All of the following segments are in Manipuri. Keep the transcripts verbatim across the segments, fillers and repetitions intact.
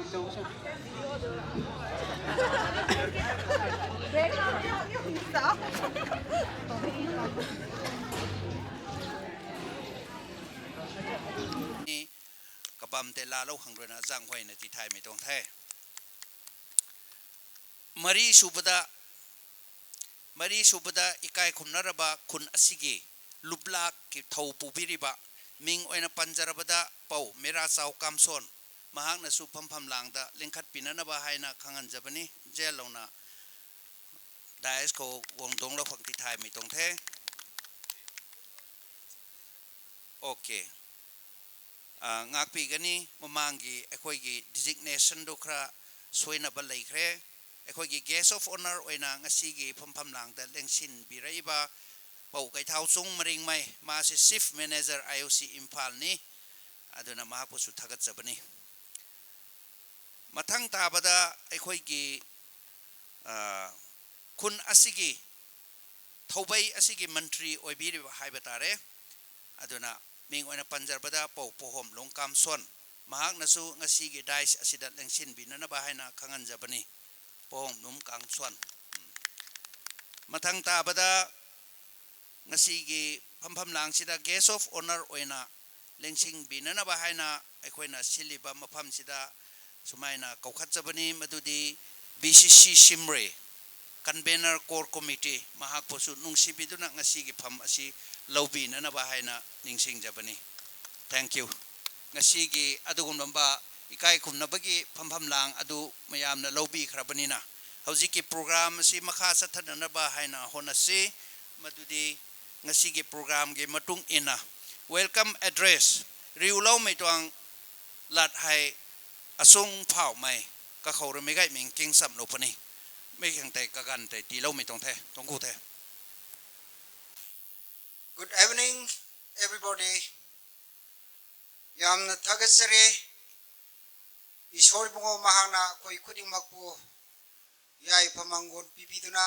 Kapam te la lo khang rui na zang huai na ti thai mi tuang the. Mari subada, mari subada ikai khumnaraba khun asigi luplak ki thou pubiriba ming oina panjarabada Pou Mera Chao Kamson, mahaknasu phampham langda lingkhat pinanaba haina khanganjabani. Jel louna dais khou guang dong lo khang ti thai mi tuang the. Okay. Ah, ꯉꯥꯛꯄꯤꯒꯅꯤ꯫ ꯃꯃꯥꯡꯒꯤ ꯑꯩꯈꯣꯏꯒꯤ designation ꯗꯨ ꯈꯔ ꯁꯣꯏꯅꯕ ꯂꯩꯈ꯭ꯔꯦ꯫ ꯑꯩꯈꯣꯏꯒꯤ guest of honour ꯑꯣꯏꯅ ꯉꯁꯤꯒꯤ ꯐꯝꯐꯝ ꯂꯥꯡꯗ ꯂꯦꯡꯁꯤꯟꯕꯤꯔꯛꯏꯕ ꯄꯧ ꯀꯩꯊꯥꯎꯆꯣꯡ ꯃꯔꯤꯡꯃꯩ, ꯃꯥꯁꯤ Chief Manager I O C ꯏꯝꯐꯥꯜꯅꯤ꯫ ꯑꯗꯨꯅ ꯃꯍꯥꯛꯄꯨꯁꯨ ꯊꯥꯒꯠꯆꯕꯅꯤ꯫ ꯃꯊꯪ ꯇꯥꯕꯗ ꯑꯩꯈꯣꯏꯒꯤ, ꯑ, ꯈꯨꯟ ꯑꯁꯤꯒꯤ ꯊꯧꯕꯩ ꯑꯁꯤꯒꯤ ꯃꯟꯇ꯭ꯔꯤ ꯑꯣꯏꯕꯤꯔꯤꯕ ꯍꯥꯏꯕ ꯇꯥꯔꯦ꯫ ꯑꯗꯨꯅ ꯃꯤꯡ ꯑꯣꯏꯅ ꯄꯟꯖꯔꯕꯗ ꯄꯧ ꯄꯣꯍꯣꯝ ꯂꯣꯡꯀꯥꯝꯁꯣꯟ, ꯃꯍꯥꯛꯅꯁꯨ ꯉꯁꯤꯒꯤ dais ꯑꯁꯤꯗ ꯂꯦꯡꯁꯤꯟꯕꯤꯅꯅꯕ ꯍꯥꯏꯅ ꯈꯪꯍꯟꯖꯕꯅꯤ꯫ ꯄꯣꯍꯣꯝ ꯂꯣꯡꯀꯥꯝꯁꯣꯟ꯫ ꯎꯝ꯫ ꯃꯊꯪ ꯇꯥꯕꯗ ꯉꯁꯤꯒꯤ ꯐꯝꯐꯝ ꯂꯥꯡꯁꯤꯗ guest of honour ꯑꯣꯏꯅ ꯂꯦꯡꯁꯤꯟꯕꯤꯅꯅꯕ ꯍꯥꯏꯅ ꯑꯩꯈꯣꯏꯅ ꯁꯤꯜꯂꯤꯕ ꯃꯐꯝꯁꯤꯗ ꯁꯨꯃꯥꯏꯅ ꯀꯧꯈꯠꯆꯕꯅꯤ, ꯃꯗꯨꯗꯤ B C C ꯁꯤꯝꯔꯦ, convener core committee, ꯃꯍꯥꯛꯄꯨꯁꯨ ꯅꯨꯡꯁꯤꯕꯤꯗꯨꯅ ꯉꯁꯤꯒꯤ ꯐꯝ ꯑꯁꯤ ꯂꯧꯕꯤꯅꯅꯕ ꯍꯥꯏꯅ ꯅꯤꯡꯁꯤꯡꯖꯕꯅꯤ꯫ Thank you꯫ ꯉꯁꯤꯒꯤ ꯑꯗꯨꯒꯨꯝꯂꯕ ꯏꯀꯥꯏ ꯈꯨꯝꯅꯕꯒꯤ ꯐꯝꯐꯝ ꯂꯥꯡ ꯑꯗꯨ ꯃꯌꯥꯝꯅ ꯂꯧꯕꯤꯈ꯭ꯔꯕꯅꯤꯅ, ꯍꯧꯖꯤꯛꯀꯤ program ꯑꯁꯤ ꯃꯈꯥ ꯆꯠꯊꯅꯅꯕ ꯍꯥꯏꯅ ꯍꯣꯠꯅꯁꯤ꯫ ꯃꯗꯨꯗꯤ ꯉꯁꯤꯒꯤ program ꯒꯤ ꯃꯇꯨꯡ ꯏꯟꯅ welcome address ꯔꯤꯎꯂꯧ ꯃꯩꯇ꯭ꯋꯥꯡ ꯂꯥꯠ ꯍꯥꯏ ꯑꯁꯣꯡ ꯐꯥꯎ ꯃꯩ ꯀꯈꯧꯔ ꯃꯤꯒꯥꯏ ꯃꯤꯡ ꯀꯤꯡ ꯁꯝ ꯂꯧꯄꯅꯤ꯫ ꯃꯩ ꯈꯪ ꯇꯩ ꯀꯒꯥꯟ ꯇꯩ ꯇꯤ ꯂꯧ ꯃꯩꯇꯣꯡ ꯊꯦ ꯇꯣꯡꯀꯨ ꯊꯦ꯫ Good evening, everybody. ꯌꯥꯝꯅ ꯊꯥꯒꯠꯆꯔꯤ꯫ ꯏꯁꯣꯔ ꯏꯕꯨꯡꯉꯣ ꯃꯍꯥꯛꯅ ꯑꯩꯈꯣꯏ ꯈꯨꯗꯤꯡꯃꯛꯄꯨ ꯌꯥꯏꯐ ꯃꯪꯒꯣꯜ ꯄꯤꯕꯤꯗꯨꯅ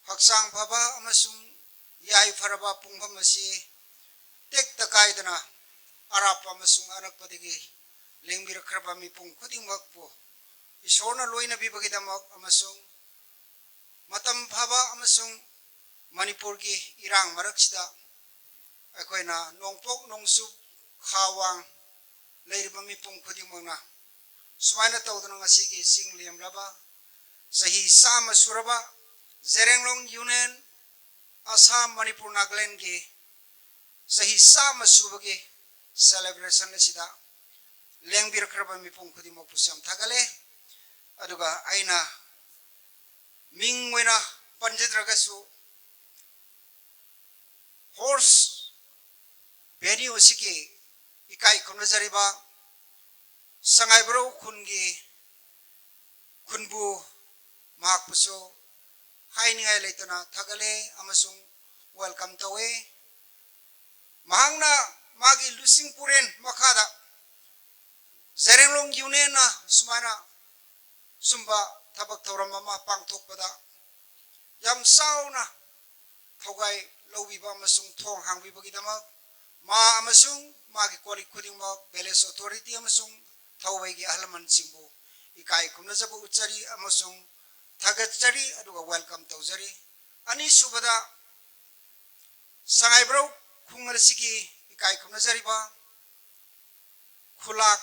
ꯍꯛꯆꯥꯡ ꯐꯕ ꯑꯃꯁꯨꯡ ꯌꯥꯏꯐꯔꯕ ꯄꯨꯡꯐꯝ ꯑꯁꯤ ꯇꯦꯛꯇ ꯀꯥꯏꯗꯅ ꯑꯔꯥꯞꯄ ꯑꯃꯁꯨꯡ ꯑꯅꯛꯄꯗꯒꯤ ꯂꯦꯡꯕꯤꯔꯛꯈ꯭ꯔꯕ ꯃꯤꯄꯨꯝ ꯈꯨꯗꯤꯡꯃꯛꯄꯨ ꯏꯁꯣꯔꯅ ꯂꯣꯏꯅꯕꯤꯕꯒꯤꯗꯃꯛ ꯑꯃꯁꯨꯡ ꯃꯇꯝ ꯐꯕ ꯑꯃꯁꯨꯡ ꯃꯅꯤꯄꯨꯔꯒꯤ ꯏꯔꯥꯡ ꯃꯔꯛꯁꯤꯗ ꯑꯩꯈꯣꯏꯅ ꯅꯣꯡꯄꯣꯛ ꯅꯣꯡꯆꯨꯞ ꯈꯥ ꯋꯥꯡ ꯂꯩꯔꯤꯕ ꯃꯤꯄꯨꯝ ꯈꯨꯗꯤꯡꯃꯛꯅ ꯁꯨꯃꯥꯏꯅ ꯇꯧꯗꯅ ꯉꯁꯤꯒꯤ ꯆꯤꯡ ꯂꯦꯝꯂꯕ ꯆꯍꯤ ꯆꯥꯝꯃ ꯁꯨꯔꯕ ꯖꯦꯔꯦꯡꯂꯣꯡ ꯌꯨꯅꯤꯌꯟ ꯑꯁꯥꯝ ꯃꯅꯤꯄꯨꯔ ꯅꯥꯒꯥꯂꯦꯟꯒꯤ ꯆꯍꯤ ꯆꯥꯝꯃ ꯁꯨꯕꯒꯤ celebration ꯑꯁꯤꯗ ꯂꯦꯡꯕꯤꯔꯛꯈ꯭ꯔꯕ ꯃꯤꯄꯨꯝ ꯈꯨꯗꯤꯡꯃꯛꯄꯨꯁꯨ ꯌꯥꯝ ꯊꯥꯒꯠꯂꯦ꯫ ꯑꯗꯨꯒ ꯑꯩꯅ ꯃꯤꯡ ꯑꯣꯏꯅ ꯄꯟꯖꯗ꯭ꯔꯒꯁꯨ host venue ꯑꯁꯤꯒꯤ ꯏꯀꯥꯏ ꯈꯨꯝꯅꯖꯔꯤꯕ ꯁꯉꯥꯏꯕ꯭ꯔꯧ ꯈꯨꯟꯒꯤ ꯈꯨꯟꯕꯨ ꯃꯍꯥꯛꯄꯨꯁꯨ ꯍꯥꯏꯅꯤꯡꯉꯥꯏ ꯂꯩꯇꯅ ꯊꯥꯒꯠꯂꯦ ꯑꯃꯁꯨꯡ welcome ꯇꯧꯋꯦ꯫ ꯃꯍꯥꯛꯅ ꯃꯥꯒꯤ ꯂꯨꯆꯤꯡ ꯄꯨꯔꯦꯟ ꯃꯈꯥꯗ ꯖꯦꯔꯦꯡꯂꯣꯡ ꯌꯨꯅꯤꯌꯟꯅ ꯁꯨꯃꯥꯏꯅ ꯁꯨꯝꯕ ꯊꯕꯛ ꯊꯧꯔꯝ ꯑꯃ ꯄꯥꯡꯊꯣꯛꯄꯗ ꯌꯥꯝ ꯆꯥꯎꯅ ꯊꯧꯒꯥꯏ ꯂꯧꯕꯤꯕ ꯑꯃꯁꯨꯡ ꯊꯣꯡ ꯍꯥꯡꯕꯤꯕꯒꯤꯗꯃꯛ ꯃꯥ ꯑꯃꯁꯨꯡ ꯃꯥꯒꯤ colleague ꯈꯨꯗꯤꯡꯃꯛ village authority ꯑꯃꯁꯨꯡ ꯊꯧꯋꯩꯒꯤ ꯑꯍꯜ ꯂꯃꯟꯁꯤꯡꯕꯨ ꯏꯀꯥꯏ ꯈꯨꯝꯅꯖꯕ ꯎꯠꯆꯔꯤ ꯑꯃꯁꯨꯡ ꯊꯥꯒꯠꯆꯔꯤ ꯑꯗꯨꯒ welcome ꯇꯧꯖꯔꯤ꯫ ꯑꯅꯤꯁꯨꯕꯗ ꯁꯉꯥꯏꯕ꯭ꯔꯧ ꯈꯨꯡꯒꯪ ꯑꯁꯤꯒꯤ ꯏꯀꯥꯏ ꯈꯨꯝꯅꯖꯔꯤꯕ ꯈꯨꯂꯥꯛ,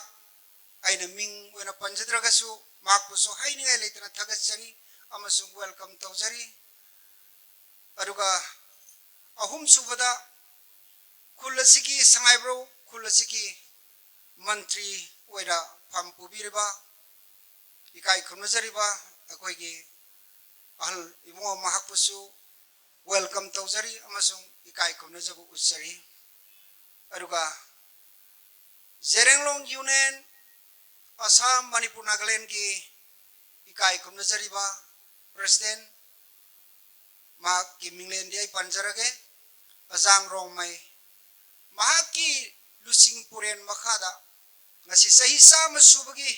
ꯑꯩꯅ ꯃꯤꯡ ꯑꯣꯏꯅ ꯄꯟꯖꯗ꯭ꯔꯒꯁꯨ ꯃꯍꯥꯛꯄꯨꯁꯨ ꯍꯥꯏꯅꯤꯡꯉꯥꯏ ꯂꯩꯇꯅ ꯊꯥꯒꯠꯆꯔꯤ ꯑꯃꯁꯨꯡ welcome ꯇꯧꯖꯔꯤ꯫ ꯑꯗꯨꯒ ꯑꯍꯨꯝꯁꯨꯕꯗ ꯈꯨꯜ ꯑꯁꯤꯒꯤ, ꯁꯉꯥꯏꯕ꯭ꯔꯧ ꯈꯨꯜ ꯑꯁꯤꯒꯤ ꯃꯟꯇ꯭ꯔꯤ ꯑꯣꯏꯅ ꯐꯝ ꯄꯨꯕꯤꯔꯤꯕ ꯏꯀꯥꯏ ꯈꯨꯝꯅꯖꯔꯤꯕ ꯑꯩꯈꯣꯏꯒꯤ ꯑꯍꯜ ꯏꯕꯨꯡꯉꯣ ꯃꯍꯥꯛꯄꯨꯁꯨ welcome ꯇꯧꯖꯔꯤ ꯑꯃꯁꯨꯡ ꯏꯀꯥꯏ ꯈꯨꯝꯅꯖꯕ ꯎꯠꯆꯔꯤ꯫ ꯑꯗꯨꯒ ꯖꯦꯔꯦꯡꯂꯣꯡ ꯌꯨꯅꯤꯌꯟ ꯑꯁꯥꯝ ꯃꯅꯤꯄꯨꯔ ꯅꯥꯒꯥꯂꯦꯟꯒꯤ ꯏꯀꯥꯏ ꯈꯨꯝꯅꯖꯔꯤꯕ president, ꯃꯍꯥꯛꯀꯤ ꯃꯤꯡꯂꯦꯟꯗꯤ ꯑꯩ ꯄꯟꯖꯔꯒꯦ, ꯑꯖꯥꯡ ꯔꯣꯡꯃꯩ, ꯃꯍꯥꯛꯀꯤ ꯂꯨꯆꯤꯡ ꯄꯨꯔꯦꯟ ꯃꯈꯥꯗ ꯉꯁꯤ ꯆꯍꯤ ꯆꯥꯝꯃ ꯁꯨꯕꯒꯤ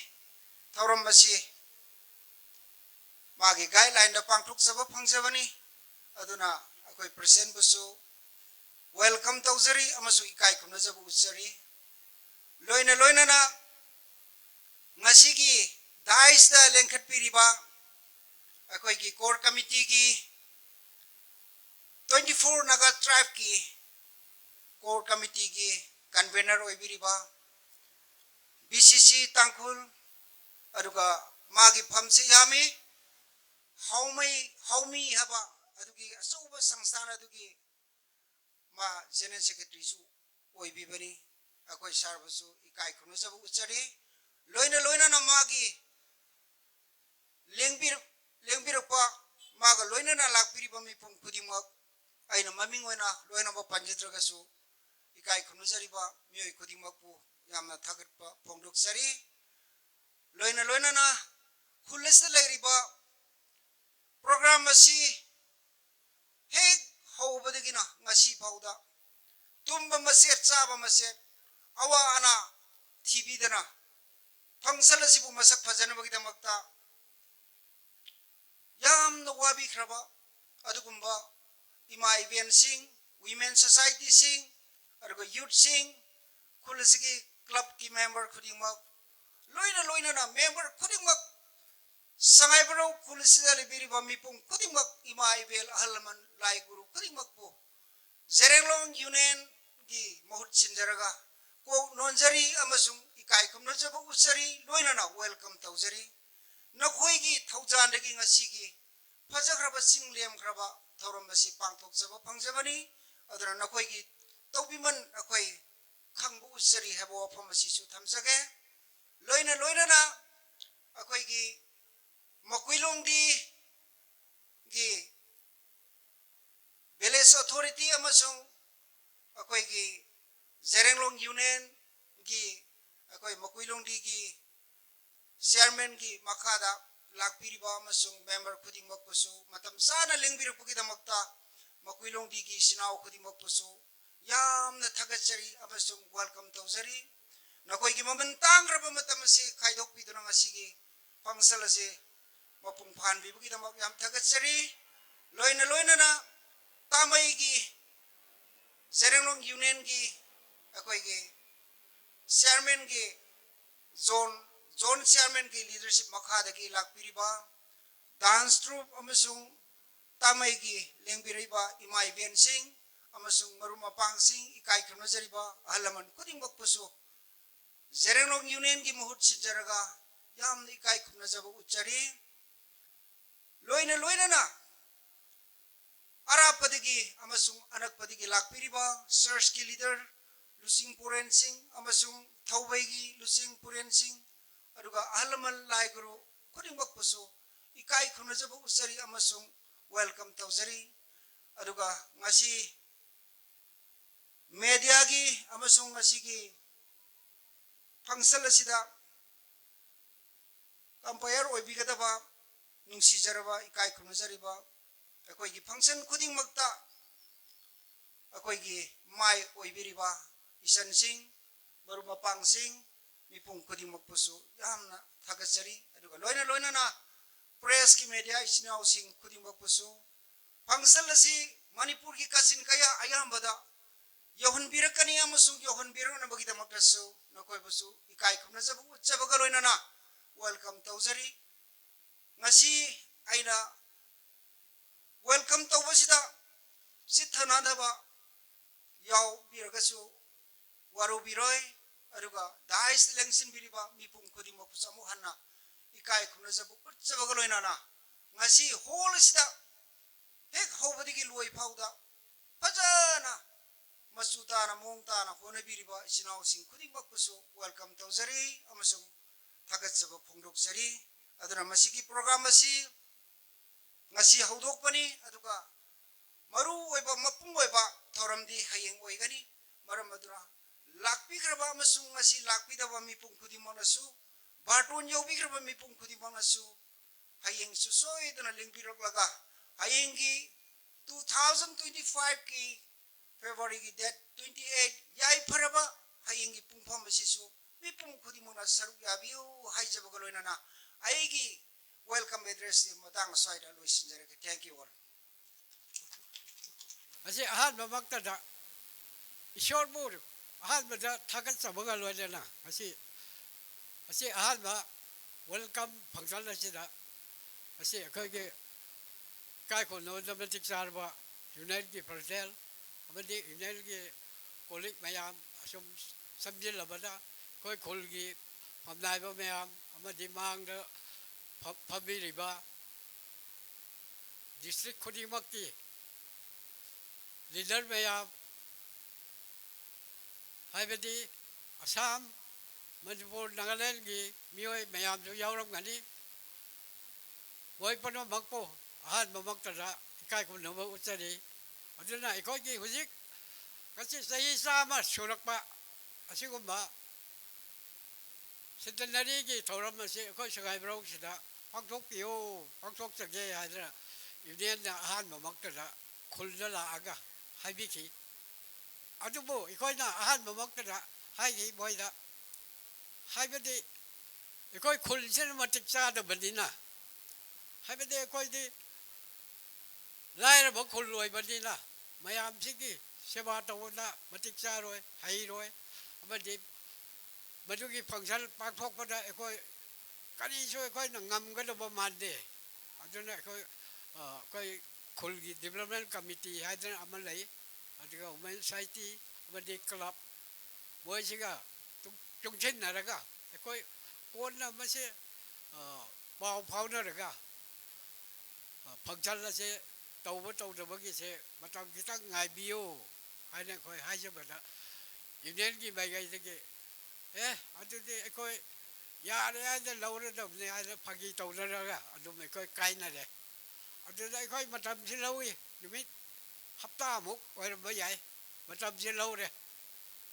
ꯊꯧꯔꯝ ꯑꯁꯤ ꯃꯥꯒꯤ guidelineꯗ ꯄꯥꯡꯊꯣꯛꯆꯕ ꯐꯪꯖꯕꯅꯤ꯫ ꯑꯗꯨꯅ ꯑꯩꯈꯣꯏ presidentꯕꯨꯁꯨ welcome ꯇꯧꯖꯔꯤ ꯑꯃꯁꯨꯡ ꯏꯀꯥꯏ ꯈꯨꯝꯅꯖꯕ ꯎꯠꯆꯔꯤ꯫ ꯂꯣꯏꯅ ꯂꯣꯏꯅꯅ ꯉꯁꯤꯒꯤ ꯗꯥꯏꯁꯇ ꯂꯦꯡꯈꯠꯄꯤꯔꯤꯕ ꯑꯩꯈꯣꯏꯒꯤ core committeeꯒꯤ, twenty four Naga tribeꯀꯤ core committeeꯒꯤ convener ꯑꯣꯏꯕꯤꯔꯤꯕ B C C ꯇꯥꯡꯈꯨꯜ, ꯑꯗꯨꯒ ꯃꯥꯒꯤ ꯐꯝꯁꯤ ꯌꯥꯝꯃꯤ, ꯍꯥꯎꯃꯩ, ꯍꯥꯎꯃꯤ ꯍꯥꯏꯕ ꯑꯗꯨꯒꯤ ꯑꯆꯧꯕ ꯁꯪꯁꯊꯥꯟ ꯑꯗꯨꯒꯤ ꯃꯥ general secretaryꯁꯨ ꯑꯣꯏꯕꯤꯕꯅꯤ꯫ ꯑꯩꯈꯣꯏ ꯁꯥꯔꯕꯨꯁꯨ ꯏꯀꯥꯏ ꯈꯨꯝꯅꯖꯕ ꯎꯠꯆꯔꯤ꯫ ꯂꯣꯏꯅ ꯂꯣꯏꯅꯅ ꯃꯥꯒꯤ ꯂꯦꯡꯕꯤꯔꯛ-, ꯂꯦꯡꯕꯤꯔꯛꯄ, ꯃꯥꯒ ꯂꯣꯏꯅꯅ ꯂꯥꯛꯄꯤꯔꯤꯕ ꯃꯤꯄꯨꯝ ꯈꯨꯗꯤꯡꯃꯛ, ꯑꯩꯅ ꯃꯃꯤꯡ ꯑꯣꯏꯅ ꯂꯣꯏꯅꯃꯛ ꯄꯟꯖꯗ꯭ꯔꯒꯁꯨ ꯏꯀꯥꯏ ꯈꯨꯝꯅꯖꯔꯤꯕ ꯃꯤꯑꯣꯏ ꯈꯨꯗꯤꯡꯃꯛꯄꯨ ꯌꯥꯝꯅ ꯊꯥꯒꯠꯄ ꯐꯣꯡꯗꯣꯛꯆꯔꯤ꯫ ꯂꯣꯏꯅ ꯂꯣꯏꯅꯅ ꯈꯨꯜ ꯑꯁꯤꯗ ꯂꯩꯔꯤꯕ program ꯑꯁꯤ ꯍꯦꯛ ꯍꯧꯕꯗꯒꯤꯅ ꯉꯁꯤ ꯐꯥꯎꯗ ꯇꯨꯝꯕ ꯃꯆꯦꯠ, ꯆꯥꯕ ꯃꯆꯦꯠ, ꯑꯋꯥ ꯑꯅꯥ ꯊꯤꯕꯤꯗꯅ function ꯑꯁꯤꯕꯨ ꯃꯁꯛ ꯐꯖꯅꯕꯒꯤꯗꯃꯛꯇ ꯌꯥꯝꯅ ꯋꯥꯕꯤꯈ꯭ꯔꯕ ꯑꯗꯨꯒꯨꯝꯕ ꯏꯃꯥ ꯏꯕꯦꯟꯁꯤꯡ, women societyꯁꯤꯡ, ꯑꯗꯨꯒ youthꯁꯤꯡ, ꯈꯨꯜ ꯑꯁꯤꯒꯤ clubꯀꯤ member ꯈꯨꯗꯤꯡꯃꯛ, ꯂꯣꯏꯅ ꯂꯣꯏꯅꯅ member ꯈꯨꯗꯤꯡꯃꯛ, ꯁꯉꯥꯏꯄ꯭ꯔꯧ ꯈꯨꯜ ꯑꯁꯤꯗ ꯂꯩꯕꯤꯔꯤꯕ ꯃꯤꯄꯨꯝ ꯈꯨꯗꯤꯡꯃꯛ, ꯏꯃꯥ ꯏꯕꯦꯜ, ꯑꯍꯜ ꯂꯃꯟ, ꯂꯥꯏ ꯒꯨꯔꯨ ꯈꯨꯗꯤꯡꯃꯛꯄꯨ ꯖꯦꯔꯦꯡꯂꯣꯡ unionꯒꯤ ꯃꯍꯨꯠ ꯁꯤꯟꯖꯔꯒ ꯀꯣꯛ ꯅꯣꯟꯖꯔꯤ ꯑꯃꯁꯨꯡ ꯏꯀꯥꯏ ꯈꯨꯝꯅꯖꯕ ꯎꯠꯆꯔꯤ, ꯂꯣꯏꯅꯅ welcome ꯇꯧꯖꯔꯤ꯫ ꯅꯈꯣꯏꯒꯤ ꯊꯧꯖꯥꯜꯗꯒꯤ ꯉꯁꯤꯒꯤ ꯐꯖꯈ꯭ꯔꯕ ꯆꯤꯡ ꯂꯦꯝꯈ꯭ꯔꯕ ꯊꯧꯔꯝ ꯑꯁꯤ ꯄꯥꯡꯊꯣꯛꯆꯕ ꯐꯪꯖꯕꯅꯤ꯫ ꯑꯗꯨꯅ ꯅꯈꯣꯏꯒꯤ ꯇꯧꯕꯤꯃꯜ ꯑꯩꯈꯣꯏ ꯈꯪꯕ ꯎꯠꯆꯔꯤ ꯍꯥꯏꯕ ꯋꯥꯐꯝ ꯑꯁꯤꯁꯨ ꯊꯝꯖꯒꯦ꯫ ꯂꯣꯏꯅ ꯂꯣꯏꯅꯅ ꯑꯩꯈꯣꯏꯒꯤ ꯃꯀꯨꯏꯂꯣꯡꯗꯤꯒꯤ village authority ꯑꯃꯁꯨꯡ ꯑꯩꯈꯣꯏꯒꯤ ꯖꯦꯔꯦꯡꯂꯣꯡ unionꯒꯤ ꯑꯩꯈꯣꯏ ꯃꯀꯨꯏꯂꯣꯡꯗꯤꯒꯤ chairmanꯒꯤ ꯃꯈꯥꯗ ꯂꯥꯛꯄꯤꯔꯤꯕ ꯑꯃꯁꯨꯡ member ꯈꯨꯗꯤꯡꯃꯛꯄꯨꯁꯨ ꯃꯇꯝ ꯆꯥꯅ ꯂꯦꯡꯕꯤꯔꯛꯄꯒꯤꯗꯃꯛꯇ ꯃꯀꯨꯏꯂꯣꯡꯗꯤꯒꯤ ꯏꯆꯤꯟ ꯏꯅꯥꯎ ꯈꯨꯗꯤꯡꯃꯛꯄꯨꯁꯨ ꯌꯥꯝꯅ ꯊꯥꯒꯠꯆꯔꯤ ꯑꯃꯁꯨꯡ welcome ꯇꯧꯖꯔꯤ꯫ ꯅꯈꯣꯏꯒꯤ ꯃꯃꯜ ꯇꯥꯡꯈ꯭ꯔꯕ ꯃꯇꯝ ꯑꯁꯤ ꯈꯥꯏꯗꯣꯛꯄꯤꯗꯨꯅ ꯉꯁꯤꯒꯤ function ꯑꯁꯤ ꯃꯄꯨꯡ ꯐꯥꯍꯟꯕꯤꯕꯒꯤꯗꯃꯛ ꯌꯥꯝ ꯊꯥꯒꯠꯆꯔꯤ꯫ ꯂꯣꯏꯅ ꯂꯣꯏꯅꯅ ꯇꯥꯃꯩꯒꯤ ꯖꯦꯔꯦꯡꯂꯣꯡ unionꯒꯤ ꯑꯩꯈꯣꯏꯒꯤ chairmanꯒꯤ John Zone Chairman ꯒꯤ leadership ꯃꯈꯥꯗꯒꯤ ꯂꯥꯛꯄꯤꯔꯤꯕ dance troupe ꯑꯃꯁꯨꯡ ꯇꯥꯃꯩꯒꯤ ꯂꯦꯡꯕꯤꯔꯛꯏꯕ ꯏꯃꯥ ꯏꯕꯦꯟꯁꯤꯡ ꯑꯃꯁꯨꯡ ꯃꯔꯨꯞ ꯃꯄꯥꯡꯁꯤꯡ, ꯏꯀꯥꯏ ꯈꯨꯝꯅꯖꯔꯤꯕ ꯑꯍꯜ ꯂꯃꯟ ꯈꯨꯗꯤꯡꯃꯛꯄꯨꯁꯨ ꯖꯦꯔꯦꯡꯂꯣꯡ Union ꯒꯤ ꯃꯍꯨꯠ ꯁꯤꯟꯖꯔꯒ ꯌꯥꯝꯅ ꯏꯀꯥꯏ ꯈꯨꯝꯅꯖꯕ ꯎꯠꯆꯔꯤ꯫ ꯂꯣꯏꯅ ꯂꯣꯏꯅꯅ ꯑꯔꯥꯞꯄꯗꯒꯤ ꯑꯃꯁꯨꯡ ꯑꯅꯛꯄꯗꯒꯤ ꯂꯥꯛꯄꯤꯔꯤꯕ church ꯀꯤ leader ꯂꯨꯆꯤꯡ ꯄꯨꯔꯦꯟꯁꯤꯡ ꯑꯃꯁꯨꯡ ꯊꯧꯕꯩꯒꯤ ꯂꯨꯆꯤꯡ ꯄꯨꯔꯦꯟꯁꯤꯡ, ꯑꯗꯨꯒ ꯑꯍꯜ ꯂꯃꯟ ꯂꯥꯏ ꯒꯨꯔꯨ ꯈꯨꯗꯤꯡꯃꯛꯄꯨꯁꯨ ꯏꯀꯥꯏ ꯈꯨꯝꯅꯖꯕ ꯎꯠꯆꯔꯤ ꯑꯃꯁꯨꯡ welcome ꯇꯧꯖꯔꯤ꯫ ꯑꯗꯨꯒ ꯉꯁꯤ media ꯒꯤ ꯑꯃꯁꯨꯡ ꯉꯁꯤꯒꯤ function ꯑꯁꯤꯗ umpire ꯑꯣꯏꯕꯤꯒꯗꯕ ꯅꯨꯡꯁꯤꯖꯔꯕ, ꯏꯀꯥꯏ ꯈꯨꯝꯅꯖꯔꯤꯕ ꯑꯩꯈꯣꯏꯒꯤ function ꯈꯨꯗꯤꯡꯃꯛꯇ ꯑꯩꯈꯣꯏꯒꯤ ꯃꯥꯏ ꯑꯣꯏꯕꯤꯔꯤꯕ ꯏꯆꯟꯁꯤꯡ, ꯃꯔꯨꯞ ꯃꯄꯥꯡꯁꯤꯡ, ꯃꯤꯄꯨꯝ ꯈꯨꯗꯤꯡꯃꯛꯄꯨꯁꯨ ꯌꯥꯝꯅ ꯊꯥꯒꯠꯆꯔꯤ꯫ ꯑꯗꯨꯒ ꯂꯣꯏꯅ ꯂꯣꯏꯅꯅ press ꯀꯤ media ꯏꯆꯤꯟ ꯏꯅꯥꯎꯁꯤꯡ ꯈꯨꯗꯤꯡꯃꯛꯄꯨꯁꯨ function ꯑꯁꯤ ꯃꯅꯤꯄꯨꯔꯒꯤ ꯀꯥꯆꯤꯟ ꯀꯌꯥ ꯑꯌꯥꯝꯕꯗ ꯌꯧꯍꯟꯕꯤꯔꯛꯀꯅꯤ ꯑꯃꯁꯨꯡ ꯌꯧꯍꯟꯕꯤꯔꯛꯅꯕꯒꯤꯗꯃꯛꯇꯁꯨ ꯅꯈꯣꯏꯕꯨꯁꯨ ꯏꯀꯥꯏ ꯈꯨꯝꯅꯖꯕ ꯎꯠꯆꯕꯒ ꯂꯣꯏꯅꯅ welcome ꯇꯧꯖꯔꯤ꯫ ꯉꯁꯤ ꯑꯩꯅ welcome ꯇꯧꯕꯁꯤꯗ ꯆꯤꯠꯊꯅꯗꯕ ꯌꯥꯎꯕꯤꯔꯒꯁꯨ ꯋꯥꯔꯧꯕꯤꯔꯣꯏ꯫ ꯑꯗꯨꯒ dais ꯂꯦꯡꯁꯤꯟꯕꯤꯔꯤꯕ ꯃꯤꯄꯨꯝ ꯈꯨꯗꯤꯡꯃꯛꯄꯨꯁꯨ ꯑꯃꯨꯛ ꯍꯟꯅ ꯏꯀꯥꯏ ꯈꯨꯝꯅꯖꯕ ꯎꯠꯆꯕꯒ ꯂꯣꯏꯅꯅ ꯉꯁꯤ hall ꯑꯁꯤꯗ ꯍꯦꯛ ꯍꯧꯕꯗꯒꯤ ꯂꯣꯏ ꯐꯥꯎꯗ ꯐꯖꯅ ꯃꯆꯨ ꯇꯥꯅ ꯃꯑꯣꯡ ꯇꯥꯅ ꯍꯣꯠꯅꯕꯤꯔꯤꯕ ꯏꯆꯤꯟ ꯏꯅꯥꯎꯁꯤꯡ ꯈꯨꯗꯤꯡꯃꯛꯄꯨꯁꯨ welcome ꯇꯧꯖꯔꯤ ꯑꯃꯁꯨꯡ ꯊꯥꯒꯠꯆꯕ ꯐꯣꯡꯗꯣꯛꯆꯔꯤ꯫ ꯑꯗꯨꯅ ꯃꯁꯤꯒꯤ program ꯑꯁꯤ ꯉꯁꯤ ꯍꯧꯗꯣꯛꯄꯅꯤ, ꯑꯗꯨꯒ ꯃꯔꯨ ꯑꯣꯏꯕ ꯃꯄꯨꯡ ꯑꯣꯏꯕ ꯊꯧꯔꯝꯗꯤ ꯍꯌꯦꯡ ꯑꯣꯏꯒꯅꯤ꯫ ꯃꯔꯝ ꯑꯗꯨꯅ ꯂꯥꯛꯄꯤꯈ꯭ꯔꯕ ꯑꯃꯁꯨꯡ ꯉꯁꯤ ꯂꯥꯛꯄꯤꯗꯕ ꯃꯤꯄꯨꯝ ꯈꯨꯗꯤꯡꯃꯛꯅꯁꯨ, ꯕꯥꯔꯇꯣꯟ ꯌꯧꯕꯤꯈ꯭ꯔꯕ ꯃꯤꯄꯨꯝ ꯈꯨꯗꯤꯡꯃꯛꯅꯁꯨ ꯍꯌꯦꯡꯁꯨ ꯁꯣꯏꯗꯅ ꯂꯦꯡꯕꯤꯔꯛꯂꯒ ꯍꯌꯦꯡꯒꯤ two thousand twenty five ꯀꯤ February ꯒꯤ date twenty eight ꯌꯥꯏꯐꯔꯕ ꯍꯌꯦꯡꯒꯤ ꯄꯨꯡꯐꯝ ꯑꯁꯤꯁꯨ ꯃꯤꯄꯨꯝ ꯈꯨꯗꯤꯡꯃꯛꯅ ꯁꯔꯨꯛ ꯌꯥꯕꯤꯌꯨ ꯍꯥꯏꯖꯕꯒ ꯂꯣꯏꯅꯅ ꯑꯩꯒꯤ welcome address ꯁꯤ ꯃꯇꯥꯡ ꯑꯁ꯭ꯋꯥꯏꯗ ꯂꯣꯏꯁꯤꯟꯖꯔꯒꯦ꯫ Thank you all. ꯑꯁꯤ ꯑꯍꯥꯟꯕꯃꯛꯇꯗ ꯏꯁꯣꯔꯕꯨ ꯑꯍꯥꯟꯕꯗ ꯊꯥꯒꯠꯆꯕꯒ ꯂꯣꯏꯅꯅ ꯉꯁꯤ ꯑꯁꯤ ꯑꯍꯥꯟꯕ welcome function ꯑꯁꯤꯗ ꯑꯁꯤ ꯑꯩꯈꯣꯏꯒꯤ ꯏꯀꯥꯏ ꯈꯨꯝꯅꯕꯗ ꯃꯇꯤꯛ ꯆꯥꯔꯕ unionꯒꯤ president ꯑꯃꯗꯤ unionꯒꯤ colleague ꯃꯌꯥꯝ ꯑꯁꯨꯝ ꯁꯝꯖꯤꯜꯂꯕꯗ ꯑꯩꯈꯣꯏ ꯈꯨꯜꯒꯤ ꯐꯝꯅꯥꯏꯕ ꯃꯌꯥꯝ ꯑꯃꯗꯤ ꯃꯥꯡꯗ ꯐꯝ-, ꯐꯝꯕꯤꯔꯤꯕ district ꯈꯨꯗꯤꯡꯃꯛꯀꯤ leader ꯃꯌꯥꯝ, ꯍꯥꯏꯕꯗꯤ ꯑꯁꯥꯝ, ꯃꯅꯤꯄꯨꯔ, ꯅꯥꯒꯥꯂꯦꯟꯒꯤ ꯃꯤꯑꯣꯏ ꯃꯌꯥꯝꯁꯨ ꯌꯥꯎꯔꯝꯒꯅꯤ꯫ ꯃꯣꯏ ꯄꯨꯝꯅꯃꯛꯄꯨ ꯑꯍꯥꯟꯕꯃꯛꯇꯗ ꯏꯀꯥꯏ ꯈꯨꯝꯅꯕ ꯎꯠꯆꯔꯤ꯫ ꯑꯗꯨꯅ ꯑꯩꯈꯣꯏꯒꯤ ꯍꯧꯖꯤꯛ ꯉꯁꯤ ꯆꯍꯤ ꯆꯥꯝꯃ ꯁꯨꯔꯛꯄ ꯑꯁꯤꯒꯨꯝꯕ centenaryꯒꯤ ꯊꯧꯔꯝ ꯑꯁꯤ ꯑꯩꯈꯣꯏ ꯁꯉꯥꯏ ꯕ꯭ꯔꯣꯛꯁꯤꯗ ꯄꯥꯡꯊꯣꯛꯄꯤꯌꯨ, ꯄꯥꯡꯊꯣꯛꯆꯒꯦ ꯍꯥꯏꯗꯅ unionꯅ ꯑꯍꯥꯟꯕꯃꯛꯇꯗ ꯈꯨꯜꯗ ꯂꯥꯛꯑꯒ ꯍꯥꯏꯕꯤꯈꯤ꯫ ꯑꯗꯨꯕꯨ ꯑꯩꯈꯣꯏꯅ ꯑꯍꯥꯟꯕꯃꯛꯇꯗ ꯍꯥꯏꯈꯤ ꯃꯣꯏꯗ, ꯍꯥꯏꯕꯗꯤ ꯑꯩꯈꯣꯏ ꯈꯨꯜꯁꯤꯅ ꯃꯇꯤꯛ ꯆꯥꯗꯕꯅꯤꯅ, ꯍꯥꯏꯕꯗꯤ ꯑꯩꯈꯣꯏꯗꯤ ꯂꯥꯏꯔꯕ ꯈꯨꯜ ꯑꯣꯏꯕꯅꯤꯅ ꯃꯌꯥꯝꯁꯤꯒꯤ ꯁꯦꯕꯥ ꯇꯧꯕꯗ ꯃꯇꯤꯛ ꯆꯥꯔꯣꯏ, ꯍꯩꯔꯣꯏ, ꯑꯃꯗꯤ ꯃꯗꯨꯒꯤ function ꯄꯥꯡꯊꯣꯛꯄꯗ ꯑꯩꯈꯣꯏ ꯀꯔꯤꯁꯨ ꯑꯩꯈꯣꯏꯅ ꯉꯝꯒꯗꯕ ꯃꯥꯟꯗꯦ꯫ ꯑꯗꯨꯅ ꯑꯩꯈꯣꯏ, ꯑ, ꯑꯩꯈꯣꯏ ꯈꯨꯜꯒꯤ development committee ꯍꯥꯏꯗꯅ ꯑꯃ ꯂꯩ, ꯑꯗꯨꯒ women society ꯑꯃꯗꯤ club, ꯃꯣꯏꯁꯤꯒ ꯆꯨꯡ-, ꯆꯨꯡꯁꯤꯟꯅꯔꯒ ꯑꯩꯈꯣꯏ ꯀꯣꯟꯅ ꯃꯁꯤ, ꯑ, ꯄꯥꯎ ꯐꯥꯎꯅꯔꯒ, ꯑ, function ꯑꯁꯦ ꯇꯧꯕ ꯇꯧꯗꯕꯒꯤꯁꯦ ꯃꯇꯝ ꯈꯤꯇꯪ ꯉꯥꯏꯕꯤꯌꯨ ꯍꯥꯏꯅ ꯑꯩꯈꯣꯏ ꯍꯥꯏꯖꯕꯗ, unionꯒꯤ ꯃꯥꯏꯀꯩꯗꯒꯤ, "ꯑꯦ, ꯑꯗꯨꯗꯤ ꯑꯩꯈꯣꯏ ꯌꯥꯔꯦ" ꯍꯥꯏꯅ ꯂꯧꯔꯗꯕꯅꯤ ꯍꯥꯏꯅ ꯐꯥꯒꯤ ꯇꯧꯅꯔꯒ ꯑꯗꯨꯝ ꯑꯩꯈꯣꯏ ꯀꯥꯏꯅꯔꯦ꯫ ꯑꯗꯨꯗ ꯑꯩꯈꯣꯏ ꯃꯇꯝꯁꯤ ꯂꯧꯏ, ꯅꯨꯃꯤꯠ ꯍꯞꯇꯥꯃꯨꯛ ꯑꯣꯏꯔꯝꯕ ꯌꯥꯏ, ꯃꯇꯝꯁꯤ ꯂꯧꯔꯦ꯫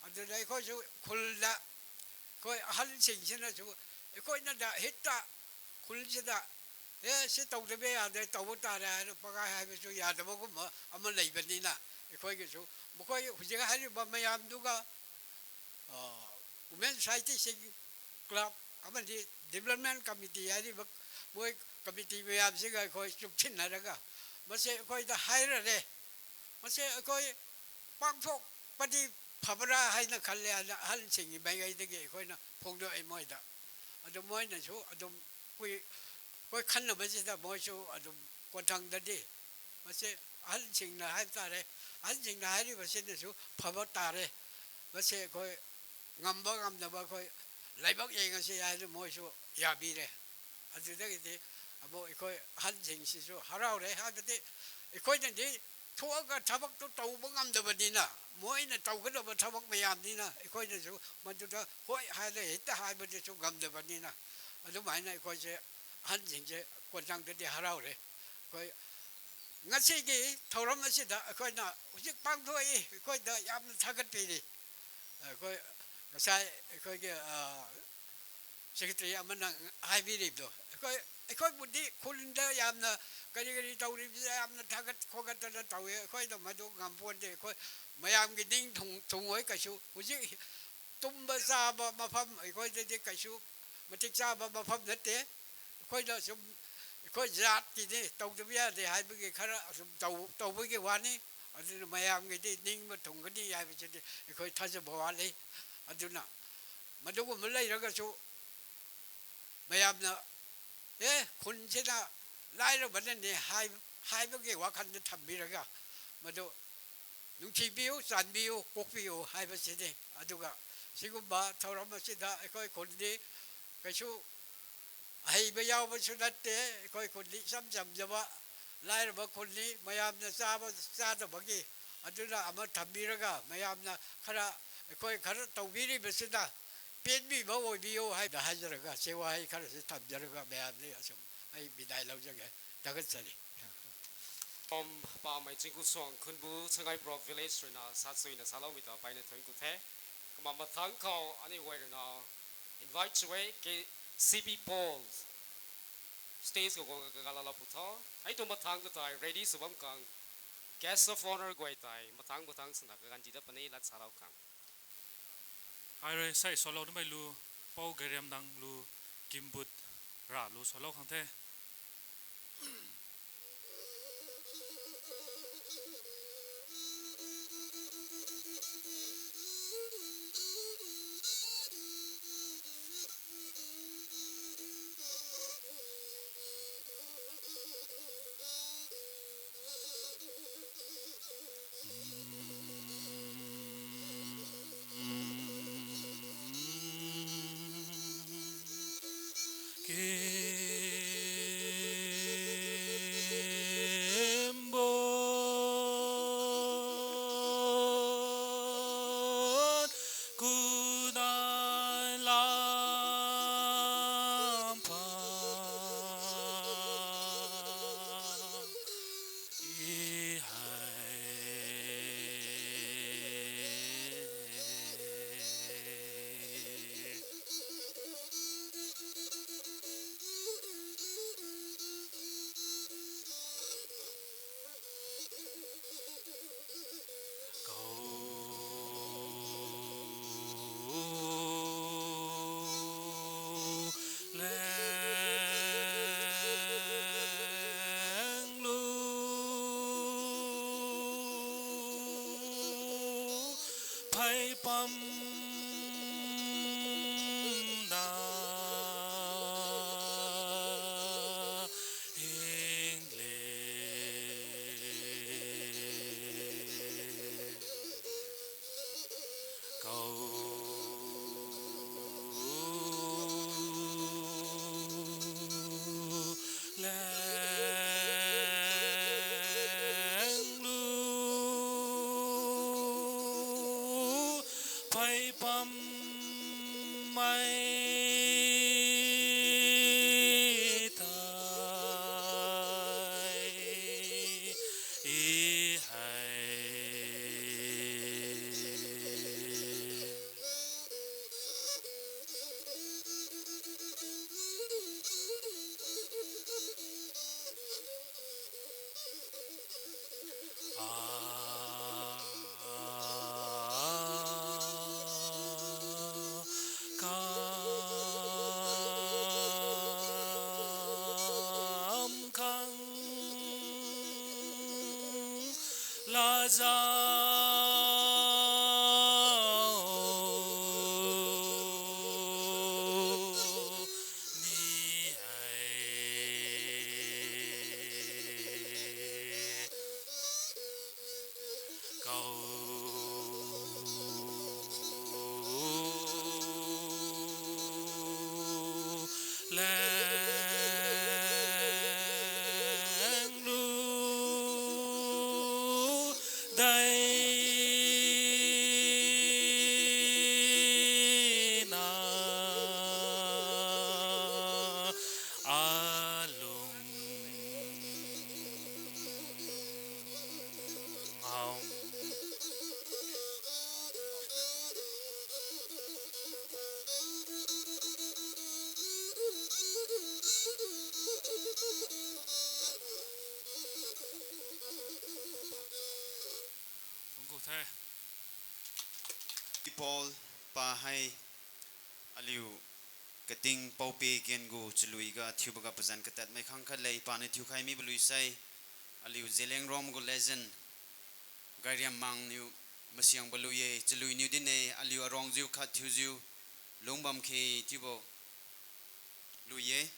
ꯑꯗꯨꯗ ꯑꯩꯈꯣꯏꯁꯨ ꯈꯨꯜꯗ ꯑꯩꯈꯣꯏ ꯑꯍꯜꯁꯤꯡꯁꯤꯅꯁꯨ ꯑꯩꯈꯣꯏꯅ ꯗ-, ꯍꯦꯛꯇ ꯈꯨꯜꯁꯤꯗ, "ꯑꯦ, ꯁꯤ ꯇꯧꯗꯕ ꯌꯥꯗꯦ, ꯇꯧꯕ ꯇꯥꯔꯦ" ꯍꯥꯏꯅ ꯄꯪꯍꯥꯏ ꯍꯥꯏꯕꯁꯨ ꯌꯥꯗꯕꯒꯨꯝꯕ ꯑꯃ ꯂꯩꯕꯅꯤꯅ, ꯑꯩꯈꯣꯏꯒꯤꯁꯨ ꯃꯈꯣꯏ ꯍꯧꯖꯤꯛ ꯍꯥꯏꯔꯤꯕ ꯃꯌꯥꯝꯗꯨꯒ, ꯑ, women societyꯁꯤꯡ, club ꯑꯃꯗꯤ development committee ꯍꯥꯏꯔꯤꯕ ꯃꯣꯏ committee ꯃꯌꯥꯝꯁꯤꯒ ꯑꯩꯈꯣꯏ ꯆꯨꯡꯁꯤꯟꯅꯔꯒ ꯃꯁꯤ ꯑꯩꯈꯣꯏꯗ ꯍꯥꯏꯔꯔꯦ꯫ ꯃꯁꯤ ꯑꯩꯈꯣꯏ ꯄꯥꯡꯊꯣꯛꯄꯗꯤ ꯐꯕ꯭ꯔꯥ ꯍꯥꯏꯅ ꯈꯜꯂꯦ ꯍꯥꯏꯅ ꯑꯍꯜꯁꯤꯡꯒꯤ ꯃꯥꯏꯀꯩꯗꯒꯤ ꯑꯩꯈꯣꯏꯅ ꯐꯣꯡꯗꯣꯛꯏ ꯃꯣꯏꯗ꯫ ꯑꯗꯨ ꯃꯣꯏꯅꯁꯨ ꯑꯗꯨꯝ ꯀꯨꯏ-, ꯑꯩꯈꯣꯏ ꯈꯟꯅꯕꯁꯤꯗ ꯃꯣꯏꯁꯨ ꯑꯗꯨꯝ ꯀꯣꯟꯊꯪꯗꯗꯤ ꯃꯁꯤ ꯑꯍꯜꯁꯤꯡꯅ ꯍꯥꯏꯕ ꯇꯥꯔꯦ, ꯑꯍꯜꯁꯤꯡꯅ ꯍꯥꯏꯔꯤꯕꯁꯤꯅꯁꯨ ꯐꯕ ꯇꯥꯔꯦ, ꯃꯁꯤ ꯑꯩꯈꯣꯏ ꯉꯝꯕ ꯉꯝꯗꯕ ꯑꯩꯈꯣꯏ ꯂꯥꯏꯕꯛ ꯌꯦꯡꯉꯁꯤ ꯍꯥꯏꯅ ꯃꯣꯏꯁꯨ ꯌꯥꯕꯤꯔꯦ꯫ ꯑꯗꯨꯗꯒꯤꯗꯤ ꯑꯃꯨꯛ ꯑꯩꯈꯣꯏ ꯑꯍꯜꯁꯤꯡꯁꯤꯁꯨ ꯍꯔꯥꯎꯔꯦ, ꯍꯥꯏꯕꯗꯤ ꯑꯩꯈꯣꯏꯅꯗꯤ ꯊꯣꯛꯑꯒ ꯊꯕꯛꯇꯨ ꯇꯧꯕ ꯉꯝꯗꯕꯅꯤꯅ, ꯃꯣꯏꯅ ꯇꯧꯒꯗꯕ ꯊꯕꯛ ꯃꯌꯥꯝꯅꯤꯅ ꯑꯩꯈꯣꯏꯅꯁꯨ ꯃꯗꯨꯗ ꯍꯣꯏ ꯍꯥꯏꯔ ꯍꯦꯛꯇ ꯍꯥꯏꯕꯗꯨꯁꯨ ꯉꯝꯗꯕꯅꯤꯅ, ꯑꯗꯨꯃꯥꯏꯅ ꯑꯩꯈꯣꯏꯁꯦ ꯑꯍꯟꯁꯤꯡꯁꯦ ꯀꯣꯟꯊꯪꯗꯗꯤ ꯍꯔꯥꯎꯔꯦ꯫ ꯑꯩꯈꯣꯏ ꯉꯁꯤꯒꯤ ꯊꯧꯔꯝ ꯑꯁꯤꯗ ꯑꯩꯈꯣꯏꯅ ꯍꯧꯖꯤꯛ ꯄꯥꯡꯊꯣꯛꯏ, ꯑꯩꯈꯣꯏꯗ ꯌꯥꯝꯅ ꯊꯥꯒꯠꯄꯤꯔꯤ꯫ ꯑꯩꯈꯣꯏ ꯉꯁꯥꯏ ꯑꯩꯈꯣꯏꯒꯤ, ꯑ, ꯁꯦꯀ꯭ꯔꯦꯇꯔꯤ ꯑꯃꯅ ꯍꯥꯏꯕꯤꯔꯤꯕꯗꯣ, ꯑꯩꯈꯣꯏ, ꯑꯩꯈꯣꯏꯕꯨꯗꯤ ꯈꯨꯟꯗ ꯌꯥꯝꯅ ꯀꯔꯤ ꯀꯔꯤ ꯇꯧꯔꯤꯕꯁꯦ ꯌꯥꯝꯅ ꯊꯥꯒꯠ ꯈꯣꯒꯠꯇꯅ ꯇꯧꯏ, ꯑꯩꯈꯣꯏꯗ ꯃꯗꯨ ꯉꯝꯄꯣꯟꯇꯦ꯫ ꯑꯩꯈꯣꯏ ꯃꯌꯥꯝꯒꯤ ꯅꯤꯡ ꯊꯨꯡ-, ꯊꯨꯡꯉꯣꯏ ꯀꯩꯁꯨ꯫ ꯍꯧꯖꯤꯛ ꯇꯨꯝꯕ ꯆꯥꯕ ꯃꯐꯝ ꯑꯩꯈꯣꯏꯗꯗꯤ ꯀꯩꯁꯨ ꯃꯇꯤꯛ ꯆꯥꯕ ꯃꯐꯝ ꯅꯠꯇꯦ꯫ ꯑꯩꯈꯣꯏꯅ ꯁꯨꯝ ꯑꯩꯈꯣꯏ ꯖꯥꯠꯀꯤꯗꯤ ꯇꯧꯗꯕ ꯌꯥꯗꯦ ꯍꯥꯏꯕꯒꯤ ꯈꯔ ꯑꯁꯨꯝ ꯇꯧ-, ꯇꯧꯕꯒꯤ ꯋꯥꯅꯤ꯫ ꯑꯗꯨꯅ ꯃꯌꯥꯝꯒꯤꯗꯤ ꯅꯤꯡꯕ ꯊꯨꯡꯒꯅꯤ ꯍꯥꯏꯕꯁꯤꯗꯤ ꯑꯩꯈꯣꯏ ꯊꯥꯖꯕ ꯋꯥꯠꯂꯤ꯫ ꯑꯗꯨꯅ ꯃꯗꯨꯒꯨꯝꯕ ꯂꯩꯔꯒꯁꯨ ꯃꯌꯥꯝꯅ, "ꯑꯦ, ꯈꯨꯟꯁꯤꯅ ꯂꯥꯏꯔꯕꯅꯅꯦ" ꯍꯥꯏ-, ꯍꯥꯏꯕꯒꯤ ꯋꯥꯈꯜꯗ ꯊꯝꯕꯤꯔꯒ ꯃꯗꯨ ꯅꯨꯡꯁꯤꯕꯤꯌꯨ, ꯆꯥꯟꯕꯤꯌꯨ, ꯀꯣꯛꯄꯤꯌꯨ ꯍꯥꯏꯕꯁꯤꯅꯤ꯫ ꯑꯗꯨꯒ ꯁꯤꯒꯨꯝꯕ ꯊꯧꯔꯝ ꯑꯁꯤꯗ ꯑꯩꯈꯣꯏ ꯈꯨꯟꯗꯤ ꯀꯩꯁꯨ ꯑꯍꯩꯕ ꯌꯥꯎꯕꯁꯨ ꯅꯠꯇꯦ꯫ ꯑꯩꯈꯣꯏ ꯈꯨꯟꯗꯤ ꯏꯆꯝ ꯆꯝꯖꯕ ꯂꯥꯏꯔꯕ ꯈꯨꯟꯅꯤ꯫ ꯃꯌꯥꯝꯅ ꯆꯥꯕ ꯆꯥꯗꯕꯒꯤ, ꯑꯗꯨꯅ ꯑꯃ ꯊꯝꯕꯤꯔꯒ ꯃꯌꯥꯝꯅ ꯈꯔ, ꯑꯩꯈꯣꯏ ꯈꯔ ꯇꯧꯕꯤꯔꯤꯕꯁꯤꯗ ꯄꯦꯟꯕꯤꯕ ꯑꯣꯏꯕꯤꯌꯨ ꯍꯥꯏꯅ ꯍꯥꯏꯖꯔꯒ, ꯁꯤ ꯋꯥꯍꯩ ꯈꯔꯁꯤ ꯊꯝꯖꯔꯒ ꯃꯌꯥꯝꯗꯒꯤ ꯑꯁꯨꯝ ꯑꯩ ꯕꯤꯗꯥꯏ ꯂꯧꯖꯒꯦ꯫ ꯊꯥꯒꯠꯆꯔꯤ꯫ ꯄꯥꯝ ꯄꯥꯝꯃꯩ ꯆꯤꯡꯀꯨ ꯁꯣꯡ ꯈꯨꯟꯕꯨ ꯁꯉꯥꯏꯄ꯭ꯔꯧ village ꯑꯣꯏꯅ ꯁꯥꯠꯆꯨꯏꯅ ꯁꯥꯠꯂꯧꯃꯤꯗ ꯄꯥꯏꯅ ꯊꯣꯏꯅ ꯀꯨꯊꯦ꯫ ꯀꯃꯥ ꯃꯊꯪ ꯈꯥꯎ ꯑꯅꯤ ꯑꯣꯏꯔꯅ invite ꯆꯨꯋꯦ ꯀꯦ ꯁꯤ ꯄꯤ ꯄꯣꯜ stage ꯀ ꯀ ꯀ ꯂꯥ ꯄꯨꯊꯣ꯫ ꯑꯩ ꯇꯨ ꯃꯊꯪ ꯀ ꯇꯥꯏ ready ꯁꯨꯕꯝ ꯀꯥꯡ guest of honour ꯒꯣꯏ ꯇꯥꯏ ꯃꯊꯪ ꯃꯊꯪ ꯁꯅ ꯀ ꯒꯥꯟꯖꯤꯗ ꯄꯅꯦ ꯂꯥꯠ ꯁꯥꯂꯥꯎ ꯀꯥꯡ꯫ ꯍꯥꯏꯔꯣꯏ ꯁꯥꯏ ꯁꯣꯂꯧ ꯅꯃꯩ ꯂꯨ ꯄꯧ ꯒꯔꯦꯝ ꯅꯪ ꯂꯨ ꯀꯤꯝꯕꯨꯠ ꯔꯥ ꯂꯨ ꯁꯣꯂꯧ ꯈꯪꯊꯦ꯫ ꯄꯝꯅ ꯍꯤꯡꯂꯦ꯫ ꯀꯧ ꯂꯦꯡꯂꯨ ꯐꯩꯄꯝ ꯃꯩ ꯇꯥꯏ ꯏꯍꯩ꯫ Paul pa hai aliu kating paupe kengu chalui ga thiubaga pajan katat mai khang khat lei pa ni thiukhai mi balui sai aliu Zeliangrong gu legend Gairiam Mang niu ꯃꯁꯤꯌꯥꯡꯕ ꯂꯨꯌꯦ, ꯆꯤꯂꯨꯏ ꯅ꯭ꯌꯨꯗꯤꯟꯅꯦ, ꯑꯂꯤꯌꯨ ꯑꯔꯣꯡꯖꯤꯎ ꯈꯠ ꯊꯤꯎꯖꯤꯎ, ꯂꯨꯡꯕꯝ ꯈꯦ ꯊꯤꯕꯣ ꯂꯨꯌꯦ꯫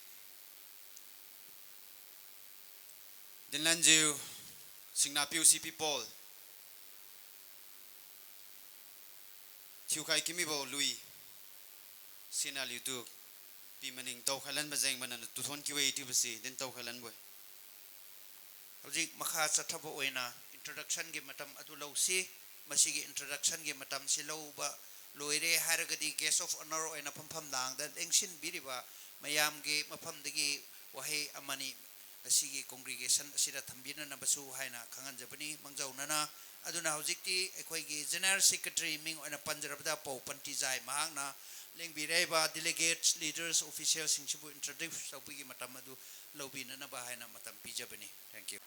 ꯗꯤꯟꯂꯟꯖꯤꯎ, ꯁꯤꯡꯅꯥꯄꯤꯎ ꯁꯤ ꯄꯤꯄꯣꯜ, ꯊꯤꯎꯈꯥꯏ ꯀꯤꯃꯤꯕꯣ ꯂꯨꯏ, ꯁꯤꯅꯥ ꯂꯤꯎꯇꯨ, ꯄꯤ ꯃꯅꯤꯡ ꯇꯧꯈꯥꯏꯂꯟꯕ ꯖꯦꯡꯕꯅ ꯇꯨꯊꯣꯟ ꯀꯤꯋꯦ ꯊꯤꯕꯁꯤ, ꯗꯤꯟ ꯇꯧꯈꯥꯏꯂꯟꯕꯣꯏ꯫ ꯍꯧꯖꯤꯛ ꯃꯈꯥ ꯆꯠꯊꯕ ꯑꯣꯏꯅ introduction ꯒꯤ ꯃꯇꯝ ꯑꯗꯨ ꯂꯧꯁꯤ꯫ ꯃꯁꯤꯒꯤ introduction ꯒꯤ ꯃꯇꯝꯁꯤ ꯂꯧꯕ ꯂꯣꯏꯔꯦ ꯍꯥꯏꯔꯒꯗꯤ guest of honour ꯑꯣꯏꯅ ꯐꯝꯐꯝ ꯂꯥꯡꯗ ꯂꯦꯡꯁꯤꯟꯕꯤꯔꯤꯕ ꯃꯌꯥꯝꯒꯤ ꯃꯐꯝꯗꯒꯤ ꯋꯥꯍꯩ ꯑꯃꯅꯤ ꯉꯁꯤꯒꯤ congregation ꯑꯁꯤꯗ ꯊꯝꯕꯤꯅꯅꯕꯁꯨ ꯍꯥꯏꯅ ꯈꯪꯍꯟꯖꯕꯅꯤ ꯃꯥꯡꯖꯧꯅꯅ꯫ ꯑꯗꯨꯅ ꯍꯧꯖꯤꯛꯇꯤ ꯑꯩꯈꯣꯏꯒꯤ General Secretary ꯃꯤꯡ ꯑꯣꯏꯅ ꯄꯟꯖꯔꯕꯗ ꯄꯧ ꯄꯟꯇꯤꯖꯥꯏ ꯃꯍꯥꯛꯅ ꯂꯦꯡꯕꯤꯔꯛꯏꯕ delegates, leaders, official ꯁꯤꯡꯁꯤꯕꯨ introduce ꯇꯧꯕꯒꯤ ꯃꯇꯝ ꯑꯗꯨ ꯂꯧꯕꯤꯅꯅꯕ ꯍꯥꯏꯅ ꯃꯇꯝ ꯄꯤꯖꯕꯅꯤ꯫ Thank you.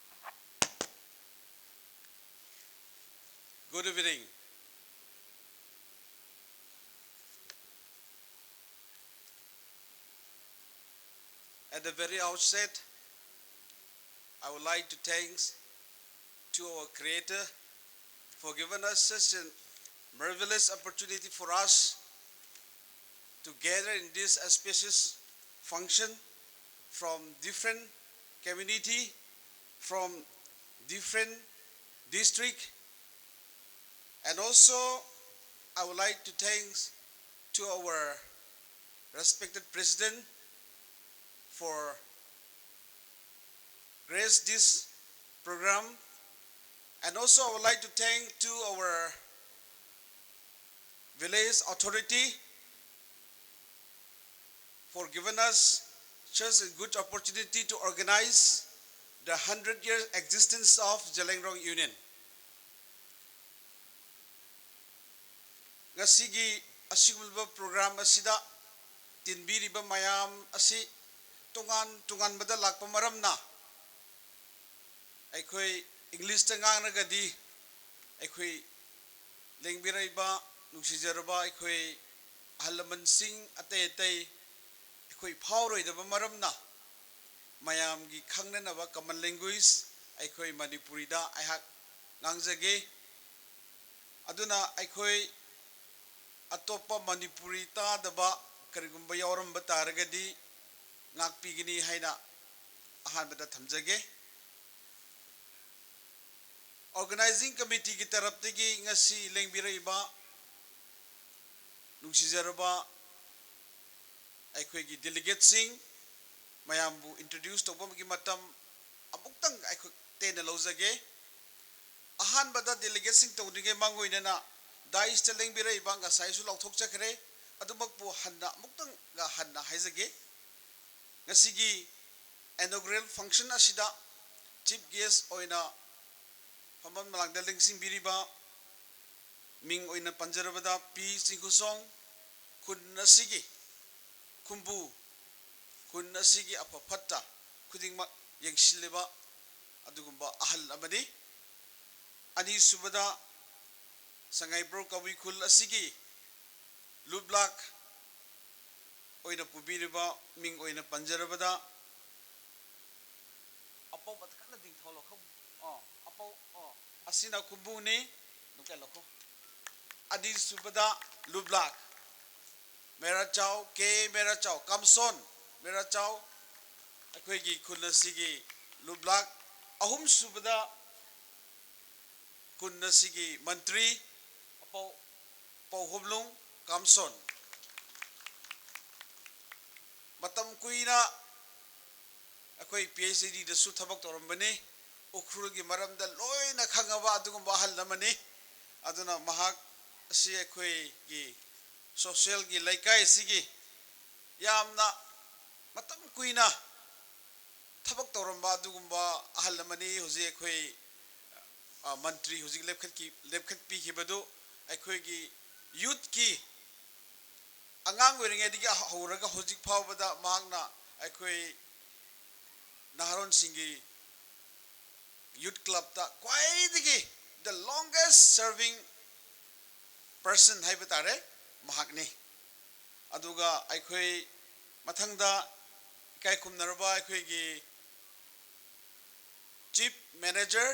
Good evening. At the very outset, I would like to thank to our Creator for giving us such a marvelous opportunity for us to gather in this auspicious function from different community, from different district, and also I would like to thank to our respected President for grace this program, and also I would like to thank to our village authority for giving us such a good opportunity to organize the hundred year existence of Zeliangrong Union. ꯉꯁꯤꯒꯤ ꯑꯁꯤꯒꯨꯝꯂꯕ program ꯑꯁꯤꯗ ꯇꯤꯟꯕꯤꯔꯤꯕ ꯃꯌꯥꯝ ꯑꯁꯤ ꯇꯣꯉꯥꯟ ꯇꯣꯉꯥꯟꯕꯗ ꯂꯥꯛꯄ ꯃꯔꯝꯅ ꯑꯩꯈꯣꯏ English ꯇ ꯉꯥꯡꯂꯒꯗꯤ ꯑꯩꯈꯣꯏ ꯂꯦꯡꯕꯤꯔꯛꯏꯕ ꯅꯨꯡꯁꯤꯖꯔꯕ ꯑꯩꯈꯣꯏ ꯑꯍꯜ ꯂꯃꯟꯁꯤꯡ ꯑꯇꯩ ꯑꯇꯩ ꯑꯩꯈꯣꯏ ꯐꯥꯎꯔꯣꯏꯗꯕ ꯃꯔꯝꯅ ꯃꯌꯥꯝꯒꯤ ꯈꯪꯅꯅꯕ common language ꯑꯩꯈꯣꯏ ꯃꯅꯤꯄꯨꯔꯤꯗ ꯑꯩꯍꯥꯛ ꯉꯥꯡꯖꯒꯦ꯫ ꯑꯗꯨꯅ ꯑꯩꯈꯣꯏ ꯑꯇꯣꯞꯄ ꯃꯅꯤꯄꯨꯔꯤ ꯇꯥꯗꯕ ꯀꯔꯤꯒꯨꯝꯕ ꯌꯥꯎꯔꯝꯕ ꯇꯥꯔꯒꯗꯤ ꯉꯥꯛꯄꯤꯒꯅꯤ ꯍꯥꯏꯅ ꯑꯍꯥꯟꯕꯗ ꯊꯝꯖꯒꯦ꯫ Organizing Committeeꯒꯤ ꯇꯔꯞꯇꯒꯤ ꯉꯁꯤ ꯂꯦꯡꯕꯤꯔꯛꯏꯕ ꯅꯨꯡꯁꯤꯖꯔꯕ ꯑꯩꯈꯣꯏꯒꯤ delegateꯁꯤꯡ, ꯃꯌꯥꯝꯕꯨ introduce ꯇꯧꯕꯒꯤ ꯃꯇꯝ ꯑꯃꯨꯛꯇꯪ ꯑꯩꯈꯣꯏ ꯇꯦꯟꯅ ꯂꯧꯖꯒꯦ꯫ ꯑꯍꯥꯟꯕꯗ delegateꯁꯤꯡ ꯇꯧꯗ꯭ꯔꯤꯉꯩ ꯃꯥꯡ ꯑꯣꯏꯅꯅ dais ꯇ ꯂꯦꯡꯕꯤꯔꯛꯏꯕ, ꯉꯁꯥꯏꯁꯨ ꯂꯥꯎꯊꯣꯛꯆꯈ꯭ꯔꯦ, ꯑꯗꯨꯃꯛꯄꯨ ꯍꯟꯅ ꯑꯃꯨꯛꯇꯪꯒ ꯍꯟꯅ ꯍꯥꯏꯖꯒꯦ꯫ ꯉꯁꯤꯒꯤ inaugural function ꯑꯁꯤꯗ chief guest ꯑꯣꯏꯅ ꯐꯝꯕꯥꯜ ꯃꯅꯥꯛꯇ ꯂꯦꯡꯁꯤꯟꯕꯤꯔꯤꯕ, ꯃꯤꯡ ꯑꯣꯏꯅ ꯄꯟꯖꯔꯕꯗ ꯄꯤ ꯆꯤꯡꯈꯨꯁꯣꯡ, ꯈꯨꯟ ꯑꯁꯤꯒꯤ ꯈꯨꯝꯕꯨ, ꯈꯨꯟ ꯑꯁꯤꯒꯤ ꯑꯐ ꯐꯠꯇ ꯈꯨꯗꯤꯡꯃꯛ ꯌꯦꯡꯁꯤꯜꯂꯤꯕ ꯑꯗꯨꯒꯨꯝꯕ ꯑꯍꯜ ꯑꯃꯅꯤ꯫ ꯑꯅꯤꯁꯨꯕꯗ ꯁꯉꯥꯏꯄ꯭ꯔꯧ ꯀꯕꯨꯏ ꯈꯨꯜ ꯑꯁꯤꯒꯤ ꯂꯨꯞꯂꯥꯛ ꯑꯣꯏꯅ ꯄꯨꯕꯤꯔꯤꯕ, ꯃꯤꯡ ꯑꯣꯏꯅ ꯄꯟꯖꯔꯕꯗ ꯑꯄꯧ ꯃꯊꯛ ꯀꯟꯅ ꯗꯤꯡꯊꯧ ꯂꯧꯈꯧ꯫ ꯑꯣ, ꯑꯄꯧ, ꯑꯣ, ꯑꯁꯤꯅ ꯈꯨꯝꯕꯨꯅꯤ꯫ ꯅꯨꯡꯀꯥꯏ ꯂꯧꯈꯧ꯫ ꯑꯅꯤꯁꯨꯕꯗ ꯂꯨꯞꯂꯥꯛ ꯃꯦꯔꯥꯆꯥꯎ, ꯀꯦ ꯃꯦꯔꯥꯆꯥꯎ, ꯀꯝꯁꯣꯟ ꯃꯦꯔꯥꯆꯥꯎ, ꯑꯩꯈꯣꯏꯒꯤ ꯈꯨꯜ ꯑꯁꯤꯒꯤ ꯂꯨꯞꯂꯥꯛ꯫ ꯑꯍꯨꯝꯁꯨꯕꯗ ꯈꯨꯟ ꯑꯁꯤꯒꯤ ꯃꯟꯇ꯭ꯔꯤ ꯑꯄꯧ ꯄꯧꯍꯣꯝꯂꯨꯡ ꯀꯥꯝꯁꯣꯟ꯫ ꯃꯇꯝ ꯀꯨꯏꯅ ꯑꯩꯈꯣꯏ ꯄꯤ ꯑꯩꯆ ꯗꯤꯗꯁꯨ ꯊꯕꯛ ꯇꯧꯔꯝꯕꯅꯤ꯫ ꯎꯈ꯭ꯔꯨꯜꯒꯤ ꯃꯔꯝꯗ ꯂꯣꯏꯅ ꯈꯪꯉꯕ ꯑꯗꯨꯒꯨꯝꯕ ꯑꯍꯜ ꯑꯃꯅꯤ꯫ ꯑꯗꯨꯅ ꯃꯍꯥꯛ ꯑꯁꯤ ꯑꯩꯈꯣꯏꯒꯤ social ꯒꯤ, ꯂꯩꯀꯥꯏ ꯑꯁꯤꯒꯤ ꯌꯥꯝꯅ ꯃꯇꯝ ꯀꯨꯏꯅ ꯊꯕꯛ ꯇꯧꯔꯝꯕ ꯑꯗꯨꯒꯨꯝꯕ ꯑꯍꯜ ꯑꯃꯅꯤ꯫ ꯍꯧꯖꯤꯛ ꯑꯩꯈꯣꯏ, ꯑ, ꯃꯟꯇ꯭ꯔꯤ ꯍꯧꯖꯤꯛ ꯂꯦꯞꯈꯠꯈꯤ-, ꯂꯦꯞꯈꯠꯄꯤꯈꯤꯕꯗꯨ ꯑꯩꯈꯣꯏꯒꯤ youth ꯀꯤ ꯑꯉꯥꯡ ꯑꯣꯏꯔꯤꯉꯩꯗꯒꯤ ꯍꯧꯔꯒ ꯍꯧꯖꯤꯛ ꯐꯥꯎꯕꯗ ꯃꯍꯥꯛꯅ ꯑꯩꯈꯣꯏ ꯅꯍꯥꯔꯣꯟꯁꯤꯡꯒꯤ youth club ꯇ ꯈ꯭ꯋꯥꯏꯗꯒꯤ the longest serving person ꯍꯥꯏꯕ ꯇꯥꯔꯦ, ꯃꯍꯥꯛꯅꯤ꯫ ꯑꯗꯨꯒ ꯑꯩꯈꯣꯏ ꯃꯊꯪꯗ ꯏꯀꯥꯏ ꯈꯨꯝꯅꯔꯕ ꯑꯩꯈꯣꯏꯒꯤ chief manager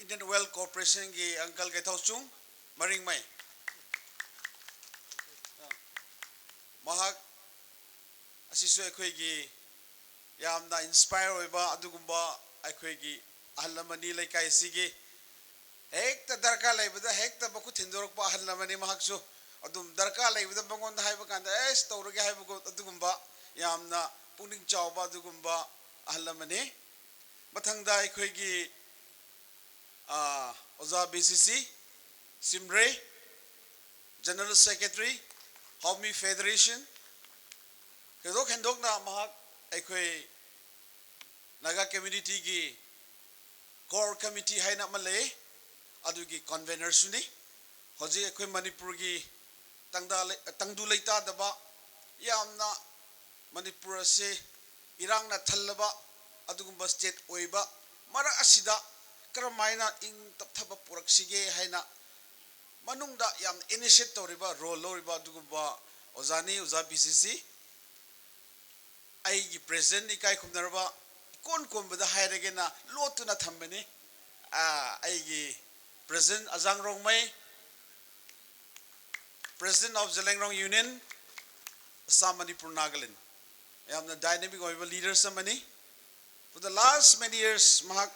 Indian Oil Corporationꯒꯤ uncle ꯀꯩꯊꯧꯆꯨꯡ ꯃꯔꯤꯡꯃꯩ꯫ ꯃꯍꯥꯛ ꯑꯁꯤꯁꯨ ꯑꯩꯈꯣꯏꯒꯤ ꯌꯥꯝꯅ inspire ꯑꯣꯏꯕ ꯑꯗꯨꯒꯨꯝꯕ ꯑꯩꯈꯣꯏꯒꯤ ꯑꯍꯜ ꯑꯃꯅꯤ ꯂꯩꯀꯥꯏꯁꯤꯒꯤ꯫ ꯍꯦꯛꯇ ꯗꯔꯀꯥꯔ ꯂꯩꯕꯗ ꯍꯦꯛꯇ ꯃꯈꯨꯠ ꯊꯤꯟꯗꯣꯔꯛꯄ ꯑꯍꯜ ꯑꯃꯅꯤ ꯃꯍꯥꯛꯁꯨ꯫ ꯑꯗꯨꯝ ꯗꯔꯀꯥꯔ ꯂꯩꯕꯗ ꯃꯉꯣꯟꯗ ꯍꯥꯏꯕ ꯀꯥꯟꯗ ꯑꯦꯁ ꯇꯧꯔꯒꯦ ꯍꯥꯏꯕꯒꯨꯝ ꯑꯗꯨꯒꯨꯝꯕ ꯌꯥꯝꯅ ꯄꯨꯛꯅꯤꯡ ꯆꯥꯎꯕ ꯑꯗꯨꯒꯨꯝꯕ ꯑꯍꯜ ꯑꯃꯅꯤ꯫ ꯃꯊꯪꯗ ꯑꯩꯈꯣꯏꯒꯤ ꯑꯥ, ꯑꯣꯖꯥ ꯕꯤ ꯁꯤ ꯁꯤ ꯁꯤꯝꯔꯩ, General Secretary, Haomi Federation꯫ ꯊꯣꯏꯗꯣꯛ ꯍꯦꯟꯗꯣꯛꯅ ꯃꯍꯥꯛ ꯑꯩꯈꯣꯏ ꯅꯥꯒꯥ communityꯒꯤ core committee ꯍꯥꯏꯅ ꯑꯃ ꯂꯩ, ꯑꯗꯨꯒꯤ convenerꯁꯨꯅꯤ꯫ ꯍꯧꯖꯤꯛ ꯑꯩꯈꯣꯏ ꯃꯅꯤꯄꯨꯔꯒꯤ ꯇꯪꯗꯥ ꯂꯩ-, ꯇꯪꯗꯨ ꯂꯩꯇꯥꯗꯕ, ꯌꯥꯝꯅ ꯃꯅꯤꯄꯨꯔ ꯑꯁꯤ ꯏꯔꯥꯡꯅ ꯊꯜꯂꯕ ꯑꯗꯨꯒꯨꯝꯕ state ꯑꯣꯏꯕ ꯃꯔꯛ ꯑꯁꯤꯗ ꯀꯔꯝꯍꯥꯏꯅ ꯏꯪ ꯇꯞꯊꯕ ꯄꯨꯔꯛꯁꯤꯒꯦ ꯍꯥꯏꯅ ꯃꯅꯨꯡꯗ ꯌꯥꯝ initiate ꯇꯧꯔꯤꯕ, role ꯂꯧꯔꯤꯕ ꯑꯗꯨꯒꯨꯝꯕ ꯑꯣꯖꯥꯅꯤ, ꯑꯣꯖꯥ ꯕꯤ ꯁꯤ ꯁꯤ꯫ ꯑꯩꯒꯤ president ꯏꯀꯥꯏ ꯈꯨꯝꯅꯔꯕ ꯏꯀꯣꯟ ꯀꯣꯟꯕꯗ ꯍꯥꯏꯔꯒꯦꯅ ꯂꯣꯠꯇꯨꯅ ꯊꯝꯕꯅꯤ꯫ ꯑꯥ, ꯑꯩꯒꯤ president ꯑꯖꯥꯡ Rongmei, President of Zeliangrong Union, Assam, Manipur, Nagaland꯫ ꯌꯥꯝꯅ dynamic ꯑꯣꯏꯕ leaders ꯑꯃꯅꯤ꯫ For the last many years ꯃꯍꯥꯛ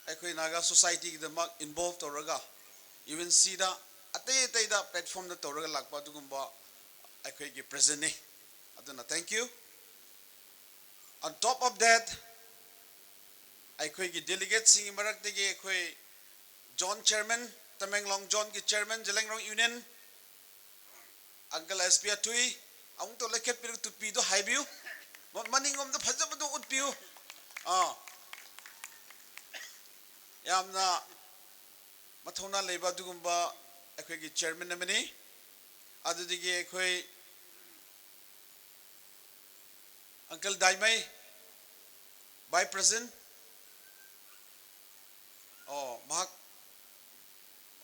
ꯑꯩꯈꯣꯏ ꯅꯥꯒꯥ societyꯒꯤꯗꯃꯛ involve ꯇꯧꯔꯒ U N Cꯗ ꯑꯇꯩ ꯑꯇꯩꯗ platformꯗ ꯇꯧꯔꯒ ꯂꯥꯛꯄ ꯑꯗꯨꯒꯨꯝꯕ ꯑꯩꯈꯣꯏꯒꯤ presidentꯅꯤ꯫ ꯑꯗꯨꯅ thank you꯫ On top of that, ꯑꯩꯈꯣꯏꯒꯤ delegateꯁꯤꯡꯒꯤ ꯃꯔꯛꯇꯒꯤ ꯑꯩꯈꯣꯏ zone chairman, Tamenglong zoneꯒꯤ chairman, Zeliangrong Union, uncle S P ꯑꯊꯨꯏ, ꯑꯃꯨꯛꯇ ꯂꯩꯈꯠꯄꯤꯔꯒ ꯇꯨꯄꯤꯗꯣ ꯍꯥꯏꯕꯤꯌꯨ꯫ ꯃ-, ꯃꯅꯤꯡꯂꯣꯝꯗ ꯐꯖꯕꯗꯣ ꯎꯠꯄꯤꯌꯨ꯫ ꯑꯥ꯫ ꯌꯥꯝꯅ ꯃꯊꯧꯅꯥ ꯂꯩꯕ ꯑꯗꯨꯒꯨꯝꯕ ꯑꯩꯈꯣꯏꯒꯤ chairman ꯑꯃꯅꯤ꯫ ꯑꯗꯨꯗꯒꯤ ꯑꯩꯈꯣꯏ uncle ꯗꯥꯏꯃꯩ, vice president꯫ ꯑꯣ, ꯃꯍꯥꯛ,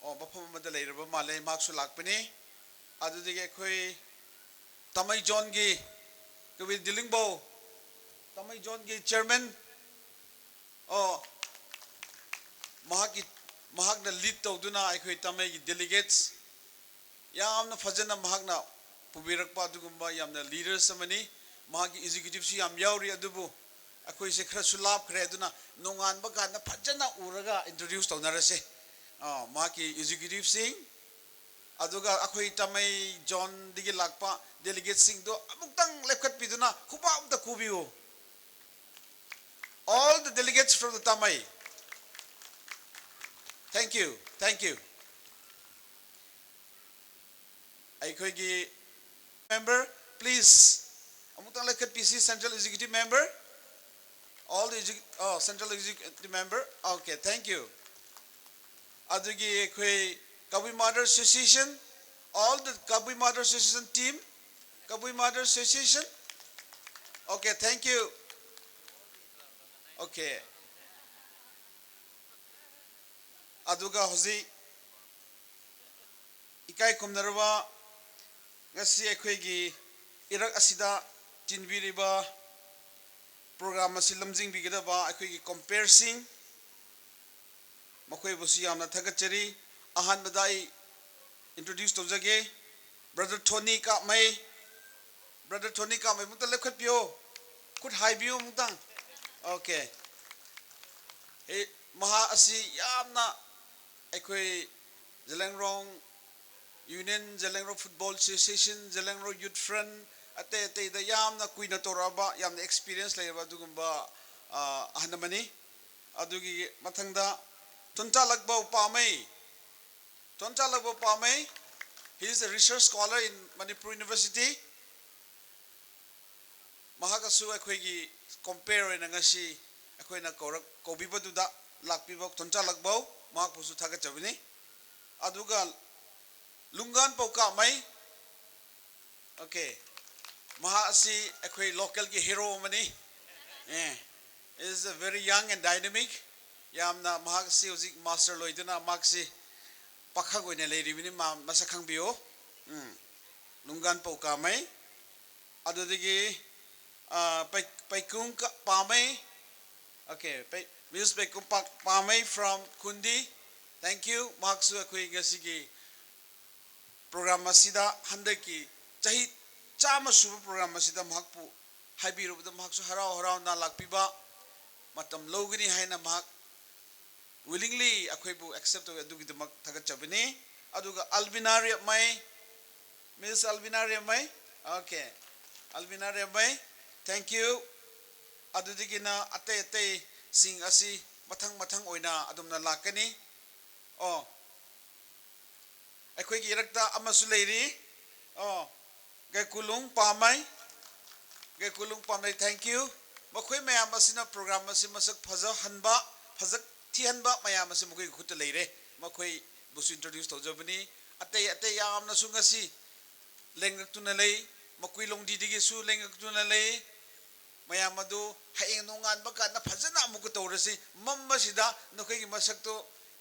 ꯑꯣ, ꯃꯐꯝ ꯑꯃꯗ ꯂꯩꯔꯕ ꯃꯥꯜꯂꯦ, ꯃꯍꯥꯛꯁꯨ ꯂꯥꯛꯄꯅꯤ꯫ ꯑꯗꯨꯗꯒꯤ ꯑꯩꯈꯣꯏ ꯇꯥꯃꯩ zoneꯒꯤ ꯀꯕꯤꯔ ꯗꯤꯂꯤꯡꯕꯧ, ꯇꯥꯃꯩ zoneꯒꯤ chairman꯫ ꯑꯣ, ꯃꯍꯥꯛꯀꯤ ꯃꯍꯥꯛꯅ ꯂꯤꯗ ꯇꯧꯗꯨꯅ ꯑꯩꯈꯣꯏ ꯇꯥꯃꯩꯒꯤ ꯗꯦꯂꯤꯒꯦꯠꯁ ꯌꯥꯝꯅ ꯐꯖꯅ ꯃꯍꯥꯛꯅ ꯄꯨꯕꯤꯔꯛꯄ ꯑꯗꯨꯒꯨꯝꯕ ꯌꯥꯝꯅ ꯂꯤꯗꯔꯁ ꯑꯃꯅꯤ꯫ ꯃꯍꯥꯛꯀꯤ ꯑꯦꯛꯖꯤꯀ꯭ꯌꯨꯇꯤꯞꯁꯨ ꯌꯥꯝ ꯌꯥꯎꯔꯤ, ꯑꯗꯨꯕꯨ ꯑꯩꯈꯣꯏꯁꯦ ꯈꯔꯁꯨ ꯂꯥꯞꯈ꯭ꯔꯦ, ꯑꯗꯨꯅ ꯅꯣꯡꯉꯥꯟꯕ ꯀꯥꯟꯗ ꯐꯖꯅ ꯎꯔꯒ ꯏꯟꯇ꯭ꯔꯣꯗ꯭ꯌꯨꯁ ꯇꯧꯅꯔꯁꯦ꯫ ꯑꯥ, ꯃꯍꯥꯛꯀꯤ ꯑꯦꯛꯖꯤꯀ꯭ꯌꯨꯇꯤꯞꯁꯤꯡ, ꯑꯗꯨꯒ ꯑꯩꯈꯣꯏ ꯇꯥꯃꯩ ꯖꯣꯟꯗꯒꯤ ꯂꯥꯛꯄ ꯗꯦꯂꯤꯒꯦꯠꯁꯤꯡꯗꯣ ꯑꯃꯨꯛꯇꯪ ꯂꯦꯞꯈꯠꯄꯤꯗꯨꯅ ꯈꯨꯕꯥꯛ ꯑꯝꯇ ꯈꯨꯕꯤꯌꯨ꯫ All the delegates from the Tamei. Thank you, thank you. ꯑꯩꯈꯣꯏꯒꯤ member, please. ꯑꯃꯨꯛꯇꯪ ꯂꯦꯞꯈꯠꯄꯤꯁꯤ, Central Executive Member. All the exec- oh, Central Executive Member. Okay, thank you. ꯑꯗꯨꯒꯤ ꯑꯩꯈꯣꯏ Kabui Mother Association, all the Kabui Mother Association team, Kabui Mother Association. Okay, thank you. Okay. ꯑꯗꯨꯒ ꯍꯧꯖꯤꯛ ꯏꯀꯥꯏ ꯈꯨꯝꯅꯔꯕ ꯉꯁꯤ ꯑꯩꯈꯣꯏꯒꯤ ꯏꯔꯛ ꯑꯁꯤꯗ ꯆꯤꯟꯕꯤꯔꯤꯕ program ꯑꯁꯤ ꯂꯝꯖꯤꯡꯕꯤꯒꯗꯕ ꯑꯩꯈꯣꯏꯒꯤ compereꯁꯤꯡ, ꯃꯈꯣꯏꯕꯨꯁꯨ ꯌꯥꯝꯅ ꯊꯥꯒꯠꯆꯔꯤ꯫ ꯑꯍꯥꯟꯕꯗ ꯑꯩ introduce ꯇꯧꯖꯒꯦ, Brother Tony ꯀꯥꯞꯃꯩ꯫ Brother Tony ꯀꯥꯞꯃꯩ, ꯑꯃꯨꯛꯇ ꯂꯦꯞꯈꯠꯄꯤꯌꯣ, ꯈꯨꯠ ꯍꯥꯏꯕꯤꯌꯨ ꯑꯃꯨꯛꯇꯪ꯫ Okay. ꯑꯦ, ꯃꯍꯥꯛ ꯑꯁꯤ ꯌꯥꯝꯅ ꯑꯩꯈꯣꯏ Zeliangrong Union, Zeliangrong Football Association, Zeliangrong Youth Front, ꯑꯇꯩ ꯑꯇꯩꯗ ꯌꯥꯝꯅ ꯀꯨꯏꯅ ꯇꯧꯔꯛꯑꯕ, ꯌꯥꯝꯅ experience ꯂꯩꯔꯕ ꯑꯗꯨꯒꯨꯝꯕ, ꯑ, ꯑꯍꯜ ꯑꯃꯅꯤ꯫ ꯑꯗꯨꯒꯤ ꯃꯊꯪꯗ ꯊꯨꯟꯆꯥꯂꯛꯕꯧ ꯄꯥꯃꯩ, ꯊꯨꯟꯆꯥꯂꯛꯕꯧ ꯄꯥꯃꯩ, he is a research scholar in Manipur University. ꯃꯍꯥꯛꯀꯁꯨ ꯑꯩꯈꯣꯏꯒꯤ compere ꯑꯣꯏꯅ ꯉꯁꯤ ꯑꯩꯈꯣꯏꯅ ꯀꯧꯔꯛ-, ꯀꯧꯕꯤꯕꯗꯨꯗ ꯂꯥꯛꯄꯤꯕ ꯊꯨꯟꯆꯥꯂꯛꯕꯧ, ꯃꯍꯥꯛꯄꯨꯁꯨ ꯊꯥꯒꯠꯆꯕꯅꯤ꯫ ꯑꯗꯨꯒ ꯂꯨꯡꯒꯥꯟ ꯄꯧꯀꯥꯃꯩ, okay, ꯃꯍꯥꯛ ꯑꯁꯤ ꯑꯩꯈꯣꯏ localꯒꯤ hero ꯑꯃꯅꯤ꯫ ꯑꯦ, is a very young and dynamic. ꯌꯥꯝꯅ, ꯃꯍꯥꯛꯁꯤ ꯍꯧꯖꯤꯛ master ꯂꯣꯏꯗꯨꯅ ꯃꯍꯥꯛꯁꯤ ꯄꯥꯈꯪ ꯑꯣꯏꯅ ꯂꯩꯔꯤꯕꯅꯤ, ꯃꯥ ꯃꯁꯛ ꯈꯪꯕꯤꯌꯨ꯫ ꯎꯝ, ꯂꯨꯡꯒꯥꯟ ꯄꯧꯀꯥꯃꯩ꯫ ꯑꯗꯨꯗꯒꯤ, ꯑ, ꯄꯩ-, ꯄꯩꯀꯨꯡ ꯀ-, ꯄꯥꯃꯩ꯫ Okay, ꯄꯩ-, Miss Pekkumpak Pamei from Khundi, thank you. ꯃꯍꯥꯛꯁꯨ ꯑꯩꯈꯣꯏ ꯉꯁꯤꯒꯤ program ꯑꯁꯤꯗ, ꯍꯟꯗꯛꯀꯤ ꯆꯍꯤ ꯆꯥꯝꯃ ꯁꯨꯕ program ꯑꯁꯤꯗ ꯃꯍꯥꯛꯄꯨ ꯍꯥꯏꯕꯤꯔꯨꯕꯗ ꯃꯍꯥꯛꯁꯨ ꯍꯔꯥꯎ ꯍꯔꯥꯎꯅ ꯂꯥꯛꯄꯤꯕ, ꯃꯇꯝ ꯂꯧꯒꯅꯤ ꯍꯥꯏꯅ ꯃꯍꯥꯛ willingly ꯑꯩꯈꯣꯏꯕꯨ accept ꯇꯧꯋꯤ꯫ ꯑꯗꯨꯒꯤꯗꯃꯛ ꯊꯥꯒꯠꯆꯕꯅꯤ꯫ ꯑꯗꯨꯒ Albina Riapmei, Miss Albina Riapmei, okay, Albina Riapmei, thank you. ꯑꯗꯨꯗꯒꯤꯅ ꯑꯇꯩ ꯑꯇꯩꯁꯤꯡ ꯑꯁꯤ ꯃꯊꯪ ꯃꯊꯪ ꯑꯣꯏꯅ ꯑꯗꯨꯝꯅ ꯂꯥꯛꯀꯅꯤ꯫ ꯑꯣ, ꯑꯩꯈꯣꯏꯒꯤ ꯏꯔꯛꯇ ꯑꯃꯁꯨ ꯂꯩꯔꯤ꯫ ꯑꯣ, ꯒꯦꯀꯨꯂꯨꯡ ꯄꯥꯝꯃꯩ, ꯒꯦꯀꯨꯂꯨꯡ ꯄꯥꯝꯃꯩ, thank you꯫ ꯃꯈꯣꯏ ꯃꯌꯥꯝ ꯑꯁꯤꯅ program ꯑꯁꯤ ꯃꯁꯛ ꯐꯖꯍꯟꯕ, ꯐꯖꯛ ꯊꯤꯍꯟꯕ ꯃꯌꯥꯝ ꯑꯁꯤ ꯃꯈꯣꯏꯒꯤ ꯈꯨꯠꯇ ꯂꯩꯔꯦ꯫ ꯃꯈꯣꯏꯕꯨꯁꯨ introduce ꯇꯧꯖꯕꯅꯤ꯫ ꯑꯇꯩ ꯑꯇꯩ ꯌꯥꯝꯅꯁꯨ ꯉꯁꯤ ꯂꯦꯡꯂꯛꯇꯨꯅ ꯂꯩ꯫ ꯃꯀꯨꯏ ꯂꯣꯡꯗꯤꯗꯒꯤꯁꯨ ꯂꯦꯡꯂꯛꯇꯨꯅ ꯂꯩ꯫ ꯃꯌꯥꯝ ꯑꯗꯨ ꯍꯌꯦꯡ ꯅꯣꯡꯉꯥꯟꯕ ꯀꯥꯟꯗ ꯐꯖꯅ ꯑꯃꯨꯛꯀ ꯇꯧꯔꯁꯤ꯫ ꯃꯝꯕꯁꯤꯗ ꯅꯈꯣꯏꯒꯤ ꯃꯁꯛꯇꯨ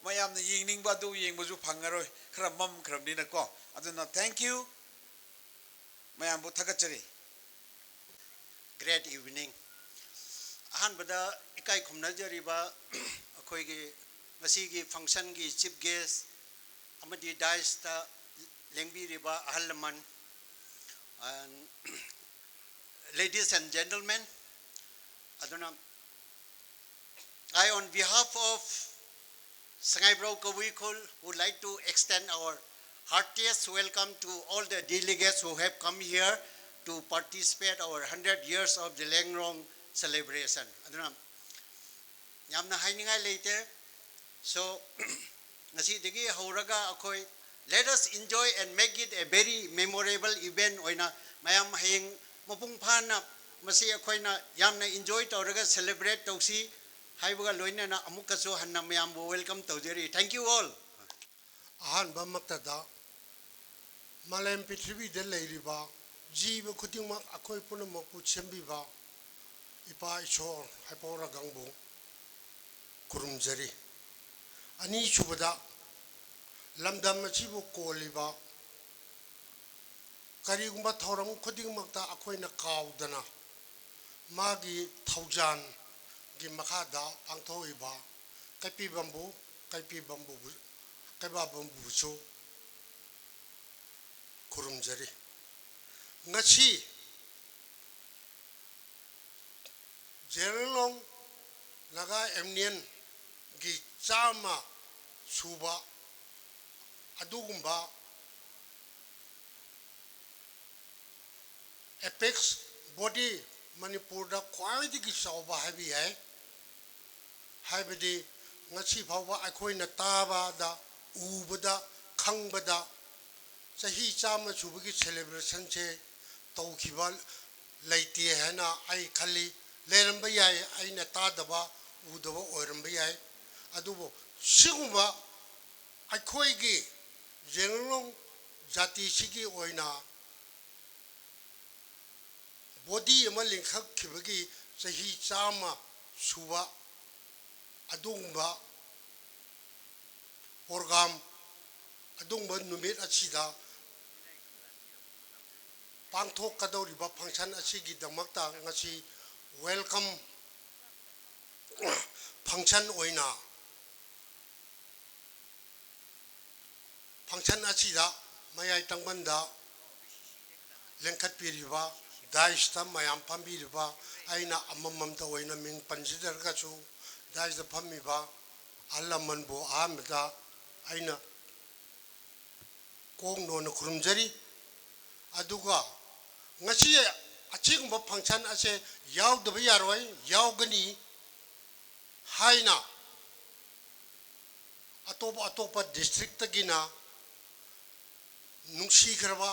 ꯃꯌꯥꯝꯅ ꯌꯦꯡꯅꯤꯡꯕ ꯑꯗꯨ ꯌꯦꯡꯕꯁꯨ ꯐꯪꯉꯔꯣꯏ, ꯈꯔ ꯃꯝꯈ꯭ꯔꯕꯅꯤꯅꯀꯣ꯫ ꯑꯗꯨꯅ thank you, ꯃꯌꯥꯝꯕꯨ ꯊꯥꯒꯠꯆꯔꯤ꯫ Great evening. ꯑꯍꯥꯟꯕꯗ ꯏꯀꯥꯏ ꯈꯨꯝꯅꯖꯔꯤꯕ ꯑꯩꯈꯣꯏꯒꯤ ꯉꯁꯤꯒꯤ functionꯒꯤ chief guest ꯑꯃꯗꯤ daisꯇ ꯂꯦꯡꯕꯤꯔꯤꯕ ꯑꯍꯜ ꯂꯃꯟ, and ladies and gentlemen, ꯑꯗꯨꯅ I, on behalf of Sangaibrao Kabui Khul, would like to extend our heartiest welcome to all the delegates who have come here to participate our hundred years of Zeliangrong celebration. ꯑꯗꯨꯅ ꯌꯥꯝꯅ ꯍꯥꯏꯅꯤꯡꯉꯥꯏ ꯂꯩꯇꯦ꯫ So, ꯉꯁꯤꯗꯒꯤ ꯍꯧꯔꯒ ꯑꯩꯈꯣꯏ let us enjoy and make it a very memorable event ꯑꯣꯏꯅ ꯃꯌꯥꯝ ꯍꯌꯦꯡ ꯃꯄꯨꯡ ꯐꯥꯅ ꯃꯁꯤ ꯑꯩꯈꯣꯏꯅ ꯌꯥꯝꯅ enjoy ꯇꯧꯔꯒ celebrate ꯇꯧꯁꯤ ꯍꯥꯏꯕꯒ ꯂꯣꯏꯅꯅ ꯑꯃꯨꯛꯀꯁꯨ ꯍꯟꯅ ꯃꯌꯥꯝꯕꯨ welcome ꯇꯧꯖꯔꯤ꯫ Thank you all. ꯑꯍꯥꯟꯕꯃꯛꯇꯗ ꯃꯥꯂꯦꯝ ꯄ꯭ꯔꯤꯊꯤꯕꯤꯗ ꯂꯩꯔꯤꯕ ꯖꯤꯕ ꯈꯨꯗꯤꯡꯃꯛ ꯑꯩꯈꯣꯏ ꯄꯨꯝꯅꯃꯛꯄꯨ ꯁꯦꯝꯕꯤꯕ ꯏꯄꯥ ꯏꯁꯣꯔ ꯍꯩꯄꯧ ꯔꯒꯪꯕꯨ ꯈꯨꯔꯨꯝꯖꯔꯤ꯫ ꯑꯅꯤꯁꯨꯕꯗ, ꯂꯝꯗꯝ ꯑꯁꯤꯕꯨ ꯀꯣꯜꯂꯤꯕ ꯀꯔꯤꯒꯨꯝꯕ ꯊꯧꯔꯝ ꯈꯨꯗꯤꯡꯃꯛꯇ ꯑꯩꯈꯣꯏꯅ ꯀꯥꯎꯗꯅ ꯃꯥꯒꯤ ꯊꯧꯖꯥꯟ, ꯒꯤ ꯃꯈꯥꯗ ꯄꯥꯡꯊꯣꯛꯏꯕ ꯀꯩꯄꯤꯕꯝꯕꯨ, ꯀꯩꯄꯤꯕꯝꯕꯨ, ꯀꯩꯕꯥꯕꯝꯕꯨꯁꯨ ꯈꯨꯔꯨꯝꯖꯔꯤ꯫ ꯉꯁꯤ ꯖꯦꯔꯣꯂꯣꯡ ꯅꯥꯒꯥ ꯌꯨꯅꯤꯌꯟꯒꯤ ꯆꯥꯝꯃ ꯁꯨꯕ ꯑꯗꯨꯒꯨꯝꯕ ꯑꯦꯄꯦꯛꯁ ꯕꯣꯗꯤ ꯃꯅꯤꯄꯨꯔꯗ ꯈ꯭ꯋꯥꯏꯗꯒꯤ ꯆꯥꯎꯕ ꯍꯥꯏꯕ ꯌꯥꯏ꯫ ꯍꯥꯏꯕꯗꯤ ꯉꯁꯤ ꯐꯥꯎꯕ ꯑꯩꯈꯣꯏꯅ ꯇꯥꯕꯗ, ꯎꯕꯗ, ꯈꯪꯕꯗ ꯆꯍꯤ ꯆꯥꯝꯃ ꯁꯨꯕꯒꯤ ꯁꯦꯂꯦꯕ꯭ꯔꯦꯁꯟꯁꯦ ꯇꯧꯈꯤꯕ ꯂꯩꯇꯦ ꯍꯥꯏꯅ ꯑꯩ ꯈꯜꯂꯤ꯫ ꯂꯩꯔꯝꯕ ꯌꯥꯏ, ꯑꯩꯅ ꯇꯥꯗꯕ, ꯎꯗꯕ ꯑꯣꯏꯔꯝꯕ ꯌꯥꯏ꯫ ꯑꯗꯨꯕꯨ ꯁꯤꯒꯨꯝꯕ ꯑꯩꯈꯣꯏꯒꯤ ꯖꯦꯔꯣꯂꯣꯡ ꯖꯥꯇꯤꯁꯤꯒꯤ ꯑꯣꯏꯅ ꯕꯣꯗꯤ ꯑꯃ ꯂꯤꯡꯈꯠꯈꯤꯕꯒꯤ ꯆꯍꯤ ꯆꯥꯝꯃ ꯁꯨꯕ ꯑꯗꯨꯒꯨꯝꯕ ꯄ꯭ꯔꯣꯒ꯭ꯔꯥꯝ, ꯑꯗꯨꯒꯨꯝꯕ ꯅꯨꯃꯤꯠ ꯑꯁꯤꯗ ꯄꯥꯡꯊꯣꯛꯀꯗꯧꯔꯤꯕ ꯐꯪꯁꯟ ꯑꯁꯤꯒꯤꯗꯃꯛꯇ ꯉꯁꯤ ꯋꯦꯜꯀꯝ ꯐꯪꯁꯟ ꯑꯣꯏꯅ ꯐꯪꯁꯟ ꯑꯁꯤꯗ ꯃꯌꯥꯏ ꯇꯪꯕꯟꯗ ꯂꯦꯡꯈꯠꯄꯤꯔꯤꯕ, ꯗꯥꯏꯁꯇ ꯃꯌꯥꯝ ꯐꯝꯕꯤꯔꯤꯕ, ꯑꯩꯅ ꯑꯃꯃꯝꯇ ꯑꯣꯏꯅ ꯃꯤꯡ ꯄꯟꯖꯗ꯭ꯔꯒꯁꯨ, ꯗꯥꯏꯁꯇ ꯐꯝꯃꯤꯕ ꯑꯍꯜ ꯂꯃꯟꯕꯨ ꯑꯍꯥꯟꯕꯗ ꯑꯩꯅ ꯀꯣꯛ ꯅꯣꯟꯅ ꯈꯨꯔꯨꯝꯖꯔꯤ꯫ ꯑꯗꯨꯒ ꯉꯁꯤ ꯑꯁꯤꯒꯨꯝꯕ ꯐꯪꯁꯟ ꯑꯁꯦ ꯌꯥꯎꯗꯕ ꯌꯥꯔꯣꯏ, ꯌꯥꯎꯒꯅꯤ ꯍꯥꯏꯅ ꯑꯇꯣꯞ ꯑꯇꯣꯞꯄ ꯗꯤꯁꯇ꯭ꯔꯤꯛꯇꯒꯤꯅ ꯅꯨꯡꯁꯤꯈ꯭ꯔꯕ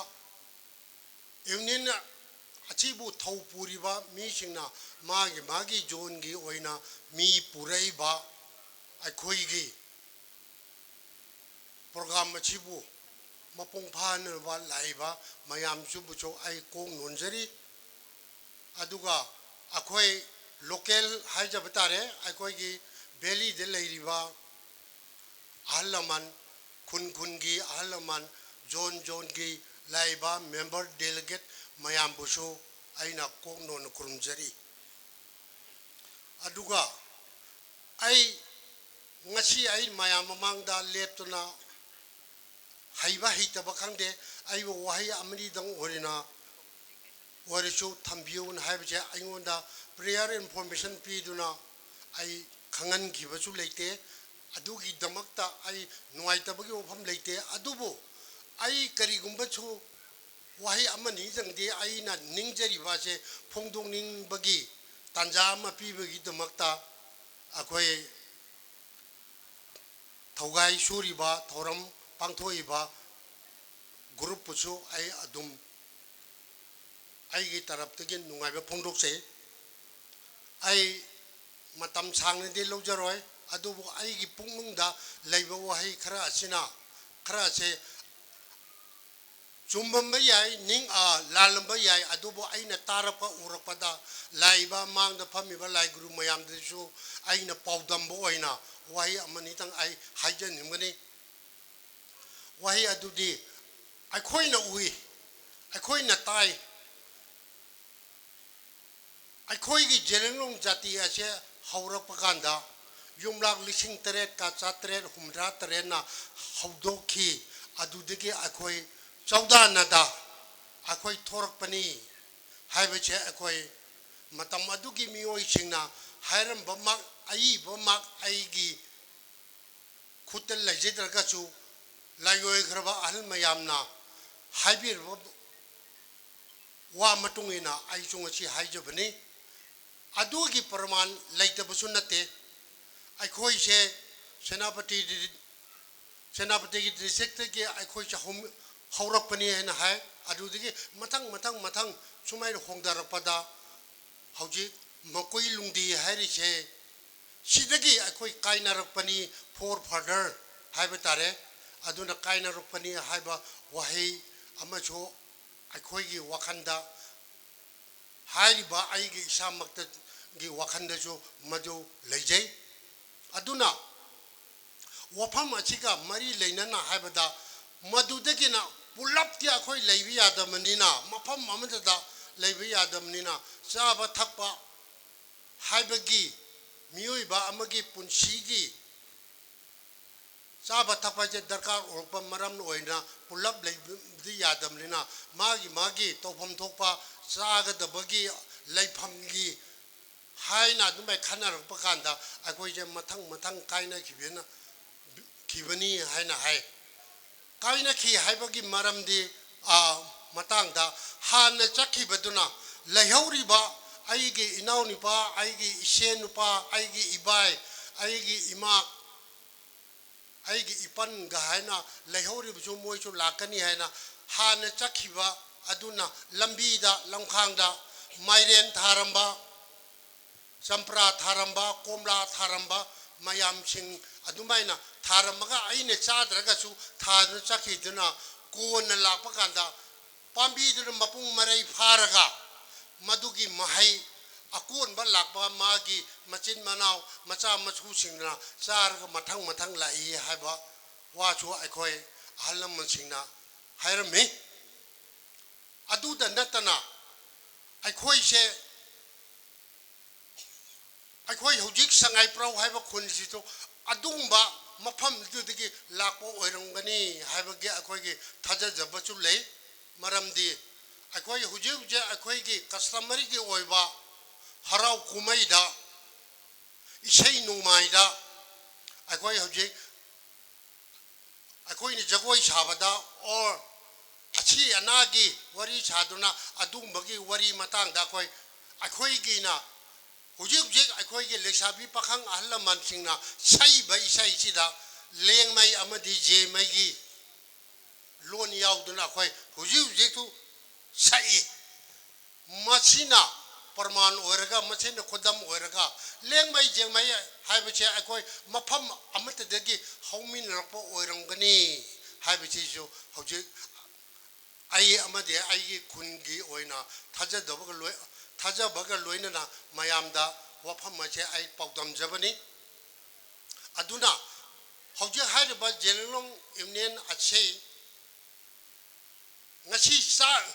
ꯌꯨꯅꯤꯌꯟ ꯑꯁꯤꯕꯨ ꯊꯧ ꯄꯨꯔꯤꯕ ꯃꯤꯁꯤꯡꯅ ꯃꯥꯒꯤ ꯃꯥꯒꯤ ꯖꯣꯟꯒꯤ ꯑꯣꯏꯅ ꯃꯤ ꯄꯨꯔꯛꯏꯕ ꯑꯩꯈꯣꯏꯒꯤ ꯄ꯭ꯔꯣꯒ꯭ꯔꯥꯝ ꯑꯁꯤꯕꯨ ꯃꯄꯨꯡ ꯐꯥꯍꯟꯅꯕ ꯂꯥꯛꯏꯕ ꯃꯌꯥꯝꯁꯤꯕꯨꯁꯨ ꯑꯩ ꯀꯣꯛ ꯅꯣꯟꯖꯔꯤ꯫ ꯑꯗꯨꯒ ꯑꯩꯈꯣꯏ ꯂꯣꯀꯦꯜ ꯍꯥꯏꯖꯕ ꯇꯥꯔꯦ, ꯑꯩꯈꯣꯏꯒꯤ ꯚꯦꯂꯤꯗ ꯂꯩꯔꯤꯕ ꯑꯍꯜ ꯂꯃꯟ, ꯈꯨꯟ ꯈꯨꯟꯒꯤ ꯑꯍꯜ ꯂꯃꯟ, ꯖꯣꯟ ꯖꯣꯟꯒꯤ ꯂꯥꯛꯏꯕ ꯃꯦꯝꯕꯔ ꯗꯦꯂꯤꯒꯦꯠ ꯃꯌꯥꯝꯕꯨꯁꯨ ꯑꯩꯅ ꯀꯣꯛ ꯅꯣꯟꯅ ꯈꯨꯔꯨꯝꯖꯔꯤ꯫ ꯑꯗꯨꯒ ꯑꯩ ꯉꯁꯤ ꯑꯩ ꯃꯌꯥꯝ ꯃꯃꯥꯡꯗ ꯂꯦꯞꯇꯨꯅ ꯍꯩꯕ ꯍꯩꯇꯕ ꯈꯪꯗꯦ, ꯑꯩꯕꯨ ꯋꯥꯍꯩ ꯑꯃꯅꯤꯗꯪ ꯑꯣꯏꯔꯤꯅ ꯑꯣꯏꯔꯁꯨ ꯊꯝꯕꯤꯌꯨꯅ ꯍꯥꯏꯕꯁꯦ ꯑꯩꯉꯣꯟꯗ prior information ꯄꯤꯗꯨꯅ ꯑꯩ ꯈꯪꯍꯟꯈꯤꯕꯁꯨ ꯂꯩꯇꯦ꯫ ꯑꯗꯨꯒꯤꯗꯃꯛꯇ ꯑꯩ ꯅꯨꯡꯉꯥꯏꯇꯕꯒꯤ ꯋꯥꯐꯝ ꯂꯩꯇꯦ꯫ ꯑꯗꯨꯕꯨ ꯑꯩ ꯀꯔꯤꯒꯨꯝꯕꯁꯨ ꯋꯥꯍꯩ ꯑꯃꯅꯤꯗꯪꯗꯤ ꯑꯩꯅ ꯅꯤꯡꯖꯔꯤꯕ ꯑꯁꯦ ꯐꯣꯡꯗꯣꯛꯅꯤꯡꯕꯒꯤ ꯇꯥꯟꯖꯥ ꯑꯃ ꯄꯤꯕꯒꯤꯗꯃꯛꯇ ꯑꯩꯈꯣꯏ ꯊꯧꯒꯥꯏ ꯁꯨꯔꯤꯕ, ꯊꯧꯔꯝ ꯄꯥꯡꯊꯣꯛꯏꯕ groupꯄꯨꯁꯨ ꯑꯩ ꯑꯗꯨꯝ ꯑꯩꯒꯤ ꯇꯔꯞꯇꯒꯤ ꯅꯨꯡꯉꯥꯏꯕ ꯐꯣꯡꯗꯣꯛꯆꯩ꯫ ꯑꯩ ꯃꯇꯝ ꯁꯥꯡꯅꯗꯤ ꯂꯧꯖꯔꯣꯏ, ꯑꯗꯨꯕꯨ ꯑꯩꯒꯤ ꯄꯨꯛꯅꯤꯡꯗ ꯂꯩꯕ ꯋꯥꯍꯩ ꯈꯔ ꯑꯁꯤꯅ, ꯈꯔ ꯑꯁꯦ ꯆꯨꯝꯃꯝꯕ ꯌꯥꯏ, ꯅꯤꯡ-, ꯑ, ꯂꯥꯜꯂꯝꯕ ꯌꯥꯏ, ꯑꯗꯨꯕꯨ ꯑꯩꯅ ꯇꯥꯔꯛꯄ, ꯎꯔꯛꯄꯗ ꯂꯥꯛꯏꯕ ꯃꯥꯡꯗ ꯐꯝꯃꯤꯕ ꯂꯥꯏ ꯒꯨꯔꯨ ꯃꯌꯥꯝꯗꯁꯨ ꯑꯩꯅ ꯄꯥꯎꯗꯝꯕ ꯑꯣꯏꯅ ꯋꯥꯍꯩ ꯑꯃꯅꯤꯇꯪ ꯑꯩ ꯍꯥꯏꯖꯅꯤꯡꯕꯅꯤ꯫ ꯋꯥꯍꯩ ꯑꯗꯨꯗꯤ ꯑꯩꯈꯣꯏꯅ ꯎꯏ, ꯑꯩꯈꯣꯏꯅ ꯇꯥꯏ, ꯑꯩꯈꯣꯏꯒꯤ ꯖꯦꯂꯦꯡꯂꯣꯡ ꯖꯥꯇꯤ ꯑꯁꯦ ꯍꯧꯔꯛꯄ ꯀꯥꯟꯗ ꯌꯨꯝꯂꯥꯛ ꯂꯤꯁꯤꯡ ꯇꯔꯦꯠꯀ ꯆꯥꯇ꯭ꯔꯦꯠ ꯍꯨꯝꯗ꯭ꯔꯥ ꯇꯔꯦꯠꯅ ꯍꯧꯗꯣꯛꯈꯤ꯫ ꯑꯗꯨꯗꯒꯤ ꯑꯩꯈꯣꯏ ꯆꯧꯗꯥꯅꯗ ꯑꯩꯈꯣꯏ ꯊꯣꯔꯛꯄꯅꯤ ꯍꯥꯏꯕꯁꯦ ꯑꯩꯈꯣꯏ ꯃꯇꯝ ꯑꯗꯨꯒꯤ ꯃꯤꯑꯣꯏꯁꯤꯡꯅ ꯍꯥꯏꯔꯝꯕꯃꯛ, ꯑꯏꯕꯃꯛ ꯑꯩꯒꯤ ꯈꯨꯠꯇ ꯂꯩꯖꯗ꯭ꯔꯒꯁꯨ ꯂꯥꯏꯑꯣꯏꯈ꯭ꯔꯕ ꯑꯍꯜ ꯃꯌꯥꯝꯅ ꯍꯥꯏꯕꯤꯔꯕ ꯋꯥ ꯃꯇꯨꯡ ꯏꯟꯅ ꯑꯩꯁꯨ ꯉꯁꯤ ꯍꯥꯏꯖꯕꯅꯤ꯫ ꯑꯗꯨꯒꯤ ꯄ꯭ꯔꯃꯥꯟ ꯂꯩꯇꯕꯁꯨ ꯅꯠꯇꯦ꯫ ꯑꯩꯈꯣꯏꯁꯦ ꯁꯦꯅꯥꯄꯇꯤ, ꯁꯦꯅꯥꯄꯇꯤꯒꯤ districtꯇꯒꯤ ꯑꯩꯈꯣꯏꯁꯦ ꯍꯧꯔꯛꯄꯅꯤ ꯍꯥꯏꯅ ꯍꯥꯏ꯫ ꯑꯗꯨꯗꯒꯤ ꯃꯊꯪ ꯃꯊꯪ ꯃꯊꯪ ꯁꯨꯃꯥꯏꯅ ꯍꯣꯡꯊꯔꯛꯄꯗ ꯍꯧꯖꯤꯛ ꯃꯀꯨꯏ ꯂꯨꯡꯗꯤ ꯍꯥꯏꯔꯤꯁꯦ ꯁꯤꯗꯒꯤ ꯑꯩꯈꯣꯏ ꯀꯥꯏꯅꯔꯛꯄꯅꯤ, forefather ꯍꯥꯏꯕ ꯇꯥꯔꯦ꯫ ꯑꯗꯨꯅ ꯀꯥꯏꯅꯔꯛꯄꯅꯤ ꯍꯥꯏꯕ ꯋꯥꯍꯩ ꯑꯃꯁꯨ ꯑꯩꯈꯣꯏꯒꯤ ꯋꯥꯈꯜꯗ, ꯍꯥꯏꯔꯤꯕ ꯑꯩꯒꯤ ꯏꯁꯥꯃꯛꯇꯒꯤ ꯋꯥꯈꯜꯗꯁꯨ ꯃꯗꯨ ꯂꯩꯖꯩ꯫ ꯑꯗꯨꯅ ꯋꯥꯐꯝ ꯑꯁꯤꯒ ꯃꯔꯤ ꯂꯩꯅꯅ ꯍꯥꯏꯕꯗ, ꯃꯗꯨꯗꯒꯤꯅ ꯄꯨꯂꯞꯇꯤ ꯑꯩꯈꯣꯏ ꯂꯩꯕ ꯌꯥꯗꯕꯅꯤꯅ, ꯃꯐꯝ ꯑꯃꯗꯗ ꯂꯩꯕ ꯌꯥꯗꯕꯅꯤꯅ, ꯆꯥꯕ ꯊꯛꯄ ꯍꯥꯏꯕꯒꯤ ꯃꯤꯑꯣꯏꯕ ꯑꯃꯒꯤ ꯄꯨꯟꯁꯤꯒꯤ ꯆꯥꯕ ꯊꯛꯄ ꯍꯥꯏꯁꯦ ꯗꯔꯀꯥꯔ ꯑꯣꯏꯔꯛꯄ ꯃꯔꯝ ꯑꯣꯏꯅ ꯄꯨꯂꯞ ꯂꯩꯕꯗꯤ ꯌꯥꯗꯕꯅꯤꯅ ꯃꯥꯒꯤ ꯃꯥꯒꯤ ꯇꯧꯐꯝ ꯊꯣꯛꯄ ꯆꯥꯒꯗꯕꯒꯤ ꯂꯩꯐꯝꯒꯤ ꯍꯥꯏꯅ ꯑꯗꯨꯃꯥꯏꯅ ꯈꯟꯅꯔꯛꯄ ꯀꯥꯟꯗ ꯑꯩꯈꯣꯏꯁꯦ ꯃꯊꯪ ꯃꯊꯪ ꯀꯥꯏꯅꯈꯤꯕꯅ ꯈꯤꯕꯅꯤ ꯍꯥꯏꯅ ꯍꯥꯏ꯫ ꯀꯥꯏꯅꯈꯤ ꯍꯥꯏꯕꯒꯤ ꯃꯔꯝꯗꯤ ꯃꯇꯥꯡꯗ ꯍꯥꯟꯅ ꯆꯠꯈꯤꯕꯗꯨꯅ ꯂꯩꯍꯧꯔꯤꯕ ꯑꯩꯒꯤ ꯏꯅꯥꯎꯅꯨꯄꯥ, ꯑꯩꯒꯤ ꯏꯆꯦ ꯅꯨꯄꯥ, ꯑꯩꯒꯤ ꯏꯕꯥꯏ, ꯑꯩꯒꯤ ꯏꯃꯥ, ꯑꯩꯒꯤ ꯏꯄꯟꯒ ꯍꯥꯏꯅ ꯂꯩꯍꯧꯔꯤꯕꯁꯨ ꯃꯣꯏꯁꯨ ꯂꯥꯛꯀꯅꯤ ꯍꯥꯏꯅ ꯍꯥꯟꯅ ꯆꯠꯈꯤꯕ ꯑꯗꯨꯅ ꯂꯝꯕꯤꯗ ꯂꯝꯈꯥꯡꯗ ꯃꯥꯏꯔꯦꯟ ꯊꯥꯔꯝꯕ, ꯆꯝꯄ꯭ꯔꯥ ꯊꯥꯔꯝꯕ, ꯀꯣꯝꯂꯥ ꯊꯥꯔꯝꯕ ꯃꯌꯥꯝꯁꯤꯡ ꯑꯗꯨꯃꯥꯏꯅ ꯊꯥꯔꯝꯃꯒ ꯑꯩꯅ ꯆꯥꯗ꯭ꯔꯒꯁꯨ ꯊꯥꯗꯨꯅ ꯆꯠꯈꯤꯗꯨꯅ ꯀꯣꯟꯅ ꯂꯥꯛꯄ ꯀꯥꯟꯗ ꯄꯥꯝꯕꯤꯗꯨꯅ ꯃꯄꯨꯡ ꯃꯔꯩ ꯐꯥꯔꯒ ꯃꯗꯨꯒꯤ ꯃꯍꯩ ꯑꯀꯣꯟꯕ ꯂꯥꯛꯄ ꯃꯥꯒꯤ ꯃꯆꯤꯟ ꯃꯅꯥꯎ ꯃꯆꯥ ꯃꯁꯨꯁꯤꯡꯅ ꯆꯥꯔꯒ ꯃꯊꯪ ꯃꯊꯪ ꯂꯥꯛꯏ ꯍꯥꯏꯕ ꯋꯥꯁꯨ ꯑꯩꯈꯣꯏ ꯑꯍꯜ ꯂꯃꯟꯁꯤꯡꯅ ꯍꯥꯏꯔꯝꯃꯤ꯫ ꯑꯗꯨꯗ ꯅꯠꯇꯅ ꯑꯩꯈꯣꯏꯁꯦ ꯑꯩꯈꯣꯏ ꯍꯧꯖꯤꯛ ꯁꯉꯥꯏꯄ꯭ꯔꯧ ꯍꯥꯏꯕ ꯈꯨꯟꯁꯤꯁꯨ ꯑꯗꯨꯒꯨꯝꯕ ꯃꯐꯝꯗꯨꯗꯒꯤ ꯂꯥꯛꯄ ꯑꯣꯏꯔꯝꯒꯅꯤ ꯍꯥꯏꯕꯒꯤ ꯑꯩꯈꯣꯏꯒꯤ ꯊꯥꯖꯖꯕꯁꯨ ꯂꯩ꯫ ꯃꯔꯝꯗꯤ ꯑꯩꯈꯣꯏ ꯍꯧꯖꯤꯛ ꯍꯧꯖꯤꯛ ꯑꯩꯈꯣꯏꯒꯤ ꯀꯁꯇꯃꯔꯤꯒꯤ ꯑꯣꯏꯕ ꯍꯔꯥꯎ ꯀꯨꯝꯍꯩꯗ, ꯏꯁꯩ ꯅꯣꯡꯃꯥꯏꯗ ꯑꯩꯈꯣꯏ ꯍꯧꯖꯤꯛ ꯑꯩꯈꯣꯏꯅ ꯖꯒꯣꯏ ꯁꯥꯕꯗ ꯑꯣꯔ ꯑꯁꯤ ꯑꯅꯥꯒꯤ ꯋꯥꯔꯤ ꯁꯥꯗꯨꯅ ꯑꯗꯨꯒꯨꯝꯕꯒꯤ ꯋꯥꯔꯤ ꯃꯇꯥꯡꯗ ꯑꯩꯈꯣꯏ ꯑꯩꯈꯣꯏꯒꯤꯅ ꯍꯧꯖꯤꯛ ꯍꯧꯖꯤꯛ ꯑꯩꯈꯣꯏꯒꯤ ꯂꯩꯁꯥꯕꯤ ꯄꯥꯈꯪ ꯑꯍꯜ ꯂꯃꯟꯁꯤꯡꯅ ꯁꯛꯏꯕ ꯏꯁꯩꯁꯤꯗ ꯂꯦꯡꯃꯩ ꯑꯃꯗꯤ ꯖꯦꯃꯩꯒꯤ ꯂꯣꯟ ꯌꯥꯎꯗꯨꯅ ꯑꯩꯈꯣꯏ ꯍꯧꯖꯤꯛ ꯍꯧꯖꯤꯛꯁꯨ ꯁꯛꯏ꯫ ꯃꯁꯤꯅ ꯄ꯭ꯔꯃꯥꯟ ꯑꯣꯏꯔꯒ, ꯃꯁꯤꯅ ꯈꯨꯗꯝ ꯑꯣꯏꯔꯒ, ꯂꯦꯡꯃꯩ ꯖꯦꯡꯃꯩ ꯍꯥꯏꯕꯁꯦ ꯑꯩꯈꯣꯏ ꯃꯐꯝ ꯑꯃꯠꯇꯗꯒꯤ ꯍꯧꯃꯤꯟꯅꯔꯛꯄ ꯑꯣꯏꯔꯝꯒꯅꯤ ꯍꯥꯏꯕꯁꯤꯁꯨ ꯍꯧꯖꯤꯛ ꯑꯩ ꯑꯃꯗꯤ ꯑꯩꯒꯤ ꯈꯨꯟꯒꯤ ꯑꯣꯏꯅ ꯊꯥꯖꯗꯕꯒ ꯂꯣꯏ-, ꯊꯥꯖꯕꯒ ꯂꯣꯏꯅꯅ ꯃꯌꯥꯝꯗ ꯋꯥꯐꯝ ꯑꯁꯦ ꯑꯩ ꯄꯥꯎꯗꯝꯖꯕꯅꯤ꯫ ꯑꯗꯨꯅ ꯍꯧꯖꯤꯛ ꯍꯥꯏꯔꯤꯕ ꯖꯦꯂꯤꯌꯥꯡꯂꯣꯡ ꯌꯨꯅꯤꯌꯟ ꯑꯁꯤ ꯉꯁꯤ ꯆꯥ-,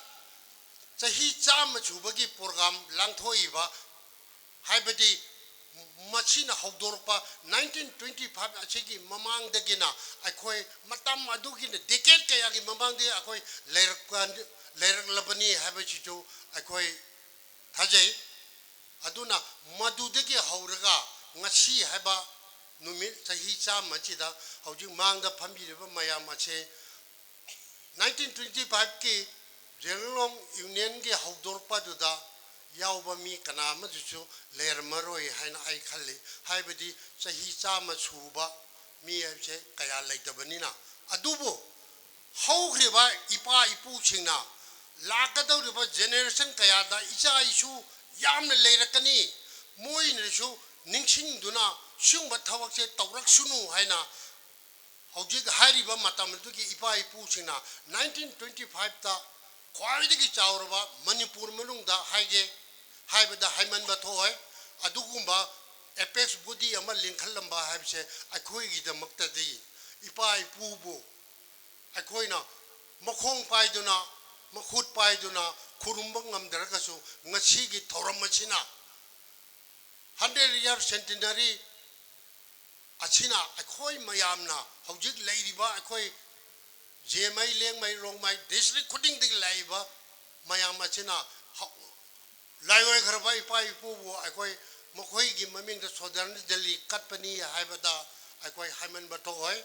ꯆꯍꯤ ꯆꯥꯝꯃ ꯁꯨꯕꯒꯤ ꯄ꯭ꯔꯣꯒ꯭ꯔꯥꯝ ꯂꯥꯡꯊꯣꯛꯏꯕ ꯍꯥꯏꯕꯗꯤ ꯃꯁꯤꯅ ꯍꯧꯗꯣꯔꯛꯄ nineteen twenty five ꯑꯁꯤꯒꯤ ꯃꯃꯥꯡꯗꯒꯤꯅ ꯑꯩꯈꯣꯏ ꯃꯇꯝ ꯑꯗꯨꯒꯤꯅ decade ꯀꯌꯥꯒꯤ ꯃꯃꯥꯡꯗꯒꯤ ꯑꯩꯈꯣꯏ ꯂꯩꯔꯛꯄ-, ꯂꯩꯔꯛꯂꯕꯅꯤ ꯍꯥꯏꯕꯁꯤꯁꯨ ꯑꯩꯈꯣꯏ ꯊꯥꯖꯩ꯫ ꯑꯗꯨꯅ ꯃꯗꯨꯗꯒꯤ ꯍꯧꯔꯒ ꯉꯁꯤ ꯍꯥꯏꯕ ꯅꯨꯃꯤꯠ ꯆꯍꯤ ꯆꯥꯝꯃꯁꯤꯗ ꯍꯧꯖꯤꯛ ꯃꯥꯡꯗ ꯐꯝꯕꯤꯔꯤꯕ ꯃꯌꯥꯝ ꯑꯁꯦ nineteen twenty fiveꯀꯤ ꯖꯦꯔꯣꯂꯣꯡ ꯌꯨꯅꯤꯌꯟꯒꯤ ꯍꯧꯗꯣꯔꯛꯄꯗꯨꯗ ꯌꯥꯎꯕ ꯃꯤ ꯀꯅꯥ ꯑꯃꯗꯨꯁꯨ ꯂꯩꯔꯝꯃꯔꯣꯏ ꯍꯥꯏꯅ ꯑꯩ ꯈꯜꯂꯤ꯫ ꯍꯥꯏꯕꯗꯤ ꯆꯍꯤ ꯆꯥꯝꯃ ꯁꯨꯕ ꯃꯤ ꯍꯥꯏꯕꯁꯦ ꯀꯌꯥ ꯂꯩꯇꯕꯅꯤꯅ꯫ ꯑꯗꯨꯕꯨ ꯍꯧꯈ꯭ꯔꯤꯕ ꯏꯄꯥ ꯏꯄꯨꯁꯤꯡꯅ ꯂꯥꯛꯀꯗꯧꯔꯤꯕ generation ꯀꯌꯥꯗ ꯏꯆꯥ ꯏꯁꯨ ꯌꯥꯝꯅ ꯂꯩꯔꯛꯀꯅꯤ, ꯃꯣꯏꯅꯁꯨ ꯅꯤꯡꯁꯤꯡꯗꯨꯅ ꯁꯤꯒꯨꯝꯕ ꯊꯕꯛꯁꯦ ꯇꯧꯔꯛꯁꯅꯨ ꯍꯥꯏꯅ ꯍꯧꯖꯤꯛ ꯍꯥꯏꯔꯤꯕ ꯃꯇꯝ ꯑꯗꯨꯒꯤ ꯏꯄꯥ ꯏꯄꯨꯁꯤꯡꯅ nineteen twenty fiveꯇ ꯈ꯭ꯋꯥꯏꯗꯒꯤ ꯆꯥꯎꯔꯕ ꯃꯅꯤꯄꯨꯔ ꯃꯅꯨꯡꯗ ꯍꯥꯏꯒꯦ ꯍꯥꯏꯕꯗ ꯍꯥꯏꯃꯟꯕ ꯊꯣꯛꯑꯣꯏ꯫ ꯑꯗꯨꯒꯨꯝꯕ apex body ꯑꯃ ꯂꯤꯡꯈꯠꯂꯝꯕ ꯍꯥꯏꯕꯁꯦ ꯑꯩꯈꯣꯏꯒꯤꯗꯃꯛꯇꯗꯤ ꯏꯄꯥ ꯏꯄꯨꯕꯨ ꯑꯩꯈꯣꯏꯅ ꯃꯈꯣꯡ ꯄꯥꯏꯗꯨꯅ, ꯃꯈꯨꯠ ꯄꯥꯏꯗꯨꯅ ꯈꯨꯔꯨꯝꯕ ꯉꯝꯗ꯭ꯔꯒꯁꯨ, ꯉꯁꯤꯒꯤ ꯊꯧꯔꯝ ꯑꯁꯤꯅ hundred year centenary ꯑꯁꯤꯅ ꯑꯩꯈꯣꯏ ꯃꯌꯥꯝꯅ ꯍꯧꯖꯤꯛ ꯂꯩꯔꯤꯕ ꯑꯩꯈꯣꯏ ꯖꯦꯃꯩ, ꯂꯦꯡꯃꯩ, ꯔꯣꯡꯃꯩ district ꯈꯨꯗꯤꯡꯗꯒꯤ ꯂꯥꯛꯏꯕ ꯃꯌꯥꯝ ꯑꯁꯤꯅ ꯍꯧ-, ꯂꯥꯏꯑꯣꯏꯈ꯭ꯔꯕ ꯏꯄꯥ ꯏꯄꯨꯕꯨ ꯑꯩꯈꯣꯏ ꯃꯈꯣꯏꯒꯤ ꯃꯃꯤꯡꯗ ꯁ꯭ꯔꯗ꯭ꯙꯥꯟꯖꯂꯤ ꯀꯠꯄꯅꯤ ꯍꯥꯏꯕꯗ ꯑꯩꯈꯣꯏ ꯍꯥꯏꯃꯟꯕ ꯊꯣꯛꯑꯣꯏ꯫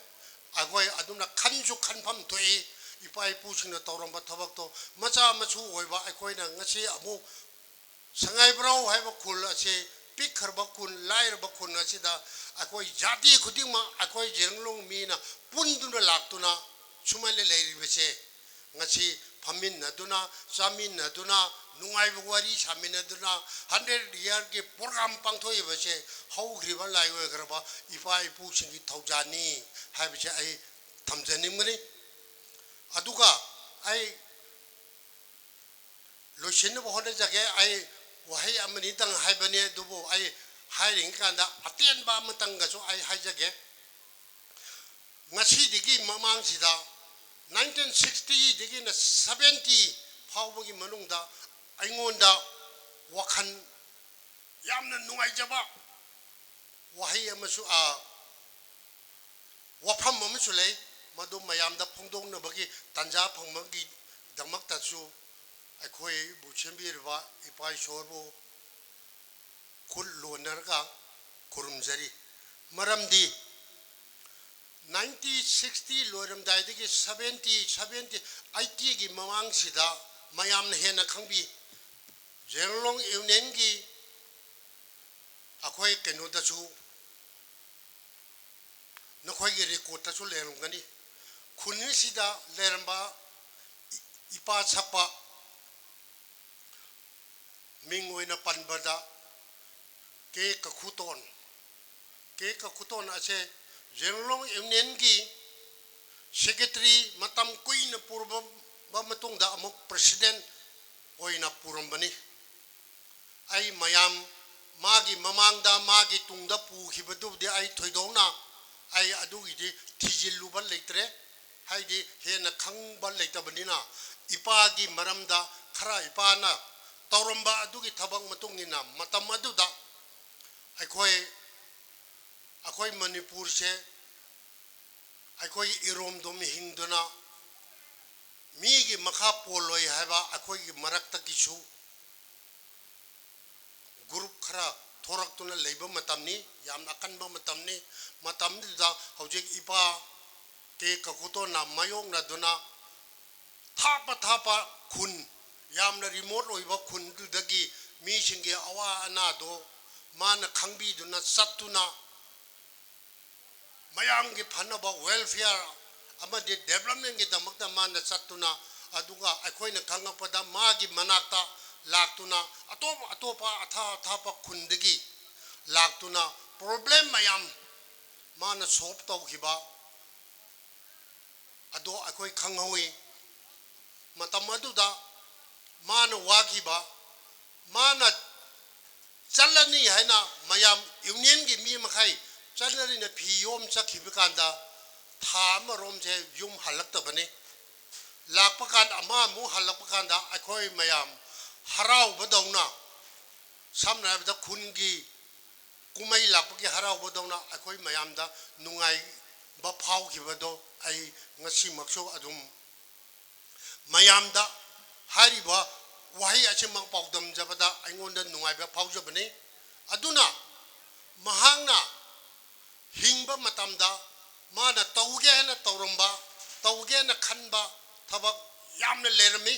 ꯑꯩꯈꯣꯏ ꯑꯗꯨꯝꯅ ꯈꯟꯁꯨ ꯈꯟꯐꯝ ꯊꯣꯛꯏ꯫ ꯏꯄꯥ ꯏꯄꯨꯁꯤꯡꯅ ꯇꯧꯔꯝꯕ ꯊꯕꯛꯇꯣ ꯃꯆꯥ ꯃꯁꯨ ꯑꯣꯏꯕ ꯑꯩꯈꯣꯏꯅ ꯉꯁꯤ ꯑꯃꯨꯛ ꯁꯉꯥꯏꯄ꯭ꯔꯧ ꯍꯥꯏꯕ ꯈꯨꯜ ꯑꯁꯤ ꯄꯤꯛꯈ꯭ꯔꯕ ꯈꯨꯜ, ꯂꯥꯏꯔꯕ ꯈꯨꯜ ꯑꯁꯤꯗ ꯑꯩꯈꯣꯏ ꯖꯥꯇꯤ ꯈꯨꯗꯤꯡꯃꯛ ꯑꯩꯈꯣꯏ ꯖꯦꯔꯣꯂꯣꯡ ꯃꯤꯅ ꯄꯨꯟꯗꯨꯅ ꯂꯥꯛꯇꯨꯅ ꯁꯨꯃꯥꯏꯅ ꯂꯩꯔꯤꯕꯁꯦ, ꯉꯁꯤ ꯐꯝꯃꯤꯟꯅꯗꯨꯅ, ꯆꯥꯃꯤꯟꯅꯗꯨꯅ, ꯅꯨꯡꯉꯥꯏꯕ ꯋꯥꯔꯤ ꯁꯥꯃꯤꯟꯅꯗꯨꯅ hundred yearꯒꯤ program ꯄꯥꯡꯊꯣꯛꯏꯕꯁꯦ ꯍꯧꯈ꯭ꯔꯤꯕ ꯂꯥꯏꯑꯣꯏꯈ꯭ꯔꯕ ꯏꯄꯥ ꯏꯄꯨꯁꯤꯡꯒꯤ ꯊꯧꯖꯥꯜꯅꯤ ꯍꯥꯏꯕꯁꯦ ꯑꯩ ꯊꯝꯖꯅꯤꯡꯕꯅꯤ꯫ ꯑꯗꯨꯒ ꯑꯩ ꯂꯣꯏꯁꯤꯟꯅꯕ ꯍꯣꯠꯅꯖꯒꯦ꯫ ꯑꯩ ꯋꯥꯍꯩ ꯑꯃꯅꯤꯇꯪ ꯍꯥꯏꯕꯅꯤ, ꯑꯗꯨꯕꯨ ꯑꯩ ꯍꯥꯏꯔꯤꯉꯩ ꯀꯥꯟꯗ ꯑꯇꯦꯟꯕ ꯑꯃꯇꯪꯒꯁꯨ ꯑꯩ ꯍꯥꯏꯖꯒꯦ꯫ ꯉꯁꯤꯗꯒꯤ ꯃꯃꯥꯡꯁꯤꯗ nineteen sixtyꯗꯒꯤꯅ seventy ꯐꯥꯎꯕꯒꯤ ꯃꯅꯨꯡꯗ ꯑꯩꯉꯣꯟꯗ ꯋꯥꯈꯜ ꯌꯥꯝꯅ ꯅꯨꯡꯉꯥꯏꯖꯕ ꯋꯥꯍꯩ ꯑꯃꯁꯨ, ꯑ, ꯋꯥꯐꯝ ꯑꯃꯁꯨ ꯂꯩ꯫ ꯃꯗꯨ ꯃꯌꯥꯝꯗ ꯐꯣꯡꯗꯣꯛꯅꯕꯒꯤ ꯇꯥꯟꯖꯥ ꯐꯪꯕꯒꯤꯗꯃꯛꯇꯁꯨ ꯑꯩꯈꯣꯏꯕꯨ ꯁꯦꯝꯕꯤꯔꯤꯕ ꯏꯄꯥ ꯏꯁꯣꯔꯕꯨ ꯈꯨꯠ ꯂꯣꯟꯅꯔꯒ ꯈꯨꯔꯨꯝꯖꯔꯤ꯫ ꯃꯔꯝꯗꯤ nineteen sixty ꯂꯣꯏꯔꯝꯗꯥꯏꯗꯒꯤ seventy, seventy, eightyꯒꯤ ꯃꯃꯥꯡꯁꯤꯗ ꯃꯌꯥꯝꯅ ꯍꯦꯟꯅ ꯈꯪꯕꯤ, ꯖꯦꯔꯣꯂꯣꯡ ꯌꯨꯅꯤꯌꯟꯒꯤ ꯑꯩꯈꯣꯏ ꯀꯩꯅꯣꯗꯁꯨ, ꯅꯈꯣꯏꯒꯤ ꯔꯦꯀꯣꯔꯠꯇꯁꯨ ꯂꯩꯔꯝꯒꯅꯤ, ꯈꯨꯟ ꯑꯁꯤꯗ ꯂꯩꯔꯝꯕ ꯏ-, ꯏꯄꯥ ꯁꯛꯄ ꯃꯤꯡ ꯑꯣꯏꯅ ꯄꯟꯕꯗ ꯀꯦ ꯀꯈꯨꯇꯣꯟ, ꯀꯦ ꯀꯈꯨꯇꯣꯟ ꯑꯁꯦ ꯖꯦꯔꯣꯂꯣꯡ ꯌꯨꯅꯤꯌꯟꯒꯤ ꯁꯦꯀ꯭ꯔꯦꯇꯔꯤ ꯃꯇꯝ ꯀꯨꯏꯅ ꯄꯨꯔꯕ ꯃꯇꯨꯡꯗ ꯑꯃꯨꯛ ꯄ꯭ꯔꯁꯤꯗꯦꯟ ꯑꯣꯏꯅ ꯄꯨꯔꯝꯕꯅꯤ꯫ ꯑꯩ ꯃꯌꯥꯝ ꯃꯥꯒꯤ ꯃꯃꯥꯡꯗ, ꯃꯥꯒꯤ ꯇꯨꯡꯗ ꯄꯨꯈꯤꯕꯗꯨꯕꯨꯗꯤ ꯑꯩ ꯊꯣꯏꯗꯣꯛꯅ ꯑꯩ ꯑꯗꯨꯒꯤꯗꯤ ꯊꯤꯖꯤꯜꯂꯨꯕ ꯂꯩꯇ꯭ꯔꯦ꯫ ꯍꯥꯏꯗꯤ ꯍꯦꯟꯅ ꯈꯪꯕ ꯂꯩꯇꯕꯅꯤꯅ, ꯏꯄꯥꯒꯤ ꯃꯔꯝꯗ ꯈꯔ ꯏꯄꯥꯅ ꯇꯧꯔꯝꯕ ꯑꯗꯨꯒꯤ ꯊꯕꯛ ꯃꯇꯨꯡ ꯏꯟꯅ ꯃꯇꯝ ꯑꯗꯨꯗ ꯑꯩꯈꯣꯏ, ꯑꯩꯈꯣꯏ ꯃꯅꯤꯄꯨꯔꯁꯦ ꯑꯩꯈꯣꯏ ꯏꯔꯣꯝꯗꯣꯝ ꯍꯤꯡꯗꯨꯅ ꯃꯤꯒꯤ ꯃꯈꯥ ꯄꯣꯜꯂꯣꯏ ꯍꯥꯏꯕ ꯑꯩꯈꯣꯏꯒꯤ ꯃꯔꯛꯇꯒꯤꯁꯨ ꯒ꯭ꯔꯨꯞ ꯈꯔ ꯊꯣꯔꯛꯇꯨꯅ ꯂꯩꯕ ꯃꯇꯝꯅꯤ, ꯌꯥꯝꯅ ꯑꯀꯟꯕ ꯃꯇꯝꯅꯤ꯫ ꯃꯇꯝꯗꯨꯗ ꯍꯧꯖꯤꯛ ꯏꯄꯥ ꯀꯦ ꯀꯀꯨꯇꯣꯟꯅ ꯃꯥꯌꯣꯛꯅꯗꯨꯅ ꯊꯥꯞꯄ ꯊꯥꯞꯄ ꯈꯨꯟ, ꯌꯥꯝꯅ ꯔꯤꯃꯣꯠ ꯑꯣꯏꯕ ꯈꯨꯟꯗꯨꯗꯒꯤ ꯃꯤꯁꯤꯡꯒꯤ ꯑꯋꯥ ꯑꯅꯥꯗꯣ ꯃꯥꯅ ꯈꯪꯕꯤꯗꯨꯅ ꯆꯠꯇꯨꯅ ꯃꯌꯥꯝꯒꯤ ꯐꯅꯕ, ꯋꯦꯜꯐꯤꯌꯔ ꯑꯃꯗꯤ ꯗꯦꯕꯂꯞꯃꯦꯟꯒꯤꯗꯃꯛꯇ ꯃꯥꯅ ꯆꯠꯇꯨꯅ, ꯑꯗꯨꯒ ꯑꯩꯈꯣꯏꯅ ꯈꯪꯉꯛꯄꯗ ꯃꯥꯒꯤ ꯃꯅꯥꯛꯇ ꯂꯥꯛꯇꯨꯅ ꯑꯇꯣꯞ ꯑꯇꯣꯞꯄ ꯑꯊꯥ ꯑꯊꯥꯞꯄ ꯈꯨꯟꯗꯒꯤ ꯂꯥꯛꯇꯨꯅ ꯄ꯭ꯔꯣꯕ꯭ꯂꯦꯝ ꯃꯌꯥꯝ ꯃꯥꯅ ꯁꯣꯜꯕ ꯇꯧꯈꯤꯕ ꯑꯗꯣ ꯑꯩꯈꯣꯏ ꯈꯪꯍꯧꯏ꯫ ꯃꯇꯝ ꯑꯗꯨꯗ ꯃꯥꯅ ꯋꯥꯈꯤꯕ, ꯃꯥꯅ ꯆꯠꯂꯅꯤ ꯍꯥꯏꯅ ꯃꯌꯥꯝ ꯌꯨꯅꯤꯌꯟꯒꯤ ꯃꯤ ꯃꯈꯩ ꯆꯠꯂꯅꯤꯅ ꯐꯤ ꯌꯣꯝ ꯆꯠꯈꯤꯕ ꯀꯥꯟꯗ ꯊꯥ ꯑꯃꯔꯣꯝꯁꯦ ꯌꯨꯝ ꯍꯜꯂꯛꯇꯕꯅꯤ꯫ ꯂꯥꯛꯄ ꯀꯥꯟꯗ ꯑꯃ ꯑꯃꯨꯛ ꯍꯜꯂꯛꯄ ꯀꯥꯟꯗ ꯑꯩꯈꯣꯏ ꯃꯌꯥꯝ ꯍꯔꯥꯎꯕꯗꯧꯅ ꯁꯝꯅ ꯍꯥꯏꯔꯕꯗ ꯈꯨꯟꯒꯤ ꯀꯨꯝꯍꯩ ꯂꯥꯛꯄꯒꯤ ꯍꯔꯥꯎꯕꯗꯧꯅ ꯑꯩꯈꯣꯏ ꯃꯌꯥꯝꯗ ꯅꯨꯡꯉꯥꯏꯕ ꯐꯥꯎꯈꯤꯕꯗꯣ ꯑꯩ ꯉꯁꯤꯃꯛꯁꯨ ꯑꯗꯨꯝ ꯃꯌꯥꯝꯗ ꯍꯥꯏꯔꯤꯕ ꯋꯥꯍꯩ ꯑꯁꯤꯃꯛ ꯄꯥꯎꯗꯝꯖꯕꯗ ꯑꯩꯉꯣꯟꯗ ꯅꯨꯡꯉꯥꯏꯕ ꯐꯥꯎꯖꯕꯅꯤ꯫ ꯑꯗꯨꯅ ꯃꯍꯥꯛꯅ ꯍꯤꯡꯕ ꯃꯇꯝꯗ ꯃꯥꯅ ꯇꯧꯒꯦ ꯍꯥꯏꯅ ꯇꯧꯔꯝꯕ, ꯇꯧꯒꯦ ꯍꯥꯏꯅ ꯈꯟꯕ ꯊꯕꯛ ꯌꯥꯝꯅ ꯂꯩꯔꯝꯃꯤ꯫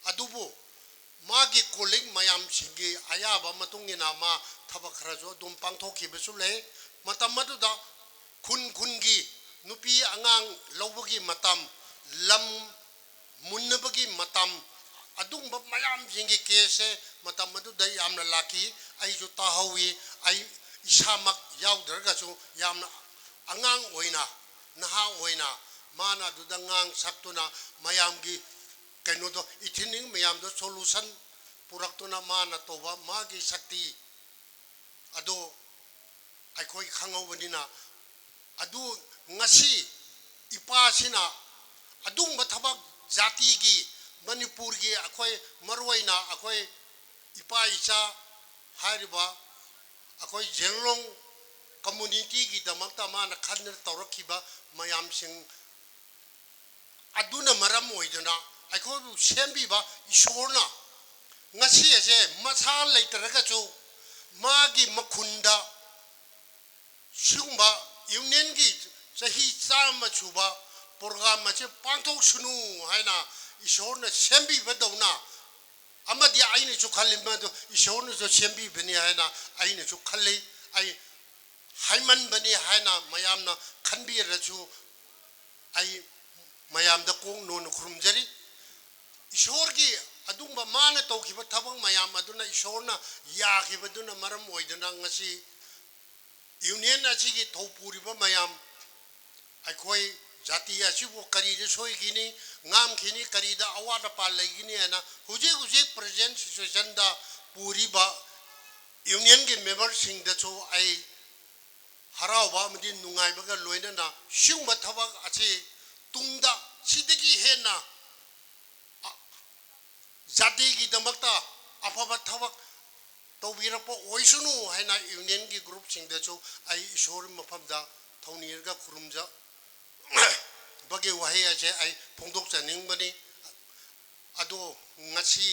ꯑꯗꯨꯕꯨ ꯃꯥꯒꯤ colleague ꯃꯌꯥꯝꯁꯤꯡꯒꯤ ꯑꯌꯥꯕ ꯃꯇꯨꯡ ꯏꯟꯅ ꯃꯥ ꯊꯕꯛ ꯈꯔꯁꯨ ꯑꯗꯨꯝ ꯄꯥꯡꯊꯣꯛꯈꯤꯕꯁꯨ ꯂꯩ꯫ ꯃꯇꯝ ꯑꯗꯨꯗ ꯈꯨꯟ ꯈꯨꯟꯒꯤ ꯅꯨꯄꯤ ꯑꯉꯥꯡ ꯂꯧꯕꯒꯤ ꯃꯇꯝ, ꯂꯝ ꯃꯨꯟꯅꯕꯒꯤ ꯃꯇꯝ, ꯑꯗꯨꯒꯨꯝꯕ ꯃꯌꯥꯝꯁꯤꯡꯒꯤ caseꯁꯦ ꯃꯇꯝ ꯑꯗꯨꯗ ꯌꯥꯝꯅ ꯂꯥꯛꯈꯤ꯫ ꯑꯩꯁꯨ ꯇꯥꯍꯧꯏ꯫ ꯑꯩ ꯏꯁꯥꯃꯛ ꯌꯥꯎꯗ꯭ꯔꯒꯁꯨ ꯌꯥꯝꯅ ꯑꯉꯥꯡ ꯑꯣꯏꯅ, ꯅꯍꯥ ꯑꯣꯏꯅ ꯃꯥꯅ ꯑꯗꯨꯗ ꯉꯥꯡ ꯁꯛꯇꯨꯅ ꯃꯌꯥꯝꯒꯤ ꯀꯩꯅꯣꯗꯣ, ꯏꯊꯤꯅꯤꯡ ꯃꯌꯥꯝꯗꯣ solution ꯄꯨꯔꯛꯇꯨꯅ ꯃꯥꯅ ꯇꯧꯕ ꯃꯥꯒꯤ ꯁꯛꯇꯤ ꯑꯗꯣ ꯑꯩꯈꯣꯏ ꯈꯪꯍꯧꯕꯅꯤꯅ꯫ ꯑꯗꯨ ꯉꯁꯤ ꯏꯄꯥꯁꯤꯅ ꯑꯗꯨꯒꯨꯝꯕ ꯊꯕꯛ ꯖꯥꯇꯤꯒꯤ, ꯃꯅꯤꯄꯨꯔꯒꯤ ꯑꯩꯈꯣꯏ ꯃꯔꯨꯑꯣꯏꯅ ꯑꯩꯈꯣꯏ ꯏꯄꯥ ꯏꯆꯥ ꯍꯥꯏꯔꯤꯕ ꯑꯩꯈꯣꯏ ꯖꯦꯡꯂꯣꯡ communityꯒꯤꯗꯃꯛꯇ ꯃꯥꯅ ꯈꯟꯗꯨꯅ ꯇꯧꯔꯛꯈꯤꯕ ꯃꯌꯥꯝꯁꯤꯡ ꯑꯗꯨꯅ ꯃꯔꯝ ꯑꯣꯏꯗꯨꯅ ꯑꯩꯈꯣꯏꯕꯨ ꯁꯦꯝꯕꯤꯕ ꯏꯁꯣꯔꯅ ꯉꯁꯤ ꯑꯁꯦ ꯃꯁꯥ ꯂꯩꯇ꯭ꯔꯒꯁꯨ ꯃꯥꯒꯤ ꯃꯈꯨꯟꯗ ꯁꯤꯒꯨꯝꯕ unionꯒꯤ ꯆꯍꯤ ꯆꯥꯝꯃ ꯁꯨꯕ program ꯑꯁꯤ ꯄꯥꯡꯊꯣꯛꯁꯅꯨ ꯍꯥꯏꯅ ꯏꯁꯣꯔꯅ ꯁꯦꯝꯕꯤꯕꯗꯧꯅ ꯑꯃꯗꯤ ꯑꯩꯅꯁꯨ ꯈꯜꯂꯤ, ꯃꯗꯨ ꯏꯁꯣꯔꯅꯁꯨ ꯁꯦꯝꯕꯤꯕꯅꯤ ꯍꯥꯏꯅ ꯑꯩꯅꯁꯨ ꯈꯜꯂꯤ꯫ ꯑꯩ ꯍꯥꯏꯃꯟꯕꯅꯤ ꯍꯥꯏꯅ ꯃꯌꯥꯝꯅ ꯈꯟꯕꯤꯔꯁꯨ ꯑꯩ ꯃꯌꯥꯝꯗ ꯀꯣꯛ ꯅꯣꯟꯅ ꯈꯨꯔꯨꯝꯖꯔꯤ꯫ ꯏꯁꯣꯔꯒꯤ ꯑꯗꯨꯒꯨꯝꯕ ꯃꯥꯅ ꯇꯧꯈꯤꯕ ꯊꯕꯛ ꯃꯌꯥꯝ ꯑꯗꯨꯅ ꯏꯁꯣꯔꯅ ꯌꯥꯈꯤꯕꯗꯨꯅ ꯃꯔꯝ ꯑꯣꯏꯗꯨꯅ ꯉꯁꯤ union ꯑꯁꯤꯒꯤ ꯊꯧ ꯄꯨꯔꯤꯕ ꯃꯌꯥꯝ ꯑꯩꯈꯣꯏ ꯖꯥꯇꯤ ꯑꯁꯤꯕꯨ ꯀꯔꯤꯗ ꯁꯣꯏꯈꯤꯅꯤ, ꯉꯥꯡꯈꯤꯅꯤ, ꯀꯔꯤꯗ ꯑꯋꯥꯠ ꯑꯄꯥ ꯂꯩꯒꯅꯤ ꯍꯥꯏꯅ ꯍꯧꯖꯤꯛ ꯍꯧꯖꯤꯛ present situationꯗ ꯄꯨꯔꯤꯕ unionꯒꯤ memberꯁꯤꯡꯗꯁꯨ ꯑꯩ ꯍꯔꯥꯎꯕ ꯑꯃꯗꯤ ꯅꯨꯡꯉꯥꯏꯕꯒ ꯂꯣꯏꯅꯅ ꯁꯤꯒꯨꯝꯕ ꯊꯕꯛ ꯑꯁꯤ ꯇꯨꯡꯗ ꯁꯤꯗꯒꯤ ꯍꯦꯟꯅ ꯖꯥꯇꯤꯒꯤꯗꯃꯛꯇ ꯑꯐꯕ ꯊꯕꯛ ꯇꯧꯕꯤꯔꯛꯄ ꯑꯣꯏꯁꯅꯨ ꯍꯥꯏꯅ ꯌꯨꯅꯤꯌꯟꯒꯤ ꯒ꯭ꯔꯨꯞꯁꯤꯡꯗꯁꯨ ꯑꯩ ꯏꯁꯣꯔꯒꯤ ꯃꯐꯝꯗ ꯊꯧꯅꯤꯔꯒ ꯈꯨꯔꯨꯝꯖꯕꯒꯤ ꯋꯥꯍꯩ ꯑꯁꯦ ꯑꯩ ꯐꯣꯡꯗꯣꯛꯆꯅꯤꯡꯕꯅꯤ꯫ ꯑꯗꯣ ꯉꯁꯤ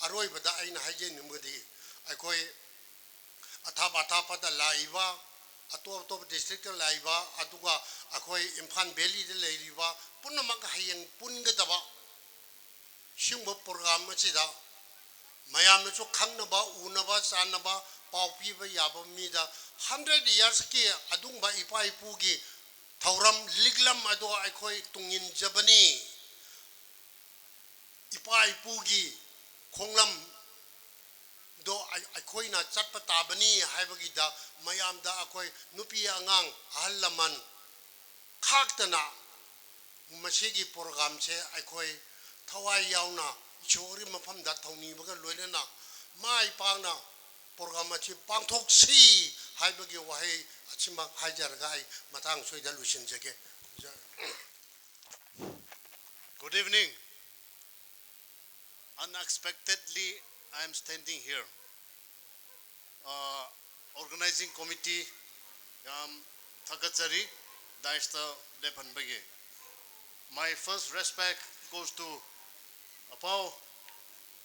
ꯑꯔꯣꯏꯕꯗ ꯑꯩꯅ ꯍꯥꯏꯖꯅꯤꯡꯕꯗꯤ, ꯑꯩꯈꯣꯏ ꯑꯊꯥꯞ ꯑꯊꯥꯞꯄꯗ ꯂꯥꯛꯏꯕ, ꯑꯇꯣꯞ ꯑꯇꯣꯞꯄ ꯗꯤꯁꯇ꯭ꯔꯤꯛꯇ ꯂꯥꯛꯏꯕ, ꯑꯗꯨꯒ ꯑꯩꯈꯣꯏ ꯏꯝꯐꯥꯜ ꯚꯦꯂꯤꯗ ꯂꯩꯔꯤꯕ ꯄꯨꯝꯅꯃꯛ ꯍꯌꯦꯡ ꯄꯨꯟꯒꯗꯕ ꯁꯤꯒꯨꯝꯕ ꯄ꯭ꯔꯣꯒ꯭ꯔꯥꯝ ꯑꯁꯤꯗ ꯃꯌꯥꯝꯅꯁꯨ ꯈꯪꯅꯕ, ꯎꯅꯕ, ꯆꯥꯟꯅꯕ, ꯄꯥꯎ ꯄꯤꯕ ꯌꯥꯕ ꯃꯤꯗ ꯍꯟꯗ꯭ꯔꯦꯠ ꯏꯌꯥꯔꯁꯀꯤ ꯑꯗꯨꯒꯨꯝꯕ ꯏꯄꯥ ꯏꯄꯨꯒꯤ ꯊꯧꯔꯝ ꯂꯤꯛꯂꯝ ꯑꯗꯣ ꯑꯩꯈꯣꯏ ꯇꯨꯡꯏꯟꯖꯕꯅꯤ꯫ ꯏꯄꯥ ꯏꯄꯨꯒꯤ ꯈꯣꯡꯂꯝꯗꯣ ꯑꯩ-, ꯑꯩꯈꯣꯏꯅ ꯆꯠꯄ ꯇꯥꯕꯅꯤ ꯍꯥꯏꯕꯒꯤꯗ ꯃꯌꯥꯝꯗ ꯑꯩꯈꯣꯏ ꯅꯨꯄꯤ ꯑꯉꯥꯡ, ꯑꯍꯜ ꯂꯃꯟ ꯈꯥꯛꯇꯅ ꯃꯁꯤꯒꯤ ꯄ꯭ꯔꯣꯒ꯭ꯔꯥꯝꯁꯦ ꯑꯩꯈꯣꯏ ꯊꯋꯥꯏ ꯌꯥꯎꯅ ꯏꯁꯣꯔꯒꯤ ꯃꯐꯝꯗ ꯊꯧꯅꯤꯕꯒ ꯂꯣꯏꯅꯅ ꯃꯥꯏ ꯄꯥꯛꯅ ꯄ꯭ꯔꯣꯒ꯭ꯔꯥꯝ ꯑꯁꯤ ꯄꯥꯡꯊꯣꯛꯁꯤ ꯍꯥꯏꯕꯒꯤ ꯋꯥꯍꯩ ꯑꯁꯤꯃꯛ ꯍꯥꯏꯖꯔꯒ ꯑꯩ ꯃꯇꯥꯡ ꯑꯁꯤꯗ ꯂꯣꯏꯁꯤꯟꯖꯒꯦ꯫ Good evening. Unexpectedly, I am standing here. Uh, organizing committee, ꯌꯥꯝ ꯊꯥꯒꯠꯆꯔꯤ, dais ꯇ ꯂꯦꯞꯍꯟꯕꯒꯤ꯫ My first respect goes to ꯑꯄꯥꯎ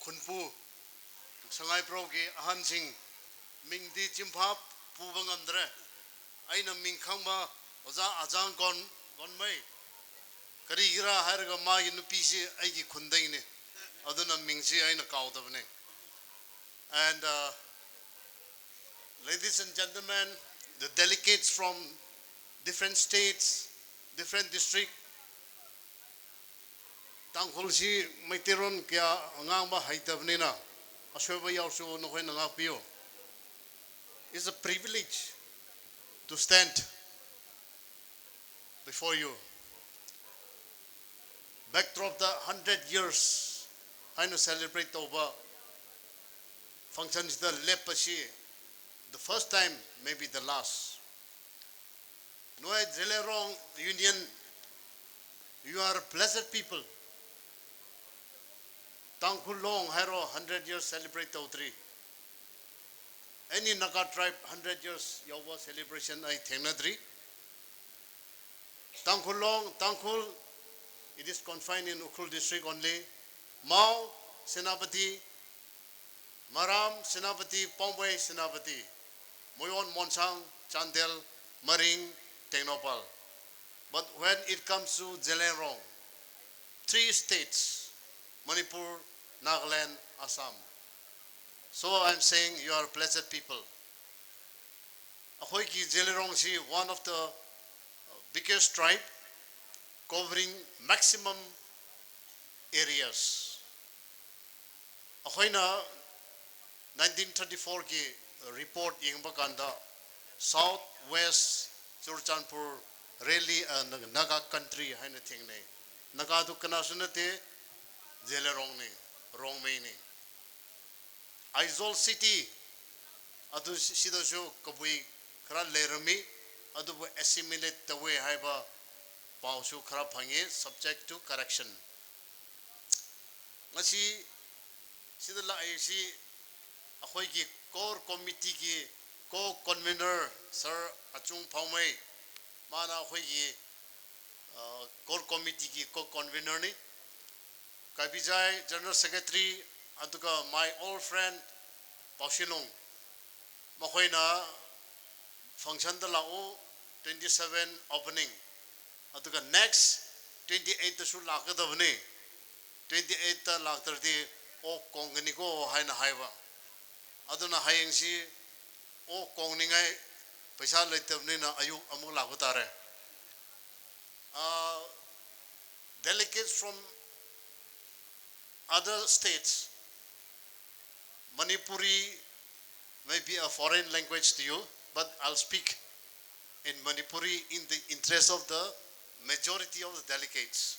ꯈꯨꯟꯄꯨ, ꯁꯉꯥꯏꯄ꯭ꯔꯧꯒꯤ ꯑꯍꯟꯁꯤꯡ, ꯃꯤꯡꯗꯤ ꯆꯤꯟꯐꯥ ꯄꯨꯕ ꯉꯝꯗ꯭ꯔꯦ꯫ ꯑꯩꯅ ꯃꯤꯡ ꯈꯪꯕ ꯑꯣꯖꯥ ꯑꯖꯥꯡ ꯒꯣꯟ-, ꯒꯣꯟꯃꯩ꯫ ꯀꯔꯤꯒꯤꯔꯥ ꯍꯥꯏꯔꯒ ꯃꯥꯒꯤ ꯅꯨꯄꯤꯁꯤ ꯑꯩꯒꯤ ꯈꯨꯟꯗꯒꯤꯅꯤ꯫ ꯑꯗꯨꯅ ꯃꯤꯡꯁꯤ ꯑꯩꯅ ꯀꯥꯎꯗꯕꯅꯤ꯫ And, uh, ladies and gentlemen, the delegates from different states, different district, ꯇꯥꯡꯈꯨꯜꯁꯤ Meiteilon ꯀꯌꯥ ꯉꯥꯡꯕ ꯍꯩꯇꯕꯅꯤꯅ ꯑꯁꯣꯏꯕ ꯌꯥꯎꯔꯁꯨ ꯅꯈꯣꯏꯅ ꯉꯥꯛꯄꯤꯌꯨ꯫ It's a privilege to stand before you. Backdrop ꯇ hundred years ꯍꯥꯏꯅ celebrate ꯇꯧꯕ function ꯁꯤꯗ ꯂꯦꯞꯄꯁꯤ, the first time, maybe the last. ꯅꯣꯏ ꯖꯦꯂꯦꯔꯣꯡ Union, you are blessed people. ꯇꯥꯡꯈꯨꯜ ꯂꯣꯡ ꯍꯥꯏꯔꯣ, hundred years celebrate ꯇꯧꯗ꯭ꯔꯤ꯫ Any Naga tribe hundred years ꯌꯧꯕ celebration ꯑꯩ ꯊꯦꯡꯅꯗ꯭ꯔꯤ. Tangkhul Long, Tangkhul, it is confined in Ukhrul district only. Mao, Senapati, Maram, Senapati, Paumbai, Senapati, Moyon, Monsang, Chandel, Maring, Tengnoupal. But when it comes to Zeliangrong, three states, Manipur, Nagaland, Assam. So I'm saying you are blessed people. ꯑꯩꯈꯣꯏꯒꯤ ꯖꯦꯂꯤꯔꯣꯡꯁꯤ one of the biggest tribe covering maximum areas. ꯑꯩꯈꯣꯏꯅ nineteen thirty fourꯒꯤ report ꯌꯦꯡꯕ ꯀꯥꯟꯗ South West Churachandpur really a Naga country ꯍꯥꯏꯅ ꯊꯦꯡꯅꯩ. ꯅꯥꯒꯥꯗꯨ ꯀꯅꯥꯁꯨ ꯅꯠꯇꯦ, ꯖꯦꯂꯤꯔꯣꯡꯅꯤ, ꯔꯣꯡꯃꯩꯅꯤ. Aizawl city ꯑꯗꯨ ꯁꯤꯗꯁꯨ ꯀꯕꯨꯏ ꯈꯔ ꯂꯩꯔꯝꯃꯤ, ꯑꯗꯨꯕꯨ assimilate ꯇꯧꯋꯦ ꯍꯥꯏꯕ ꯄꯥꯎꯁꯨ ꯈꯔ ꯐꯪꯉꯤ, subject to correction. ꯉꯁꯤ ꯁꯤꯗ ꯂꯥꯛꯏꯁꯤ ꯑꯩꯈꯣꯏꯒꯤ core committeeꯒꯤ co-convenor Sir ꯑꯆꯨꯡ ꯐꯥꯎꯃꯩ, ꯃꯥꯅ ꯑꯩꯈꯣꯏꯒꯤ core committeeꯒꯤ co-convenorꯅꯤ. ꯀꯥꯏꯕꯤꯖꯥꯏ general secretary, ꯑꯗꯨꯒ my old friend ꯄꯥꯎꯁꯤꯂꯣꯡ, ꯃꯈꯣꯏꯅ functionꯗ ꯂꯥꯛꯎ, twenty seven opening, ꯑꯗꯨꯒ next twenty eightꯇꯁꯨ ꯂꯥꯛꯀꯗꯕꯅꯤ, twenty eightꯇ ꯂꯥꯛꯇ꯭ꯔꯗꯤ ꯑꯣꯛ ꯀꯣꯡꯒꯅꯤꯀꯣ ꯍꯥꯏꯅ ꯍꯥꯏꯕ. ꯑꯗꯨꯅ ꯍꯌꯦꯡꯁꯤ ꯑꯣꯛ ꯀꯣꯡꯅꯤꯡꯉꯥꯏ ꯄꯩꯁꯥ ꯂꯩꯇꯕꯅꯤꯅ ꯑꯌꯨꯛ ꯑꯃꯨꯛ ꯂꯥꯛꯄ ꯇꯥꯔꯦ. Delegates from other states, Manipuri may be a foreign language to you, but I'll speak in Manipuri in the interest of the majority of the delegates.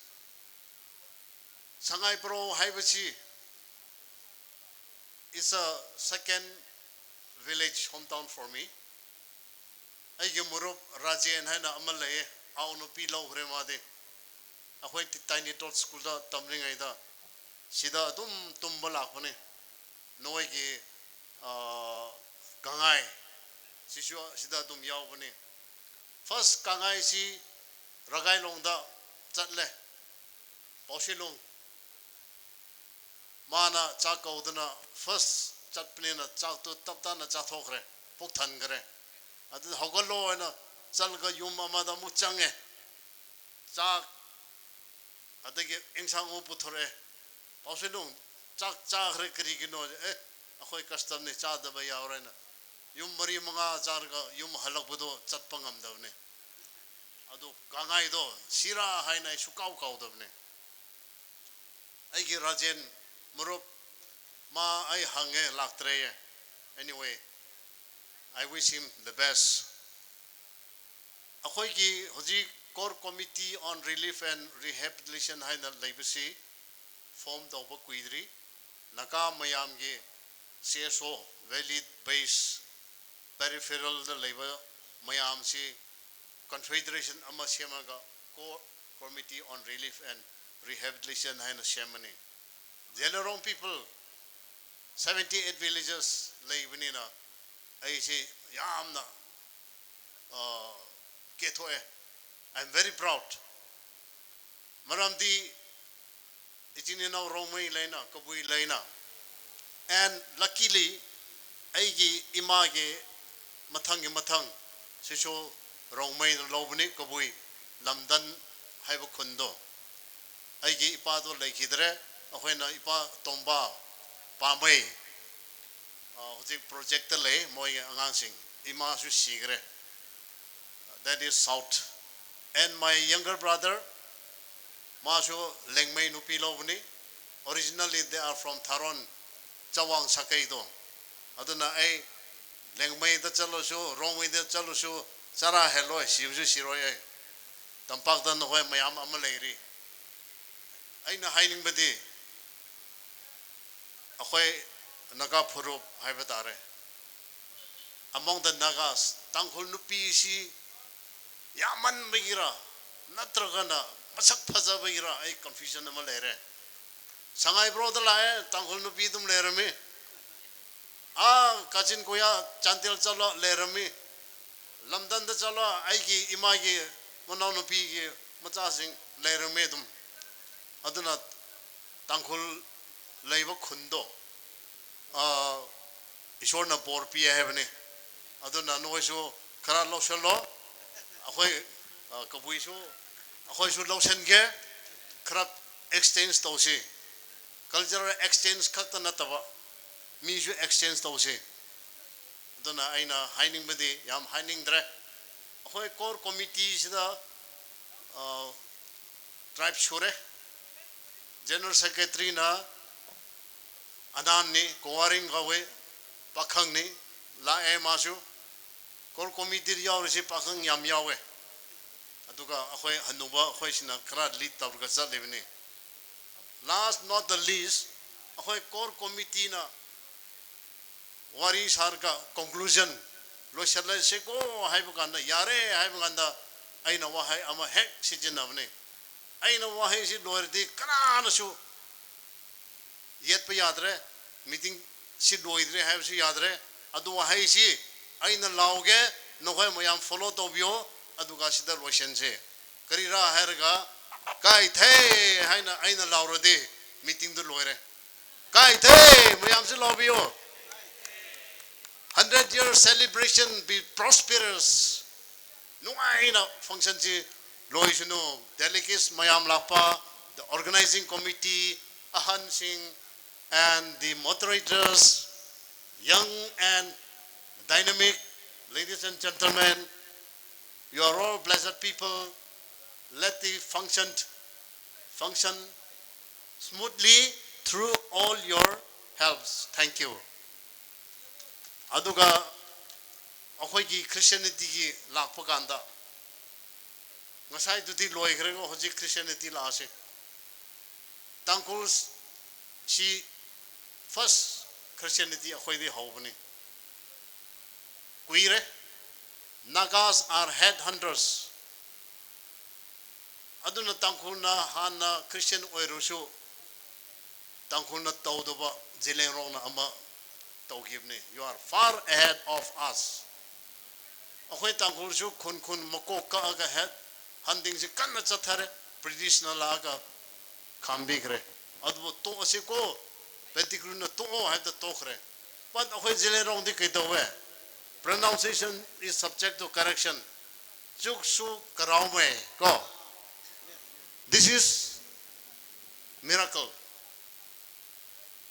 ꯁꯉꯥꯏꯄ꯭ꯔꯧ ꯍꯥꯏꯕꯁꯤ is a second village, hometown for me. ꯑꯩꯒꯤ ꯃꯔꯨꯞ ꯔꯥꯖꯦꯟ ꯍꯥꯏꯅ ꯑꯃ ꯂꯩꯌꯦ, ꯑꯥꯎ ꯅꯨꯄꯤ ꯂꯧꯈ꯭ꯔꯦ ꯃꯥꯗꯤ. ꯑꯩꯈꯣꯏ ꯇꯥꯏꯅꯤ ꯇꯣꯠ ꯁ꯭ꯀꯨꯜꯗ ꯇꯝꯂꯤꯉꯩꯗ ꯁꯤꯗ ꯑꯗꯨꯝ ꯇꯨꯝꯕ ꯂꯥꯛꯄꯅꯤ. ꯅꯣꯏꯒꯤ, ꯑ, ꯀꯪꯉꯥꯏ, ꯁꯤꯁꯨ ꯁꯤꯗ ꯑꯗꯨꯝ ꯌꯥꯎꯕꯅꯤ꯫ First ꯀꯪꯉꯥꯏꯁꯤ ꯔꯒꯥꯏꯂꯣꯡꯗ ꯆꯠꯂꯦ, ꯄꯥꯎꯁꯤꯂꯣꯡ꯫ ꯃꯥꯅ ꯆꯥꯛ ꯀꯧꯗꯅ first ꯆꯠꯄꯅꯤꯅ ꯆꯥꯛꯇꯨ ꯇꯞ ꯇꯥꯅ ꯆꯥꯊꯣꯛꯈ꯭ꯔꯦ, ꯄꯨꯛ ꯊꯟꯈ꯭ꯔꯦ꯫ ꯑꯗꯨꯅ ꯍꯧꯒꯠꯂꯣ ꯍꯥꯏꯅ ꯆꯠꯂꯒ ꯌꯨꯝ ꯑꯃꯗ ꯑꯃꯨꯛ ꯆꯪꯉꯦ꯫ ꯆꯥꯛ ꯑꯗꯒꯤ ꯏꯟꯁꯥꯡ ꯑꯃꯨꯛ ꯄꯨꯊꯣꯔꯛꯑꯦ꯫ ꯄꯥꯎꯁꯤꯂꯣꯡ, ꯆꯥꯛ ꯆꯥꯈ꯭ꯔꯦ ꯀꯔꯤꯒꯤꯅꯣ? ꯑꯦ, ꯑꯩꯈꯣꯏ customꯅꯤ, ꯆꯥꯗꯕ ꯌꯥꯔꯣꯏꯅ꯫ ꯌꯨꯝ ꯃꯔꯤ ꯃꯉꯥ ꯆꯥꯔꯒ ꯌꯨꯝ ꯍꯜꯂꯛꯄꯗꯣ ꯆꯠꯄ ꯉꯝꯗꯕꯅꯦ꯫ ꯑꯗꯨ ꯀꯪꯉꯥꯏꯗꯣ ꯁꯤꯔꯥ ꯍꯥꯏꯅ ꯑꯩ ꯁꯨꯀꯥꯎ ꯀꯥꯎꯗꯕꯅꯦ꯫ ꯑꯩꯒꯤ ꯔꯥꯖꯦꯟ ꯃꯔꯨꯞ, ꯃꯥ ꯑꯩ ꯍꯪꯉꯦ, ꯂꯥꯛꯇ꯭ꯔꯦꯌꯦ꯫ Anyway, I wish him the best꯫ ꯑꯩꯈꯣꯏꯒꯤ ꯍꯧꯖꯤꯛ Core Committee on Relief and Rehabilitation ꯍꯥꯏꯅ ꯂꯩꯕꯁꯤ form ꯇꯧꯕ ꯀꯨꯏꯗ꯭ꯔꯤ꯫ ꯅꯥꯒꯥ ꯃꯌꯥꯝꯒꯤ CSO, valid base, peripheralꯗ ꯂꯩꯕ ꯃꯌꯥꯝꯁꯤ confederation ꯑꯃ ꯁꯦꯝꯃꯒ Core Committee on Relief and Rehabilitation ꯍꯥꯏꯅ ꯁꯦꯝꯃꯅꯤ꯫ Zeliangrong people seventy eight villages ꯂꯩꯕꯅꯤꯅ ꯑꯩꯁꯤ ꯌꯥꯝꯅ, ꯑ, ꯀꯦꯊꯣꯛꯑꯦ꯫ I am very proud꯫ ꯃꯔꯝꯗꯤ ꯏꯆꯤꯟ ꯏꯅꯥꯎ ꯔꯣꯡꯃꯩ ꯂꯩꯅ, ꯀꯕꯨꯏ ꯂꯩꯅ꯫ And luckily, ꯑꯩꯒꯤ ꯏꯃꯥꯒꯤ ꯃꯊꯪꯒꯤ ꯃꯊꯪ ꯁꯤꯁꯨ ꯔꯣꯡꯃꯩꯅ ꯂꯧꯕꯅꯤ, ꯀꯕꯨꯏ, ꯂꯝꯗꯟ ꯍꯥꯏꯕ ꯈꯨꯟꯗꯣ꯫ ꯑꯩꯒꯤ ꯏꯄꯥꯗꯣ ꯂꯩꯈꯤꯗ꯭ꯔꯦ, ꯑꯩꯈꯣꯏꯅ ꯏꯄꯥ ꯇꯣꯝꯕ ꯄꯥꯝꯕꯩ, ꯑ, ꯍꯧꯖꯤꯛ projectꯇ ꯂꯩ ꯃꯣꯏꯒꯤ ꯑꯉꯥꯡꯁꯤꯡ꯫ ꯏꯃꯥꯁꯨ ꯁꯤꯈ꯭ꯔꯦ꯫ That is South. And my younger brother, ꯃꯥꯁꯨ ꯂꯦꯡꯃꯩ ꯅꯨꯄꯤ ꯂꯧꯕꯅꯤ꯫ Originally they are from ꯊꯥꯔꯣꯟ, ꯆꯋꯥꯡ ꯁꯥꯀꯩꯗꯣ꯫ ꯑꯗꯨꯅ ꯑꯩ ꯂꯦꯡꯃꯩꯗ ꯆꯠꯂꯁꯨ, ꯔꯣꯡꯃꯩꯗ ꯆꯠꯂꯁꯨ ꯆꯔꯥ ꯍꯦꯜꯂꯣꯏ, ꯁꯤꯕꯁꯨ ꯁꯤꯔꯣꯏ ꯑꯩ꯫ ꯇꯝꯄꯥꯛꯇ ꯅꯈꯣꯏ ꯃꯌꯥꯝ ꯑꯃ ꯂꯩꯔꯤ꯫ ꯑꯩꯅ ꯍꯥꯏꯅꯤꯡꯕꯗꯤ ꯑꯩꯈꯣꯏ ꯅꯥꯒꯥ ꯐꯨꯔꯨꯞ ꯍꯥꯏꯕ ꯇꯥꯔꯦ, among the Nagas, ꯇꯥꯡꯈꯨꯜ ꯅꯨꯄꯤꯁꯤ ꯌꯥꯝꯃꯟꯕꯒꯤꯔ ꯅꯠꯇ꯭ꯔꯒꯅ ꯃꯁꯛ ꯐꯖꯕꯒꯤꯔ ꯑꯩ confusion ꯑꯃ ꯂꯩꯔꯦ꯫ ꯁꯉꯥꯏꯄ꯭ꯔꯧꯗ ꯂꯥꯛꯑꯦ, ꯇꯥꯡꯈꯨꯜ ꯅꯨꯄꯤ ꯑꯗꯨꯝ ꯂꯩꯔꯝꯃꯤ꯫ ꯑꯥ ꯀꯥꯆꯤꯟ ꯀꯣꯌꯥ ꯆꯥꯟꯗꯦꯜ ꯆꯠꯂꯣ ꯂꯩꯔꯝꯃꯤ, ꯂꯝꯗꯝꯗ ꯆꯠꯂꯣ ꯑꯩꯒꯤ ꯏꯃꯥꯒꯤ ꯃꯅꯥꯎꯅꯨꯄꯤꯒꯤ ꯃꯆꯥꯁꯤꯡ ꯂꯩꯔꯝꯃꯤ ꯑꯗꯨꯝ꯫ ꯑꯗꯨꯅ ꯇꯥꯡꯈꯨꯜ ꯂꯩꯕ ꯈꯨꯟꯗꯣ, ꯑꯥ, ꯏꯁꯣꯔꯅ ꯕꯣꯔ ꯄꯤꯌꯦ ꯍꯥꯏꯕꯅꯤ꯫ ꯑꯗꯨꯅ ꯅꯈꯣꯏꯁꯨ ꯈꯔ ꯂꯧꯁꯤꯜꯂꯣ꯫ ꯑꯩꯈꯣꯏ, ꯑꯥ, ꯀꯕꯨꯏꯁꯨ, ꯑꯩꯈꯣꯏꯁꯨ ꯂꯧꯁꯤꯟꯒꯦ꯫ ꯈꯔ exchange ꯇꯧꯁꯤ꯫ Cultural exchange ꯈꯛꯇ ꯅꯠꯇꯕ, ꯃꯤꯁꯨ exchange ꯇꯧꯁꯤ꯫ ꯑꯗꯨꯅ ꯑꯩꯅ ꯍꯥꯏꯅꯤꯡꯕꯗꯤ ꯌꯥꯝ ꯍꯥꯏꯅꯤꯡꯗ꯭ꯔꯦ꯫ ꯑꯩꯈꯣꯏ core committeeꯁꯤꯗ, ꯑꯥ, tribe ꯁꯨꯔꯦ꯫ General Secretaryꯅ ꯑꯅꯥꯟꯅꯤ, ꯀꯣꯋꯥꯔꯤꯡ ꯀꯧꯋꯦ, ꯄꯥꯈꯪꯅꯤ, ꯂꯥꯛꯑꯦ ꯃꯥꯁꯨ꯫ Core committeeꯗ ꯌꯥꯎꯔꯤꯁꯤ ꯄꯥꯈꯪ ꯌꯥꯝ ꯌꯥꯎꯋꯦ꯫ ꯑꯗꯨꯒ ꯑꯩꯈꯣꯏ ꯍꯅꯨꯕ ꯑꯩꯈꯣꯏꯁꯤꯅ ꯈꯔ lead ꯇꯧꯔꯒ ꯆꯠꯂꯤꯕꯅꯤ꯫ Last not the least, ꯑꯩꯈꯣꯏ core committeeꯅ ꯋꯥꯔꯤ ꯁꯥꯔꯒ conclusion, ꯂꯣꯏꯁꯤꯜꯂꯁꯤꯀꯣ ꯍꯥꯏꯕ ꯀꯥꯟꯗ, ꯌꯥꯔꯦ ꯍꯥꯏꯕ ꯀꯥꯟꯗ ꯑꯩꯅ ꯋꯥꯍꯩ ꯑꯃ ꯍꯦꯛ ꯁꯤꯖꯤꯟꯅꯕꯅꯤ꯫ ꯑꯩꯅ ꯋꯥꯍꯩꯁꯤ ꯂꯣꯏꯔꯗꯤ ꯀꯅꯥꯅꯁꯨ ꯌꯦꯠꯄ ꯌꯥꯗ꯭ꯔꯦ, meetingꯁꯤ ꯂꯣꯏꯗ꯭ꯔꯦ ꯍꯥꯏꯕꯁꯨ ꯌꯥꯗ꯭ꯔꯦ꯫ ꯑꯗꯨ ꯋꯥꯍꯩꯁꯤ ꯑꯩꯅ ꯂꯥꯎꯒꯦ, ꯅꯈꯣꯏ ꯃꯌꯥꯝ follow ꯇꯧꯕꯤꯌꯣ, ꯑꯗꯨꯒ ꯁꯤꯗ ꯂꯣꯏꯁꯤꯟꯁꯦ꯫ ꯀꯔꯤꯔꯥ ꯍꯥꯏꯔꯒ, "ꯀꯥꯏꯊꯩ" ꯍꯥꯏꯅ ꯑꯩꯅ ꯂꯥꯎꯔꯗꯤ meetingꯗꯨ ꯂꯣꯏꯔꯦ꯫ "ꯀꯥꯏꯊꯩ" ꯃꯌꯥꯝꯁꯨ ꯂꯥꯎꯕꯤꯌꯣ꯫ Hundred year celebration be prosperous. ꯅꯨꯡꯉꯥꯏꯅ functionꯁꯤ ꯂꯣꯏꯁꯅꯨ꯫ Delegates ꯃꯌꯥꯝ ꯂꯥꯛꯄ, the organizing committee, ꯑꯍꯟꯁꯤꯡ, and the moderators, young and dynamic, ladies and gentlemen, you are all blessed people. Let the function function smoothly through all your helps. Thank you. ꯑꯗꯨꯒ ꯑꯩꯈꯣꯏꯒꯤ Christianityꯒꯤ ꯂꯥꯛꯄ ꯀꯥꯟꯗ, ꯉꯁꯥꯏꯗꯨꯗꯤ ꯂꯣꯏꯈ꯭ꯔꯦꯀꯣ, ꯍꯧꯖꯤꯛ Christianity ꯂꯥꯛꯑꯁꯦ꯫ ꯇꯥꯡꯈꯨꯜꯁꯤ first Christianity ꯑꯩꯈꯣꯏꯗꯤ ꯍꯧꯕꯅꯤ꯫ ꯀꯨꯏꯔꯦ꯫ Nagas are head hunters. ꯑꯗꯨꯅ ꯇꯥꯡꯈꯨꯜꯅ ꯍꯥꯟꯅ Christian ꯑꯣꯏꯔꯁꯨ, ꯇꯥꯡꯈꯨꯜꯅ ꯇꯧꯗꯕ ꯖꯦꯂꯦꯡꯔꯣꯡꯅ ꯑꯃ, ꯇꯧꯈꯤꯕꯅꯤ꯫ You are far ahead of us. ꯑꯩꯈꯣꯏ ꯇꯥꯡꯈꯨꯜꯁꯨ ꯈꯨꯟ ꯈꯨꯟ ꯃꯀꯣꯛ ꯀꯛꯑꯒ ꯍꯦꯠ ꯍꯟꯇꯤꯡꯁꯤ ꯀꯟꯅ ꯆꯠꯊꯔꯦ꯫ ꯕ꯭ꯔꯤꯇꯤꯁꯅ ꯂꯥꯛꯑꯒ ꯈꯥꯝꯕꯤꯈ꯭ꯔꯦ꯫ ꯑꯗꯨꯕꯨ ꯇꯣꯛꯑꯁꯤꯀꯣ, ꯄꯦꯇꯤꯒ꯭ꯔꯨꯅ ꯇꯣꯛꯑꯣ ꯍꯥꯏꯕꯗ ꯇꯣꯛꯈ꯭ꯔꯦ꯫ But ꯑꯩꯈꯣꯏ ꯖꯤꯂꯦꯔꯣꯡꯗꯤ ꯀꯩꯗꯧꯋꯦ? Pronunciation is subject to correction. ꯆꯨꯛꯁꯨ ꯀꯔꯥꯎꯃꯦ ꯀꯣ꯫ This is miracle.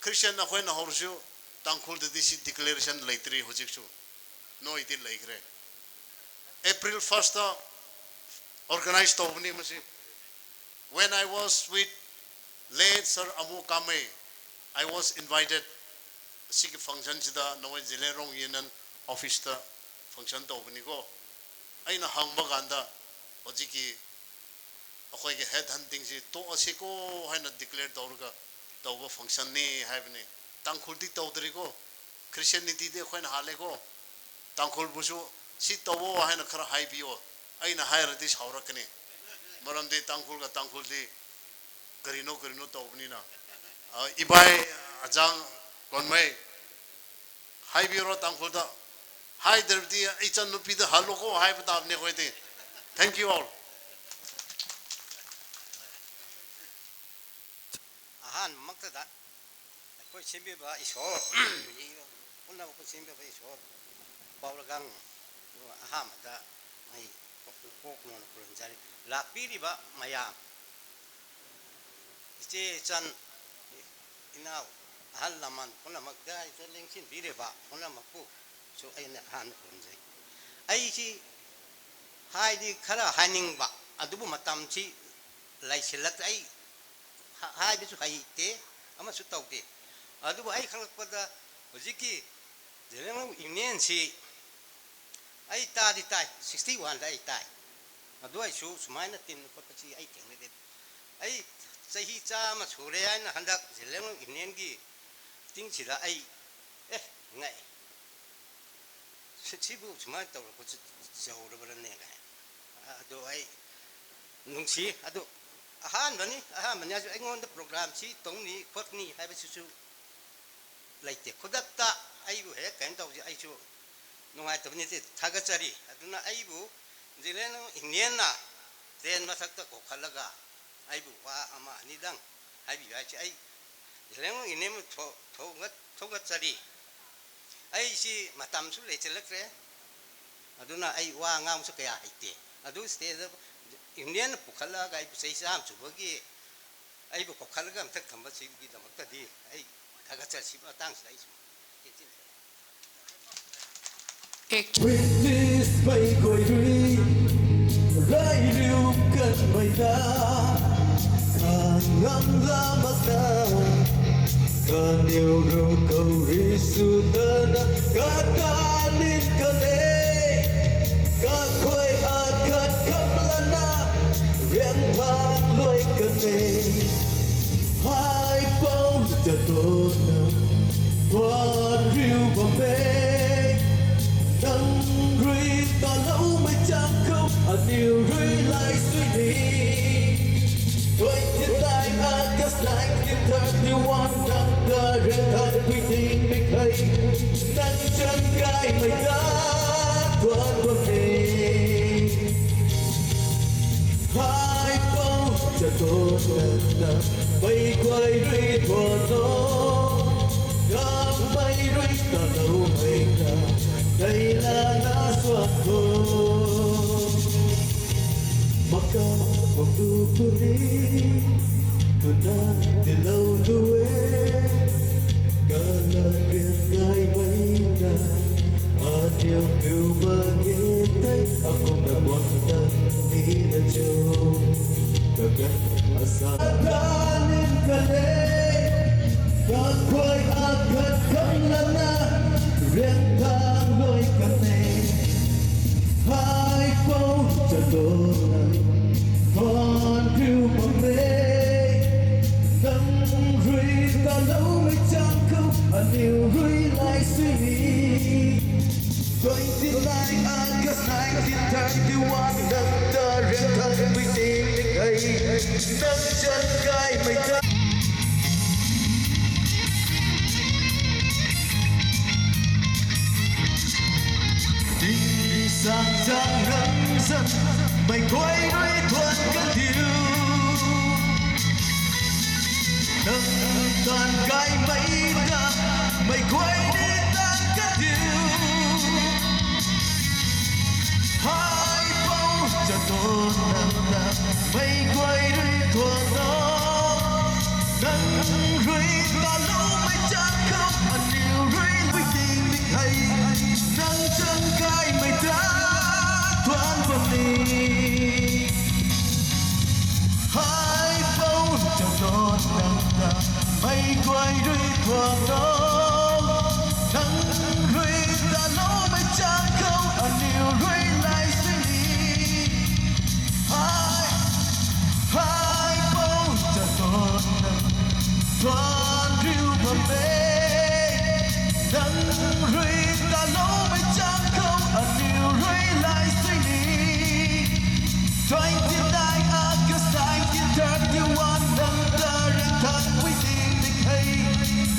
ꯈ꯭ꯔꯤꯁꯇꯤꯌꯥꯟ ꯑꯩꯈꯣꯏꯅ ꯍꯧꯔꯁꯨ ꯇꯥꯡꯈꯨꯜꯗꯗꯤ ꯁꯤ ꯗꯤꯀ꯭ꯂꯦꯔꯦꯁꯟ ꯂꯩꯇ꯭ꯔꯤ ꯍꯧꯖꯤꯛꯁꯨ꯫ ꯅꯣꯏꯗꯤ ꯂꯩꯈ꯭ꯔꯦ꯫ ꯑꯦꯄ꯭ꯔꯤꯜ ꯐꯥꯔꯁꯇ ꯑꯣꯔꯒꯅꯥꯏꯖ ꯇꯧꯕꯅꯤ ꯃꯁꯤ꯫ When I was with late Sir Amu Kamei, I was invited. ꯑꯁꯤꯒꯤ ꯐꯪꯁꯟꯁꯤꯗ ꯅꯈꯣꯏ ꯖꯤꯂꯦꯔꯣꯡ ꯌꯨꯅꯤꯌꯟ ꯑꯣꯐꯤꯁꯇ ꯐꯪꯁꯟ ꯇꯧꯕꯅꯤꯀꯣ꯫ ꯑꯩꯅ ꯍꯪꯕ ꯀꯥꯟꯗ ꯍꯧꯖꯤꯛꯀꯤ ꯑꯩꯈꯣꯏꯒꯤ ꯍꯦꯠ ꯍꯟꯇꯤꯡꯁꯤ ꯇꯣꯛꯑꯁꯤꯀꯣ ꯍꯥꯏꯅ ꯗꯤꯀ꯭ꯂꯦꯌꯔ ꯇꯧꯔꯒ ꯇꯧꯕ ꯐꯪꯁꯟꯅꯤ ꯍꯥꯏꯕꯅꯤ꯫ ꯇꯥꯡꯈꯨꯜꯗꯤ ꯇꯧꯗ꯭ꯔꯤꯀꯣ꯫ ꯈ꯭ꯔꯤꯁꯇꯤꯌꯥꯅꯤꯇꯤꯗꯤ ꯑꯩꯈꯣꯏꯅ ꯍꯥꯜꯂꯦꯀꯣ꯫ ꯇꯥꯡꯈꯨꯜꯕꯨꯁꯨ ꯁꯤ ꯇꯧꯋꯣ ꯍꯥꯏꯅ ꯈꯔ ꯍꯥꯏꯕꯤꯌꯣ꯫ ꯑꯩꯅ ꯍꯥꯏꯔꯗꯤ ꯁꯥꯎꯔꯛꯀꯅꯤ꯫ ꯃꯔꯝꯗꯤ ꯇꯥꯡꯈꯨꯜꯒ ꯇꯥꯡꯈꯨꯜꯗꯤ ꯀꯔꯤꯅꯣ ꯀꯔꯤꯅꯣ ꯇꯧꯕꯅꯤꯅ꯫ ꯑ, ꯏꯕꯥꯏ ꯑꯖꯥꯡ ꯀꯣꯟꯃꯩ ꯍꯥꯏꯕꯤꯔꯣ ꯇꯥꯡꯈꯨꯜꯗ꯫ ꯍꯥꯏꯗ꯭ꯔꯕꯗꯤ ꯏꯆꯟ ꯅꯨꯄꯤꯗ ꯍꯜꯂꯨꯀꯣ ꯍꯥꯏꯕ ꯇꯥꯕꯅꯤ ꯑꯩꯈꯣꯏꯗꯤ꯫ Thank you all. ꯑꯍꯥꯟꯕꯃꯛꯇꯗ ꯑꯩꯈꯣꯏ ꯁꯦꯝꯕꯤꯕ ꯏꯁꯣꯔ, ꯄꯨꯝꯅꯃꯛꯄꯨ ꯁꯦꯝꯕꯤꯕ ꯏꯁꯣꯔ ꯄꯥꯎꯔꯒꯪ ꯑꯍꯥꯟꯕꯗ ꯑꯩ ꯀꯣꯛ ꯅꯣꯟꯅ ꯈꯨꯔꯨꯝꯖꯔꯤ꯫ ꯂꯥꯛꯄꯤꯔꯤꯕ ꯃꯌꯥꯝ, ꯏꯆꯦ ꯏꯆꯟ, ꯏꯅꯥꯎ, ꯑꯍꯜ ꯂꯃꯟ ꯄꯨꯝꯅꯃꯛꯇ ꯂꯦꯡꯁꯤꯟꯕꯤꯔꯤꯕ ꯄꯨꯝꯅꯃꯛꯄꯨꯁꯨ ꯑꯩꯅ ꯑꯍꯥꯟꯕ ꯈꯨꯔꯨꯝꯖꯩ꯫ ꯑꯩꯁꯤ ꯍꯥꯏꯗꯤ ꯈꯔ ꯍꯥꯏꯅꯤꯡꯕ, ꯑꯗꯨꯕꯨ ꯃꯇꯝꯁꯤ ꯂꯩꯁꯤꯜꯂꯛꯇ꯭ꯔꯦ꯫ ꯑꯩ ꯍꯥꯏꯕꯁꯨ ꯍꯩꯇꯦ, ꯑꯃꯁꯨ ꯇꯧꯗꯦ꯫ ꯑꯗꯨꯕꯨ ꯑꯩ ꯈꯪꯂꯛꯄꯗ ꯍꯧꯖꯤꯛꯀꯤ ꯖꯦꯅꯔꯦꯜ ꯌꯨꯅꯤꯌꯟꯁꯤ ꯑꯩ ꯇꯥꯗꯤ ꯇꯥꯏ, ꯁꯤꯛꯁꯇꯤ ꯋꯥꯟꯗ ꯑꯩ ꯇꯥꯏ꯫ ꯑꯗꯨ ꯑꯩꯁꯨ ꯁꯨꯃꯥꯏꯅ ꯇꯤꯟꯕ ꯈꯣꯠꯄꯁꯤ ꯑꯩ ꯊꯦꯡꯅꯗꯦ꯫ ꯑꯩ ꯆꯍꯤ ꯆꯥꯝꯃ ꯁꯨꯔꯦ ꯍꯥꯏꯅ ꯍꯟꯗꯛ ꯖꯦꯅꯔꯦꯜ ꯌꯨꯅꯤꯌꯟꯒꯤ ꯃꯤꯇꯤꯡꯁꯤꯗ ꯑꯩ, ꯑꯦ, ꯉꯛꯑꯦ꯫ ꯁꯤ-, ꯁꯤꯕꯨ ꯁꯨꯃꯥꯏꯅ ꯇꯧꯔꯛꯄꯁꯤ ꯌꯧꯔꯕ꯭ꯔꯅꯦ ꯀꯥꯏ꯫ ꯑꯗꯨ ꯑꯩ ꯅꯨꯡꯁꯤ꯫ ꯑꯗꯨ ꯑꯍꯥꯟꯕꯅꯤ, ꯑꯍꯥꯟꯕꯅꯤ ꯍꯥꯏꯁꯨ ꯑꯩꯉꯣꯟꯗ ꯄ꯭ꯔꯣꯒ꯭ꯔꯥꯝꯁꯤ ꯇꯧꯅꯤ ꯈꯣꯠꯅꯤ ꯍꯥꯏꯕꯁꯤꯁꯨ ꯂꯩꯇꯦ꯫ ꯈꯨꯗꯛꯇ ꯑꯩꯕꯨ ꯍꯦꯛ ꯀꯩꯅꯣ ꯇꯧꯕꯁꯦ ꯑꯩꯁꯨ ꯅꯨꯡꯉꯥꯏꯇꯕ ꯅꯠꯇꯦ, ꯊꯥꯒꯠꯆꯔꯤ꯫ ꯑꯗꯨꯅ ꯑꯩꯕꯨ ꯖꯦꯅꯔꯦꯜ ꯏꯟꯗꯤꯌꯟꯅ ꯇꯦꯟ ꯃꯊꯛꯇ ꯀꯧꯈꯠꯂꯒ ꯑꯩꯕꯨ ꯋꯥ ꯑꯃ ꯑꯅꯤꯗꯪ ꯍꯥꯏꯕꯤꯌꯨ ꯍꯥꯏꯁꯦ ꯑꯩ ꯖꯦꯅꯔꯦꯜ ꯏꯟꯗꯤꯌꯟ ꯊꯣ-, ꯊꯣꯡꯒꯠ-, ꯊꯣꯡꯒꯠꯆꯔꯤ꯫ ꯑꯩꯁꯤ ꯃꯇꯝꯁꯨ ꯂꯩꯁꯤꯜꯂꯛꯇ꯭ꯔꯦ, ꯑꯗꯨꯅ ꯑꯩ ꯋꯥ ꯉꯥꯡꯕꯁꯨ ꯀꯌꯥ ꯍꯩꯇꯦ꯫ ꯑꯗꯨ ꯁ꯭ꯇꯦꯖꯇ ꯏꯟꯗꯤꯌꯟꯅ ꯄꯨꯈꯠꯂꯛꯑꯒ ꯑꯩꯕꯨ ꯆꯍꯤ ꯆꯥꯝꯃ ꯁꯨꯕꯒꯤ ꯑꯩꯕꯨ ꯀꯧꯈꯠꯂꯒ ꯑꯝꯇ ꯊꯝꯕꯁꯤꯒꯤꯗꯃꯛꯇꯗꯤ ꯑꯩ ꯊꯥꯒꯠꯆꯔꯤ꯫ ꯁꯤ ꯃꯇꯥꯡꯁꯤꯗ ꯑꯩ ꯁꯨꯝ ꯇꯦꯟꯁꯤꯟꯖꯔꯦ꯫ British ꯃꯩꯈꯣꯏꯔꯨꯏ ꯂꯥꯏꯔꯤꯎ ꯀꯟꯃꯩꯗ ꯈꯥꯡꯉꯝꯂꯥꯃꯛꯅ ꯀꯅꯤꯎꯔꯨ ꯀꯧꯔꯤꯁꯨꯗꯅ ꯀꯇꯥꯅꯤꯟ ꯀꯅꯦ ꯀꯈꯣꯏ ꯑꯈꯠ ꯈꯝꯂꯅ ꯔꯦꯡꯐꯥꯡ ꯂꯣꯏ ꯀꯅꯦ ꯍꯥꯏ ꯄꯥꯎ ꯆꯠꯇꯣꯛꯅ ꯋꯥꯔꯤꯎ ꯕꯝꯕꯦ ꯅꯪ ꯔꯨꯏ ꯇꯥꯂꯧ ꯃꯩꯆꯥꯛꯈꯧ ꯑꯅꯤꯎ ꯔꯨꯏ ꯂꯥꯏꯁꯨꯏꯅꯤ Twenty nine August nineteen thirty one ꯅꯪ ꯀꯔꯦꯟ ꯊꯛꯄꯤꯅꯤꯡ ꯃꯤꯈꯩ ꯅꯪ ꯆꯟꯒꯥꯏ ꯃꯩꯗ ꯊꯣꯟꯕꯝꯅꯤ ꯍꯥꯏ ꯄꯥꯎ ꯆꯠꯇꯣꯛꯅ ꯃꯩꯈꯣꯏ ꯔꯨꯏ ꯊꯣꯟꯅꯣ ꯀꯃꯩꯔꯨꯏ ꯇꯥꯂꯧ ꯃꯩꯗ ꯀꯩꯂꯥꯅ ꯁ꯭ꯋꯥꯊꯣ ꯃꯀꯥ ꯃꯀꯨ ꯄꯨꯔꯤ ꯇꯨꯅ ꯇꯤꯜꯍꯧ ꯂꯨꯋꯦ ꯀꯂꯒꯦ ꯉꯥꯏꯕꯩꯅ ꯑꯅꯤꯎ ꯄꯤꯎꯕ ꯒꯦꯇꯩ ꯑꯀꯨꯝꯅ ꯋꯥꯈꯜ ꯅꯤꯅ ꯆꯨ ꯀꯒꯟ ꯑꯁꯥ ꯀꯥꯅꯤꯡ ꯀꯂꯦ ꯀꯈꯣꯏ ꯑꯈꯠ ꯈꯪꯂꯅ ꯔꯦꯡꯊꯥꯡ ꯂꯣꯏ ꯀꯟꯅꯩ ꯍꯥꯏ ꯄꯥꯎ ꯆꯠꯇꯣꯛꯅ ꯊꯣꯟꯈ꯭ꯔꯤꯎ ꯄꯝꯃꯦ ꯅꯪ ꯔꯨꯏ ꯇꯥꯂꯧ ꯃꯩꯆꯥꯛꯈꯧ ꯑꯅꯤꯎ ꯔꯨꯏ ꯂꯥꯏꯁꯨꯏꯅꯤ Twenty nine August nineteen thirty one ꯅꯪ ꯇꯔꯦꯠ ꯊꯛꯄꯤꯅꯤꯡ ꯑꯩ ꯅꯪ ꯆꯟꯒꯥꯏ ꯃꯩꯗ ꯃꯩꯈꯣꯏꯔꯣꯏ ꯊꯣꯟꯒꯗꯤꯎ ꯅꯪ ꯇꯥꯟꯒꯥꯏ ꯃꯩꯗ ꯃꯩꯈꯣꯏꯔꯤ ꯇꯥꯟꯒꯗꯤꯎ ꯍꯥꯏꯕꯧ ꯆꯇꯣꯟ ꯅꯪꯗ ꯃꯩꯈꯣꯏꯔꯣꯏ ꯊꯣꯟꯅꯣ ꯅꯪ ꯔꯨꯏ ꯇꯥꯂꯧ ꯃꯩꯆꯥꯛꯈꯧ ꯑꯅꯤꯎ ꯔꯨꯏ ꯃꯤꯇꯤꯡ ꯃꯤꯈꯩ ꯅꯪ ꯆꯪꯒꯥꯏ ꯃꯩꯗ ꯊꯣꯟꯕꯅꯤ ꯍꯥꯏꯕꯧ ꯆꯇꯣꯟ ꯅꯪꯗ ꯃꯩꯈꯣꯏꯔꯣꯏ ꯊꯣꯟꯅꯣ ꯅꯪ ꯔꯨꯏ ꯇꯥꯂꯧ ꯃꯩꯆꯥꯛꯈꯧ ꯑꯅꯤꯎ ꯔꯨꯏ ꯂꯥꯏꯁꯤꯅꯤ ꯍꯥꯏ ꯍꯥꯏꯕꯧ ꯆꯇꯣꯟ ꯅꯪ ꯊꯣꯟꯗ꯭ꯔꯤꯎ ꯐꯝꯃꯦ ꯅꯪ ꯔꯨꯏ ꯇꯥꯂꯧ ꯃꯩꯆꯥꯛꯈꯧ ꯑꯅꯤꯎ ꯔꯨꯏ ꯂꯥꯏꯁꯤꯅꯤ Twenty nine August nineteen thirty one ꯅꯪ ꯇꯔꯦꯠ ꯊꯥꯡ ꯋꯤꯇꯤꯡ ꯃꯤꯈꯩ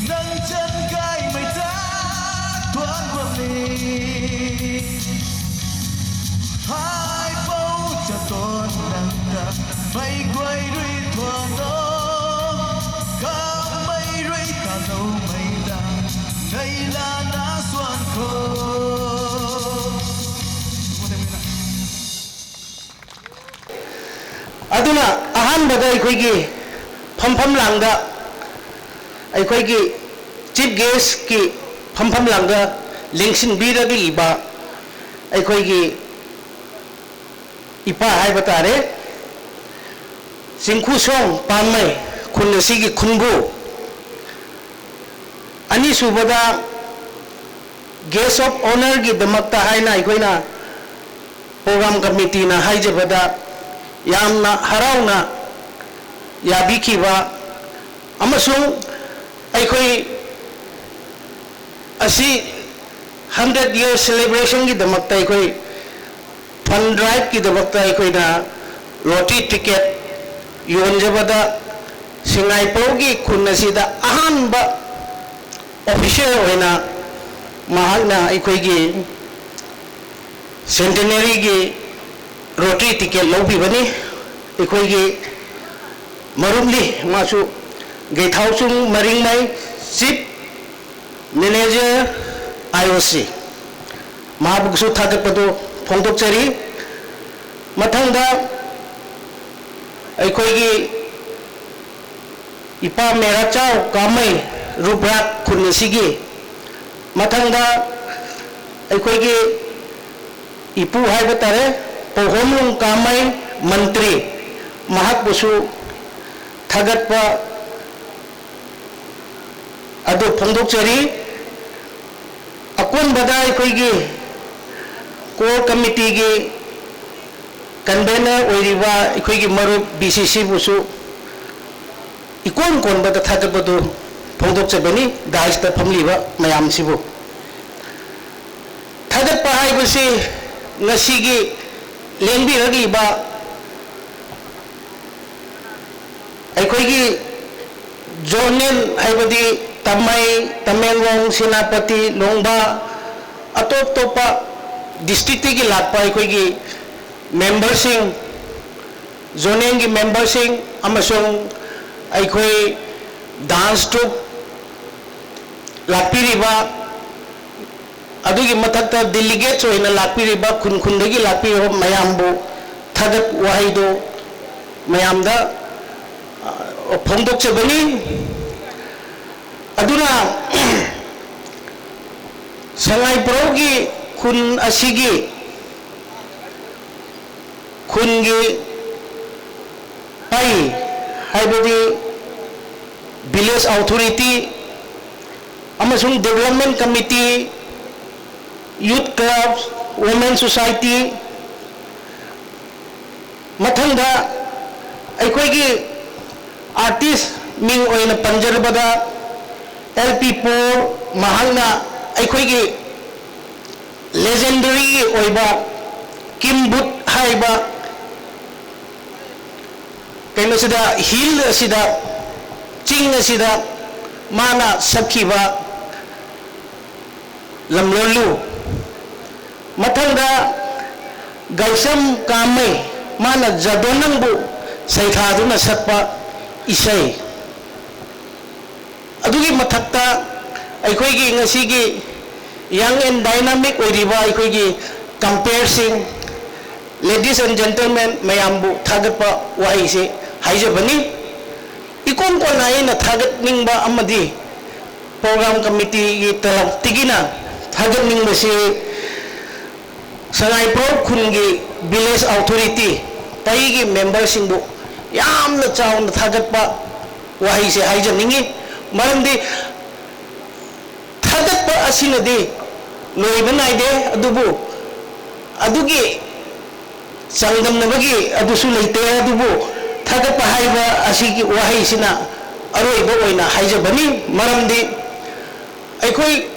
ꯅꯪ ꯆꯟꯒꯥꯏ ꯃꯩꯗ ꯊꯣꯟꯕꯅꯤ ꯍꯥꯏꯕꯧ ꯆꯇꯣꯟ ꯅꯪꯗ ꯃꯩꯈꯣꯏꯔꯨꯏ ꯊꯣꯟꯅꯣ ꯀꯃꯩꯔꯨꯏ ꯇꯥꯂꯧ ꯃꯩꯗ ꯅꯩꯂꯥꯅ ꯁ꯭ꯋꯥꯟꯈꯣ ꯑꯗꯨꯅ ꯑꯍꯥꯟꯕꯗ ꯑꯩꯈꯣꯏꯒꯤ ꯐꯝꯐꯝ ꯂꯥꯡꯗ ꯑꯩꯈꯣꯏꯒꯤ ꯆꯤꯐ ꯒꯦꯁꯀꯤ ꯐꯝꯐꯝ ꯂꯥꯡꯗ ꯂꯦꯡꯁꯤꯟꯕꯤꯔꯛꯂꯤꯕ ꯑꯩꯈꯣꯏꯒꯤ ꯏꯄꯥ ꯍꯥꯏꯕ ꯇꯥꯔꯦ, ꯆꯤꯡꯈꯨꯁꯣꯡ ꯄꯥꯝꯃꯩ, ꯈꯨꯟ ꯑꯁꯤꯒꯤ ꯈꯨꯟꯕꯨ, ꯑꯅꯤꯁꯨꯕꯗ guest of honourꯒꯤꯗꯃꯛꯇ ꯍꯥꯏꯅ ꯑꯩꯈꯣꯏꯅ program committeeꯅ ꯍꯥꯏꯖꯕꯗ ꯌꯥꯝꯅ ꯍꯔꯥꯎꯅ ꯌꯥꯕꯤꯈꯤꯕ ꯑꯃꯁꯨꯡ ꯑꯩꯈꯣꯏ ꯑꯁꯤ hundred year celebrationꯒꯤꯗꯃꯛꯇ ꯑꯩꯈꯣꯏ fund driveꯀꯤꯗꯃꯛꯇ ꯑꯩꯈꯣꯏꯅ lottery ticket ꯌꯣꯟꯖꯕꯗ ꯁꯤꯡꯉꯥꯏꯄ꯭ꯔꯧꯒꯤ ꯈꯨꯟ ꯑꯁꯤꯗ ꯑꯍꯥꯟꯕ official ꯑꯣꯏꯅ ꯃꯍꯥꯛꯅ ꯑꯩꯈꯣꯏꯒꯤ centenaryꯒꯤ ꯔꯣꯇꯔꯤ ꯇꯤꯀꯦꯠ ꯂꯧꯕꯤꯕꯅꯤ꯫ ꯑꯩꯈꯣꯏꯒꯤ ꯃꯔꯨꯞꯅꯤ, ꯃꯥꯁꯨ ꯒꯩꯊꯥꯎꯆꯨꯡ ꯃꯔꯤꯡꯃꯩ, ꯆꯤꯐ ꯃꯦꯅꯦꯖꯔ, ꯑꯥꯏ ꯑꯣ ꯁꯤ, ꯃꯍꯥꯛꯄꯨꯁꯨ ꯊꯥꯒꯠꯄꯗꯨ ꯐꯣꯡꯗꯣꯛꯆꯔꯤ꯫ ꯃꯊꯪꯗ ꯑꯩꯈꯣꯏꯒꯤ ꯏꯄꯥ ꯃꯦꯔꯥꯆꯥꯎ ꯀꯥꯃꯩ, ꯔꯨꯕ꯭ꯔꯥꯛ ꯈꯨꯟ ꯑꯁꯤꯒꯤ, ꯃꯊꯪꯗ ꯑꯩꯈꯣꯏꯒꯤ ꯏꯄꯨ ꯍꯥꯏꯕ ꯇꯥꯔꯦ, ꯄꯧꯍꯣꯝꯂꯣꯡ ꯀꯥꯃꯩ, ꯃꯟꯇ꯭ꯔꯤ, ꯃꯍꯥꯛꯄꯨꯁꯨ ꯊꯥꯒꯠꯄ ꯑꯗꯨ ꯐꯣꯡꯗꯣꯛꯆꯔꯤ꯫ ꯑꯀꯣꯟꯕꯗ ꯑꯩꯈꯣꯏꯒꯤ core committee ꯒꯤ convener ꯑꯣꯏꯔꯤꯕ ꯑꯩꯈꯣꯏꯒꯤ ꯃꯔꯨꯞ ꯕꯤ ꯁꯤ ꯁꯤꯕꯨꯁꯨ ꯏꯀꯣꯟ ꯀꯣꯟꯕꯗ ꯊꯥꯒꯠꯄꯗꯨ ꯐꯣꯡꯗꯣꯛꯆꯕꯅꯤ, dais ꯇ ꯐꯝꯂꯤꯕ ꯃꯌꯥꯝꯁꯤꯕꯨ꯫ ꯊꯥꯒꯠꯄ ꯍꯥꯏꯕꯁꯤ ꯉꯁꯤꯒꯤ ꯂꯦꯡꯕꯤꯔꯛꯂꯤꯕ ꯑꯩꯈꯣꯏꯒꯤ zonal, ꯍꯥꯏꯕꯗꯤ ꯇꯥꯃꯩ, ꯇꯃꯦꯡꯂꯣꯡ, ꯁꯦꯅꯥꯄꯇꯤ, ꯂꯣꯡꯕꯥ, ꯑꯇꯣꯞ ꯑꯇꯣꯞꯄ district ꯇꯒꯤ ꯂꯥꯛꯄ ꯑꯩꯈꯣꯏꯒꯤ member ꯁꯤꯡ, zonal ꯒꯤ member ꯁꯤꯡ ꯑꯃꯁꯨꯡ ꯑꯩꯈꯣꯏ dance troupe ꯂꯥꯛꯄꯤꯔꯤꯕ, ꯑꯗꯨꯒꯤ ꯃꯊꯛꯇ delegates ꯑꯣꯏꯅ ꯂꯥꯛꯄꯤꯔꯤꯕ, ꯈꯨꯟ ꯈꯨꯟꯗꯒꯤ ꯂꯥꯛꯄꯤꯔꯤꯕ ꯃꯌꯥꯝꯕꯨ ꯊꯥꯒꯠ ꯋꯥꯍꯩꯗꯨ ꯃꯌꯥꯝꯗ, ꯑ, ꯐꯣꯡꯗꯣꯛꯆꯕꯅꯤ꯫ ꯑꯗꯨꯅ ꯁꯉꯥꯏ ꯄ꯭ꯔꯧꯒꯤ ꯈꯨꯟ ꯑꯁꯤꯒꯤ ꯈꯨꯟꯒꯤ ꯄꯩ, ꯍꯥꯏꯕꯗꯤ village authority ꯑꯃꯁꯨꯡ development committee, youth club, women society, ꯃꯊꯪꯗ ꯑꯩꯈꯣꯏꯒꯤ artist ꯃꯤꯡ ꯑꯣꯏꯅ ꯄꯟꯖꯔꯕꯗ ꯑꯦꯜ ꯄꯤ ꯄꯣꯜ, ꯃꯍꯥꯛꯅ ꯑꯩꯈꯣꯏꯒꯤ legendary ꯑꯣꯏꯕ ꯀꯤꯝꯕꯨꯠ ꯍꯥꯏꯕ ꯀꯩꯅꯣꯁꯤꯗ, hill ꯑꯁꯤꯗ, ꯆꯤꯡ ꯑꯁꯤꯗ ꯃꯥꯅ ꯁꯛꯈꯤꯕ ꯂꯝꯂꯣꯜꯂꯨ꯫ ꯃꯊꯪꯗ ꯒꯥꯏꯁꯝ ꯀꯥꯃꯩ, ꯃꯥꯅ ꯖꯗꯣꯅꯪꯕꯨ ꯁꯩꯊꯥꯗꯨꯅ ꯁꯛꯄ ꯏꯁꯩ꯫ ꯑꯗꯨꯒꯤ ꯃꯊꯛꯇ ꯑꯩꯈꯣꯏꯒꯤ ꯉꯁꯤꯒꯤ young and dynamic ꯑꯣꯏꯔꯤꯕ ꯑꯩꯈꯣꯏꯒꯤ compereꯁꯤꯡ, ladies and gentlemen ꯃꯌꯥꯝꯕꯨ ꯊꯥꯒꯠꯄ ꯋꯥꯍꯩꯁꯦ ꯍꯥꯏꯖꯕꯅꯤ꯫ ꯏꯀꯣꯟ ꯀꯣꯟꯅ ꯑꯩꯅ ꯊꯥꯒꯠꯅꯤꯡꯕ ꯑꯃꯗꯤ program committeeꯒꯤ ꯇꯔꯞꯇꯒꯤꯅ ꯊꯥꯒꯠꯅꯤꯡꯕꯁꯤ ꯁꯉꯥꯏ ꯄ꯭ꯔꯧ ꯈꯨꯟꯒꯤ village authority ꯄꯩꯒꯤ memberꯁꯤꯡꯕꯨ ꯌꯥꯝꯅ ꯆꯥꯎꯅ ꯊꯥꯒꯠꯄ ꯋꯥꯍꯩꯁꯦ ꯍꯥꯏꯖꯅꯤꯡꯉꯤ꯫ ꯃꯔꯝꯗꯤ ꯊꯥꯒꯠꯄ ꯑꯁꯤꯅꯗꯤ ꯂꯣꯏꯕ ꯅꯥꯏꯗꯦ, ꯑꯗꯨꯕꯨ ꯑꯗꯨꯒꯤ ꯆꯥꯡꯗꯝꯅꯕꯒꯤ ꯑꯗꯨꯁꯨ ꯂꯩꯇꯦ꯫ ꯑꯗꯨꯕꯨ ꯊꯥꯒꯠꯄ ꯍꯥꯏꯕ ꯑꯁꯤꯒꯤ ꯋꯥꯍꯩꯁꯤꯅ ꯑꯔꯣꯏꯕ ꯑꯣꯏꯅ ꯍꯥꯏꯖꯕꯅꯤ꯫ ꯃꯔꯝꯗꯤ ꯑꯩꯈꯣꯏ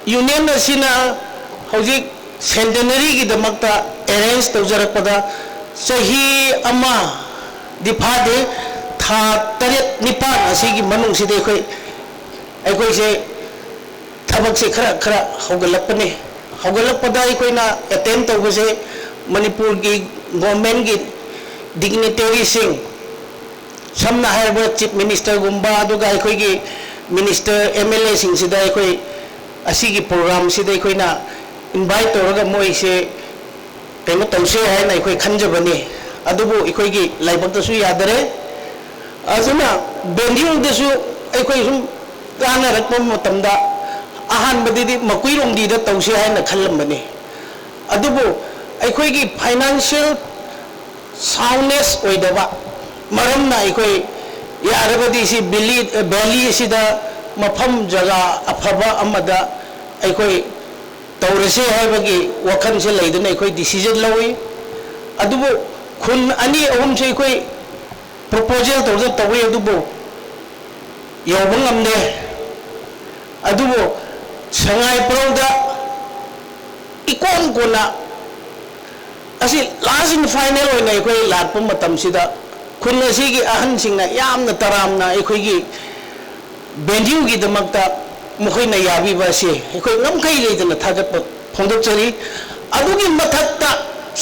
union ꯑꯁꯤꯅ ꯍꯧꯖꯤꯛ centenaryꯒꯤꯗꯃꯛꯇ arrange ꯇꯧꯖꯔꯛꯄꯗ ꯆꯍꯤ ꯑꯃꯗꯤ ꯐꯥꯗꯦ, ꯊꯥ ꯇꯔꯦꯠ ꯅꯤꯄꯥꯜ ꯑꯁꯤꯒꯤ ꯃꯅꯨꯡꯁꯤꯗ ꯑꯩꯈꯣꯏ, ꯑꯩꯈꯣꯏꯁꯦ ꯊꯕꯛꯁꯦ ꯈꯔ ꯈꯔ ꯍꯧꯒꯠꯂꯛꯄꯅꯤ꯫ ꯍꯧꯒꯠꯂꯛꯄꯗ ꯑꯩꯈꯣꯏꯅ attend ꯇꯧꯕꯁꯦ ꯃꯅꯤꯄꯨꯔꯒꯤ governmentꯀꯤ dignitaryꯁꯤꯡ, ꯁꯝꯅ ꯍꯥꯏꯔꯕꯗ chief ministerꯒꯨꯝꯕ, ꯑꯗꯨꯒ ꯑꯩꯈꯣꯏꯒꯤ minister, MLAꯁꯤꯡꯁꯤꯗ ꯑꯩꯈꯣꯏ ꯑꯁꯤꯒꯤ programꯁꯤꯗ ꯑꯩꯈꯣꯏꯅ invite ꯇꯧꯔꯒ ꯃꯣꯏꯁꯦ ꯀꯩꯅꯣ ꯇꯧꯁꯦ ꯍꯥꯏꯅ ꯑꯩꯈꯣꯏ ꯈꯟꯖꯕꯅꯤ꯫ ꯑꯗꯨꯕꯨ ꯑꯩꯈꯣꯏꯒꯤ ꯂꯥꯏꯕꯛꯇꯁꯨ ꯌꯥꯗꯔꯦ꯫ ꯑꯗꯨꯅ venueꯗꯁꯨ ꯑꯩꯈꯣꯏ ꯁꯨꯝ ꯇꯥꯟꯅꯔꯛꯄ ꯃꯇꯝꯗ ꯑꯍꯥꯟꯕꯗꯗꯤ ꯃꯀꯨꯏꯔꯣꯡꯕꯤꯗ ꯇꯧꯁꯦ ꯍꯥꯏꯅ ꯈꯜꯂꯝꯕꯅꯤ꯫ ꯑꯗꯨꯕꯨ ꯑꯩꯈꯣꯏꯒꯤ financial soundness ꯑꯣꯏꯗꯕ ꯃꯔꯝꯅ ꯑꯩꯈꯣꯏ ꯌꯥꯔꯕꯗꯤ ꯁꯤ valley, valley ꯑꯁꯤꯗ ꯃꯐꯝ ꯖꯒꯥ ꯑꯐꯕ ꯑꯃꯗ ꯑꯩꯈꯣꯏ ꯇꯧꯔꯁꯦ ꯍꯥꯏꯕꯒꯤ ꯋꯥꯈꯜꯁꯦ ꯂꯩꯗꯨꯅ ꯑꯩꯈꯣꯏ decision ꯂꯧꯏ꯫ ꯑꯗꯨꯕꯨ ꯈꯨꯟ ꯑꯅꯤ ꯑꯍꯨꯝꯁꯦ ꯑꯩꯈꯣꯏ proposal ꯇꯧꯗ ꯇꯧꯏ, ꯑꯗꯨꯕꯨ ꯌꯧꯕ ꯉꯝꯗꯦ꯫ ꯑꯗꯨꯕꯨ ꯁꯉꯥꯏ ꯄ꯭ꯔꯧꯗ ꯏꯀꯣꯟ ꯀꯣꯟꯅ ꯑꯁꯤ last and final ꯑꯣꯏꯅ ꯑꯩꯈꯣꯏ ꯂꯥꯛꯄ ꯃꯇꯝꯁꯤꯗ ꯈꯨꯟ ꯑꯁꯤꯒꯤ ꯑꯍꯟꯁꯤꯡꯅ ꯌꯥꯝꯅ ꯇꯔꯥꯝꯅ ꯑꯩꯈꯣꯏꯒꯤ venueꯒꯤꯗꯃꯛꯇ ꯃꯈꯣꯏꯅ ꯌꯥꯕꯤꯕ ꯑꯁꯤ ꯑꯩꯈꯣꯏ ꯉꯝꯈꯩ ꯂꯩꯇꯅ ꯊꯥꯒꯠꯄ ꯐꯣꯡꯗꯣꯛꯆꯔꯤ꯫ ꯑꯗꯨꯒꯤ ꯃꯊꯛꯇ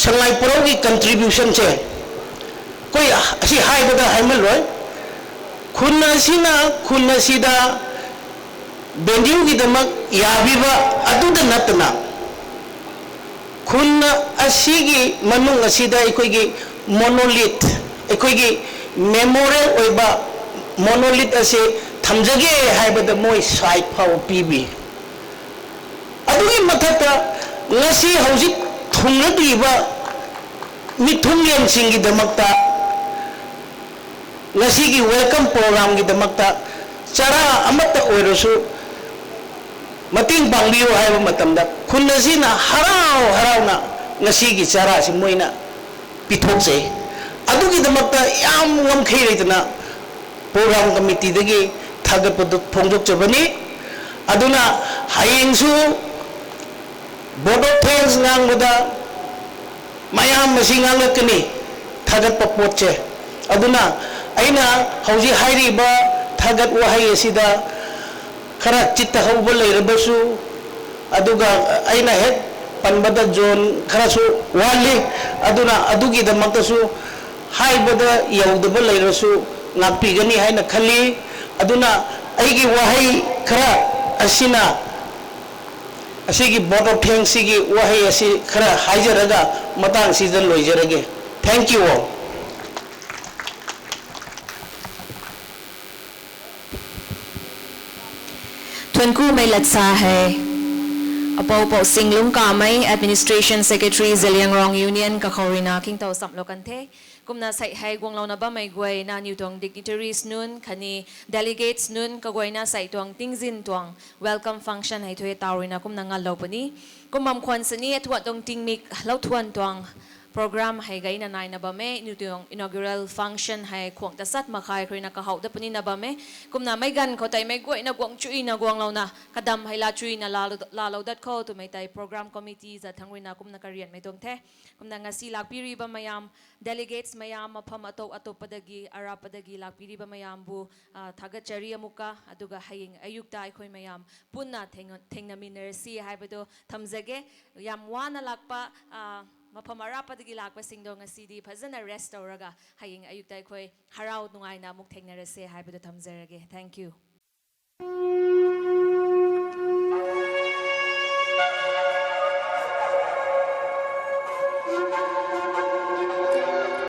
ꯁꯉꯥꯏ ꯄꯣꯔꯧꯒꯤ contributionꯁꯦ ꯑꯩꯈꯣꯏ ꯑꯁꯤ ꯍꯥꯏꯕꯗ ꯍꯥꯏꯃꯜꯂꯣꯏ꯫ ꯈꯨꯟ ꯑꯁꯤꯅ ꯈꯨꯟ ꯑꯁꯤꯗ venueꯒꯤꯗꯃꯛ ꯌꯥꯕꯤꯕ ꯑꯗꯨꯗ ꯅꯠꯇꯅ, ꯈꯨꯟ ꯑꯁꯤꯒꯤ ꯃꯅꯨꯡ ꯑꯁꯤꯗ ꯑꯩꯈꯣꯏꯒꯤ monolith, ꯑꯩꯈꯣꯏꯒꯤ memorial ꯑꯣꯏꯕ monolith ꯑꯁꯤ ꯊꯝꯖꯒꯦ ꯍꯥꯏꯕꯗ ꯃꯣꯏ site ꯐꯥꯎ ꯄꯤꯕꯤ꯫ ꯑꯗꯨꯒꯤ ꯃꯊꯛꯇ ꯉꯁꯤ ꯍꯧꯖꯤꯛ ꯊꯨꯡꯂꯛꯂꯤꯕ ꯃꯤꯊꯨꯡꯂꯦꯟꯁꯤꯡꯒꯤꯗꯃꯛꯇ, ꯉꯁꯤꯒꯤ welcome programꯒꯤꯗꯃꯛꯇ ꯆꯔꯥ ꯑꯃꯠꯇ ꯑꯣꯏꯔꯁꯨ ꯃꯇꯦꯡ ꯄꯥꯡꯕꯤꯌꯨ ꯍꯥꯏꯕ ꯃꯇꯝꯗ ꯈꯨꯟ ꯑꯁꯤꯅ ꯍꯔꯥꯎ ꯍꯔꯥꯎꯅ ꯉꯁꯤꯒꯤ ꯆꯔꯥꯁꯤ ꯃꯣꯏꯅ ꯄꯤꯊꯣꯛꯆꯩ꯫ ꯑꯗꯨꯒꯤꯗꯃꯛꯇ ꯌꯥꯝ ꯉꯝꯈꯩ ꯂꯩꯇꯅ program committeeꯗꯒꯤ ꯊꯥꯒꯠꯄꯗꯨ ꯐꯣꯡꯗꯣꯛꯆꯕꯅꯤ꯫ ꯑꯗꯨꯅ ꯍꯌꯦꯡꯁꯨ vote of thanks ꯉꯥꯡꯕꯗ ꯃꯌꯥꯝ ꯑꯁꯤ ꯉꯥꯡꯂꯛꯀꯅꯤ, ꯊꯥꯒꯠꯄ ꯄꯣꯠꯁꯦ꯫ ꯑꯗꯨꯅ ꯑꯩꯅ ꯍꯧꯖꯤꯛ ꯍꯥꯏꯔꯤꯕ ꯊꯥꯒꯠ ꯋꯥꯍꯩ ꯑꯁꯤꯗ ꯈꯔ ꯆꯤꯠꯇꯍꯧꯕ ꯂꯩꯔꯕꯁꯨ, ꯑꯗꯨꯒ ꯑꯩꯅ ꯍꯦꯛ ꯄꯟꯕꯗ ꯖꯣꯟ ꯈꯔꯁꯨ ꯋꯥꯠꯂꯤ꯫ ꯑꯗꯨꯅ ꯑꯗꯨꯒꯤꯗꯃꯛꯇꯁꯨ ꯍꯥꯏꯕꯗ ꯌꯧꯗꯕ ꯂꯩꯔꯁꯨ ꯉꯥꯛꯄꯤꯒꯅꯤ ꯍꯥꯏꯅ ꯈꯜꯂꯤ꯫ ꯑꯗꯨꯅ ꯑꯩꯒꯤ ꯋꯥꯍꯩ ꯈꯔ ꯑꯁꯤꯅ, ꯑꯁꯤꯒꯤ vote of thanksꯁꯤꯒꯤ ꯋꯥꯍꯩ ꯑꯁꯤ ꯈꯔ ꯍꯥꯏꯖꯔꯒ ꯃꯇꯥꯡꯁꯤꯗ ꯂꯣꯏꯖꯔꯒꯦ꯫ Thank you all. Thuanku mei latsa hei, apou Pou Singlung Kamei, Administration Secretary, Zeliangrong Union, kakhou ruina khingtou samlou kan the. Kumna sei hei guanglouna bammei guay na niwtuang dignitaries nunc khatni delegates nunc kaguayna sei tuang tingzin tuang welcome function hei thu tau ruina kumna nganlou puni. Kum bam khwan sini athuan tuang tingmik lou thuan tuang program hei gayna naina bam e, niwtuang inaugural function hei khuang tasat makhai khruina kahou dat punina bam e. Kumna meic ganv khou tei meic guayna guang chuina guanglouna kadam hei laa chuina laalou dat khou twmei tei program committee zat thangc ruina kumna karianmei tuang the. Kumna ngasi lakpiri bammei mayam, delegates mayam, mapham atop atoppadagi arappadagi lakpiri bammei mayambu ꯊꯥꯒꯠꯆꯔꯤ ꯑꯃꯨꯛꯀ꯫ ꯑꯗꯨꯒ ꯍꯌꯦꯡ ꯑꯌꯨꯛꯇ ꯑꯩꯈꯣꯏ ꯃꯌꯥꯝ ꯄꯨꯟꯅ ꯊꯦꯡꯅꯃꯤꯟꯅꯔꯁꯤ ꯍꯥꯏꯕꯗꯣ ꯊꯝꯖꯒꯦ꯫ ꯌꯥꯝ ꯋꯥꯅ ꯂꯥꯛꯄ ꯃꯐꯝ ꯑꯔꯥꯞꯄꯗꯒꯤ ꯂꯥꯛꯄꯁꯤꯡꯗꯣ ꯉꯁꯤꯗꯤ ꯐꯖꯅ rest ꯇꯧꯔꯒ ꯍꯌꯦꯡ ꯑꯌꯨꯛꯇ ꯑꯩꯈꯣꯏ ꯍꯔꯥꯎ ꯅꯨꯡꯉꯥꯏꯅ ꯑꯃꯨꯛ ꯊꯦꯡꯅꯔꯁꯦ ꯍꯥꯏꯕꯗꯣ ꯊꯝꯖꯔꯒꯦ꯫ Thank you.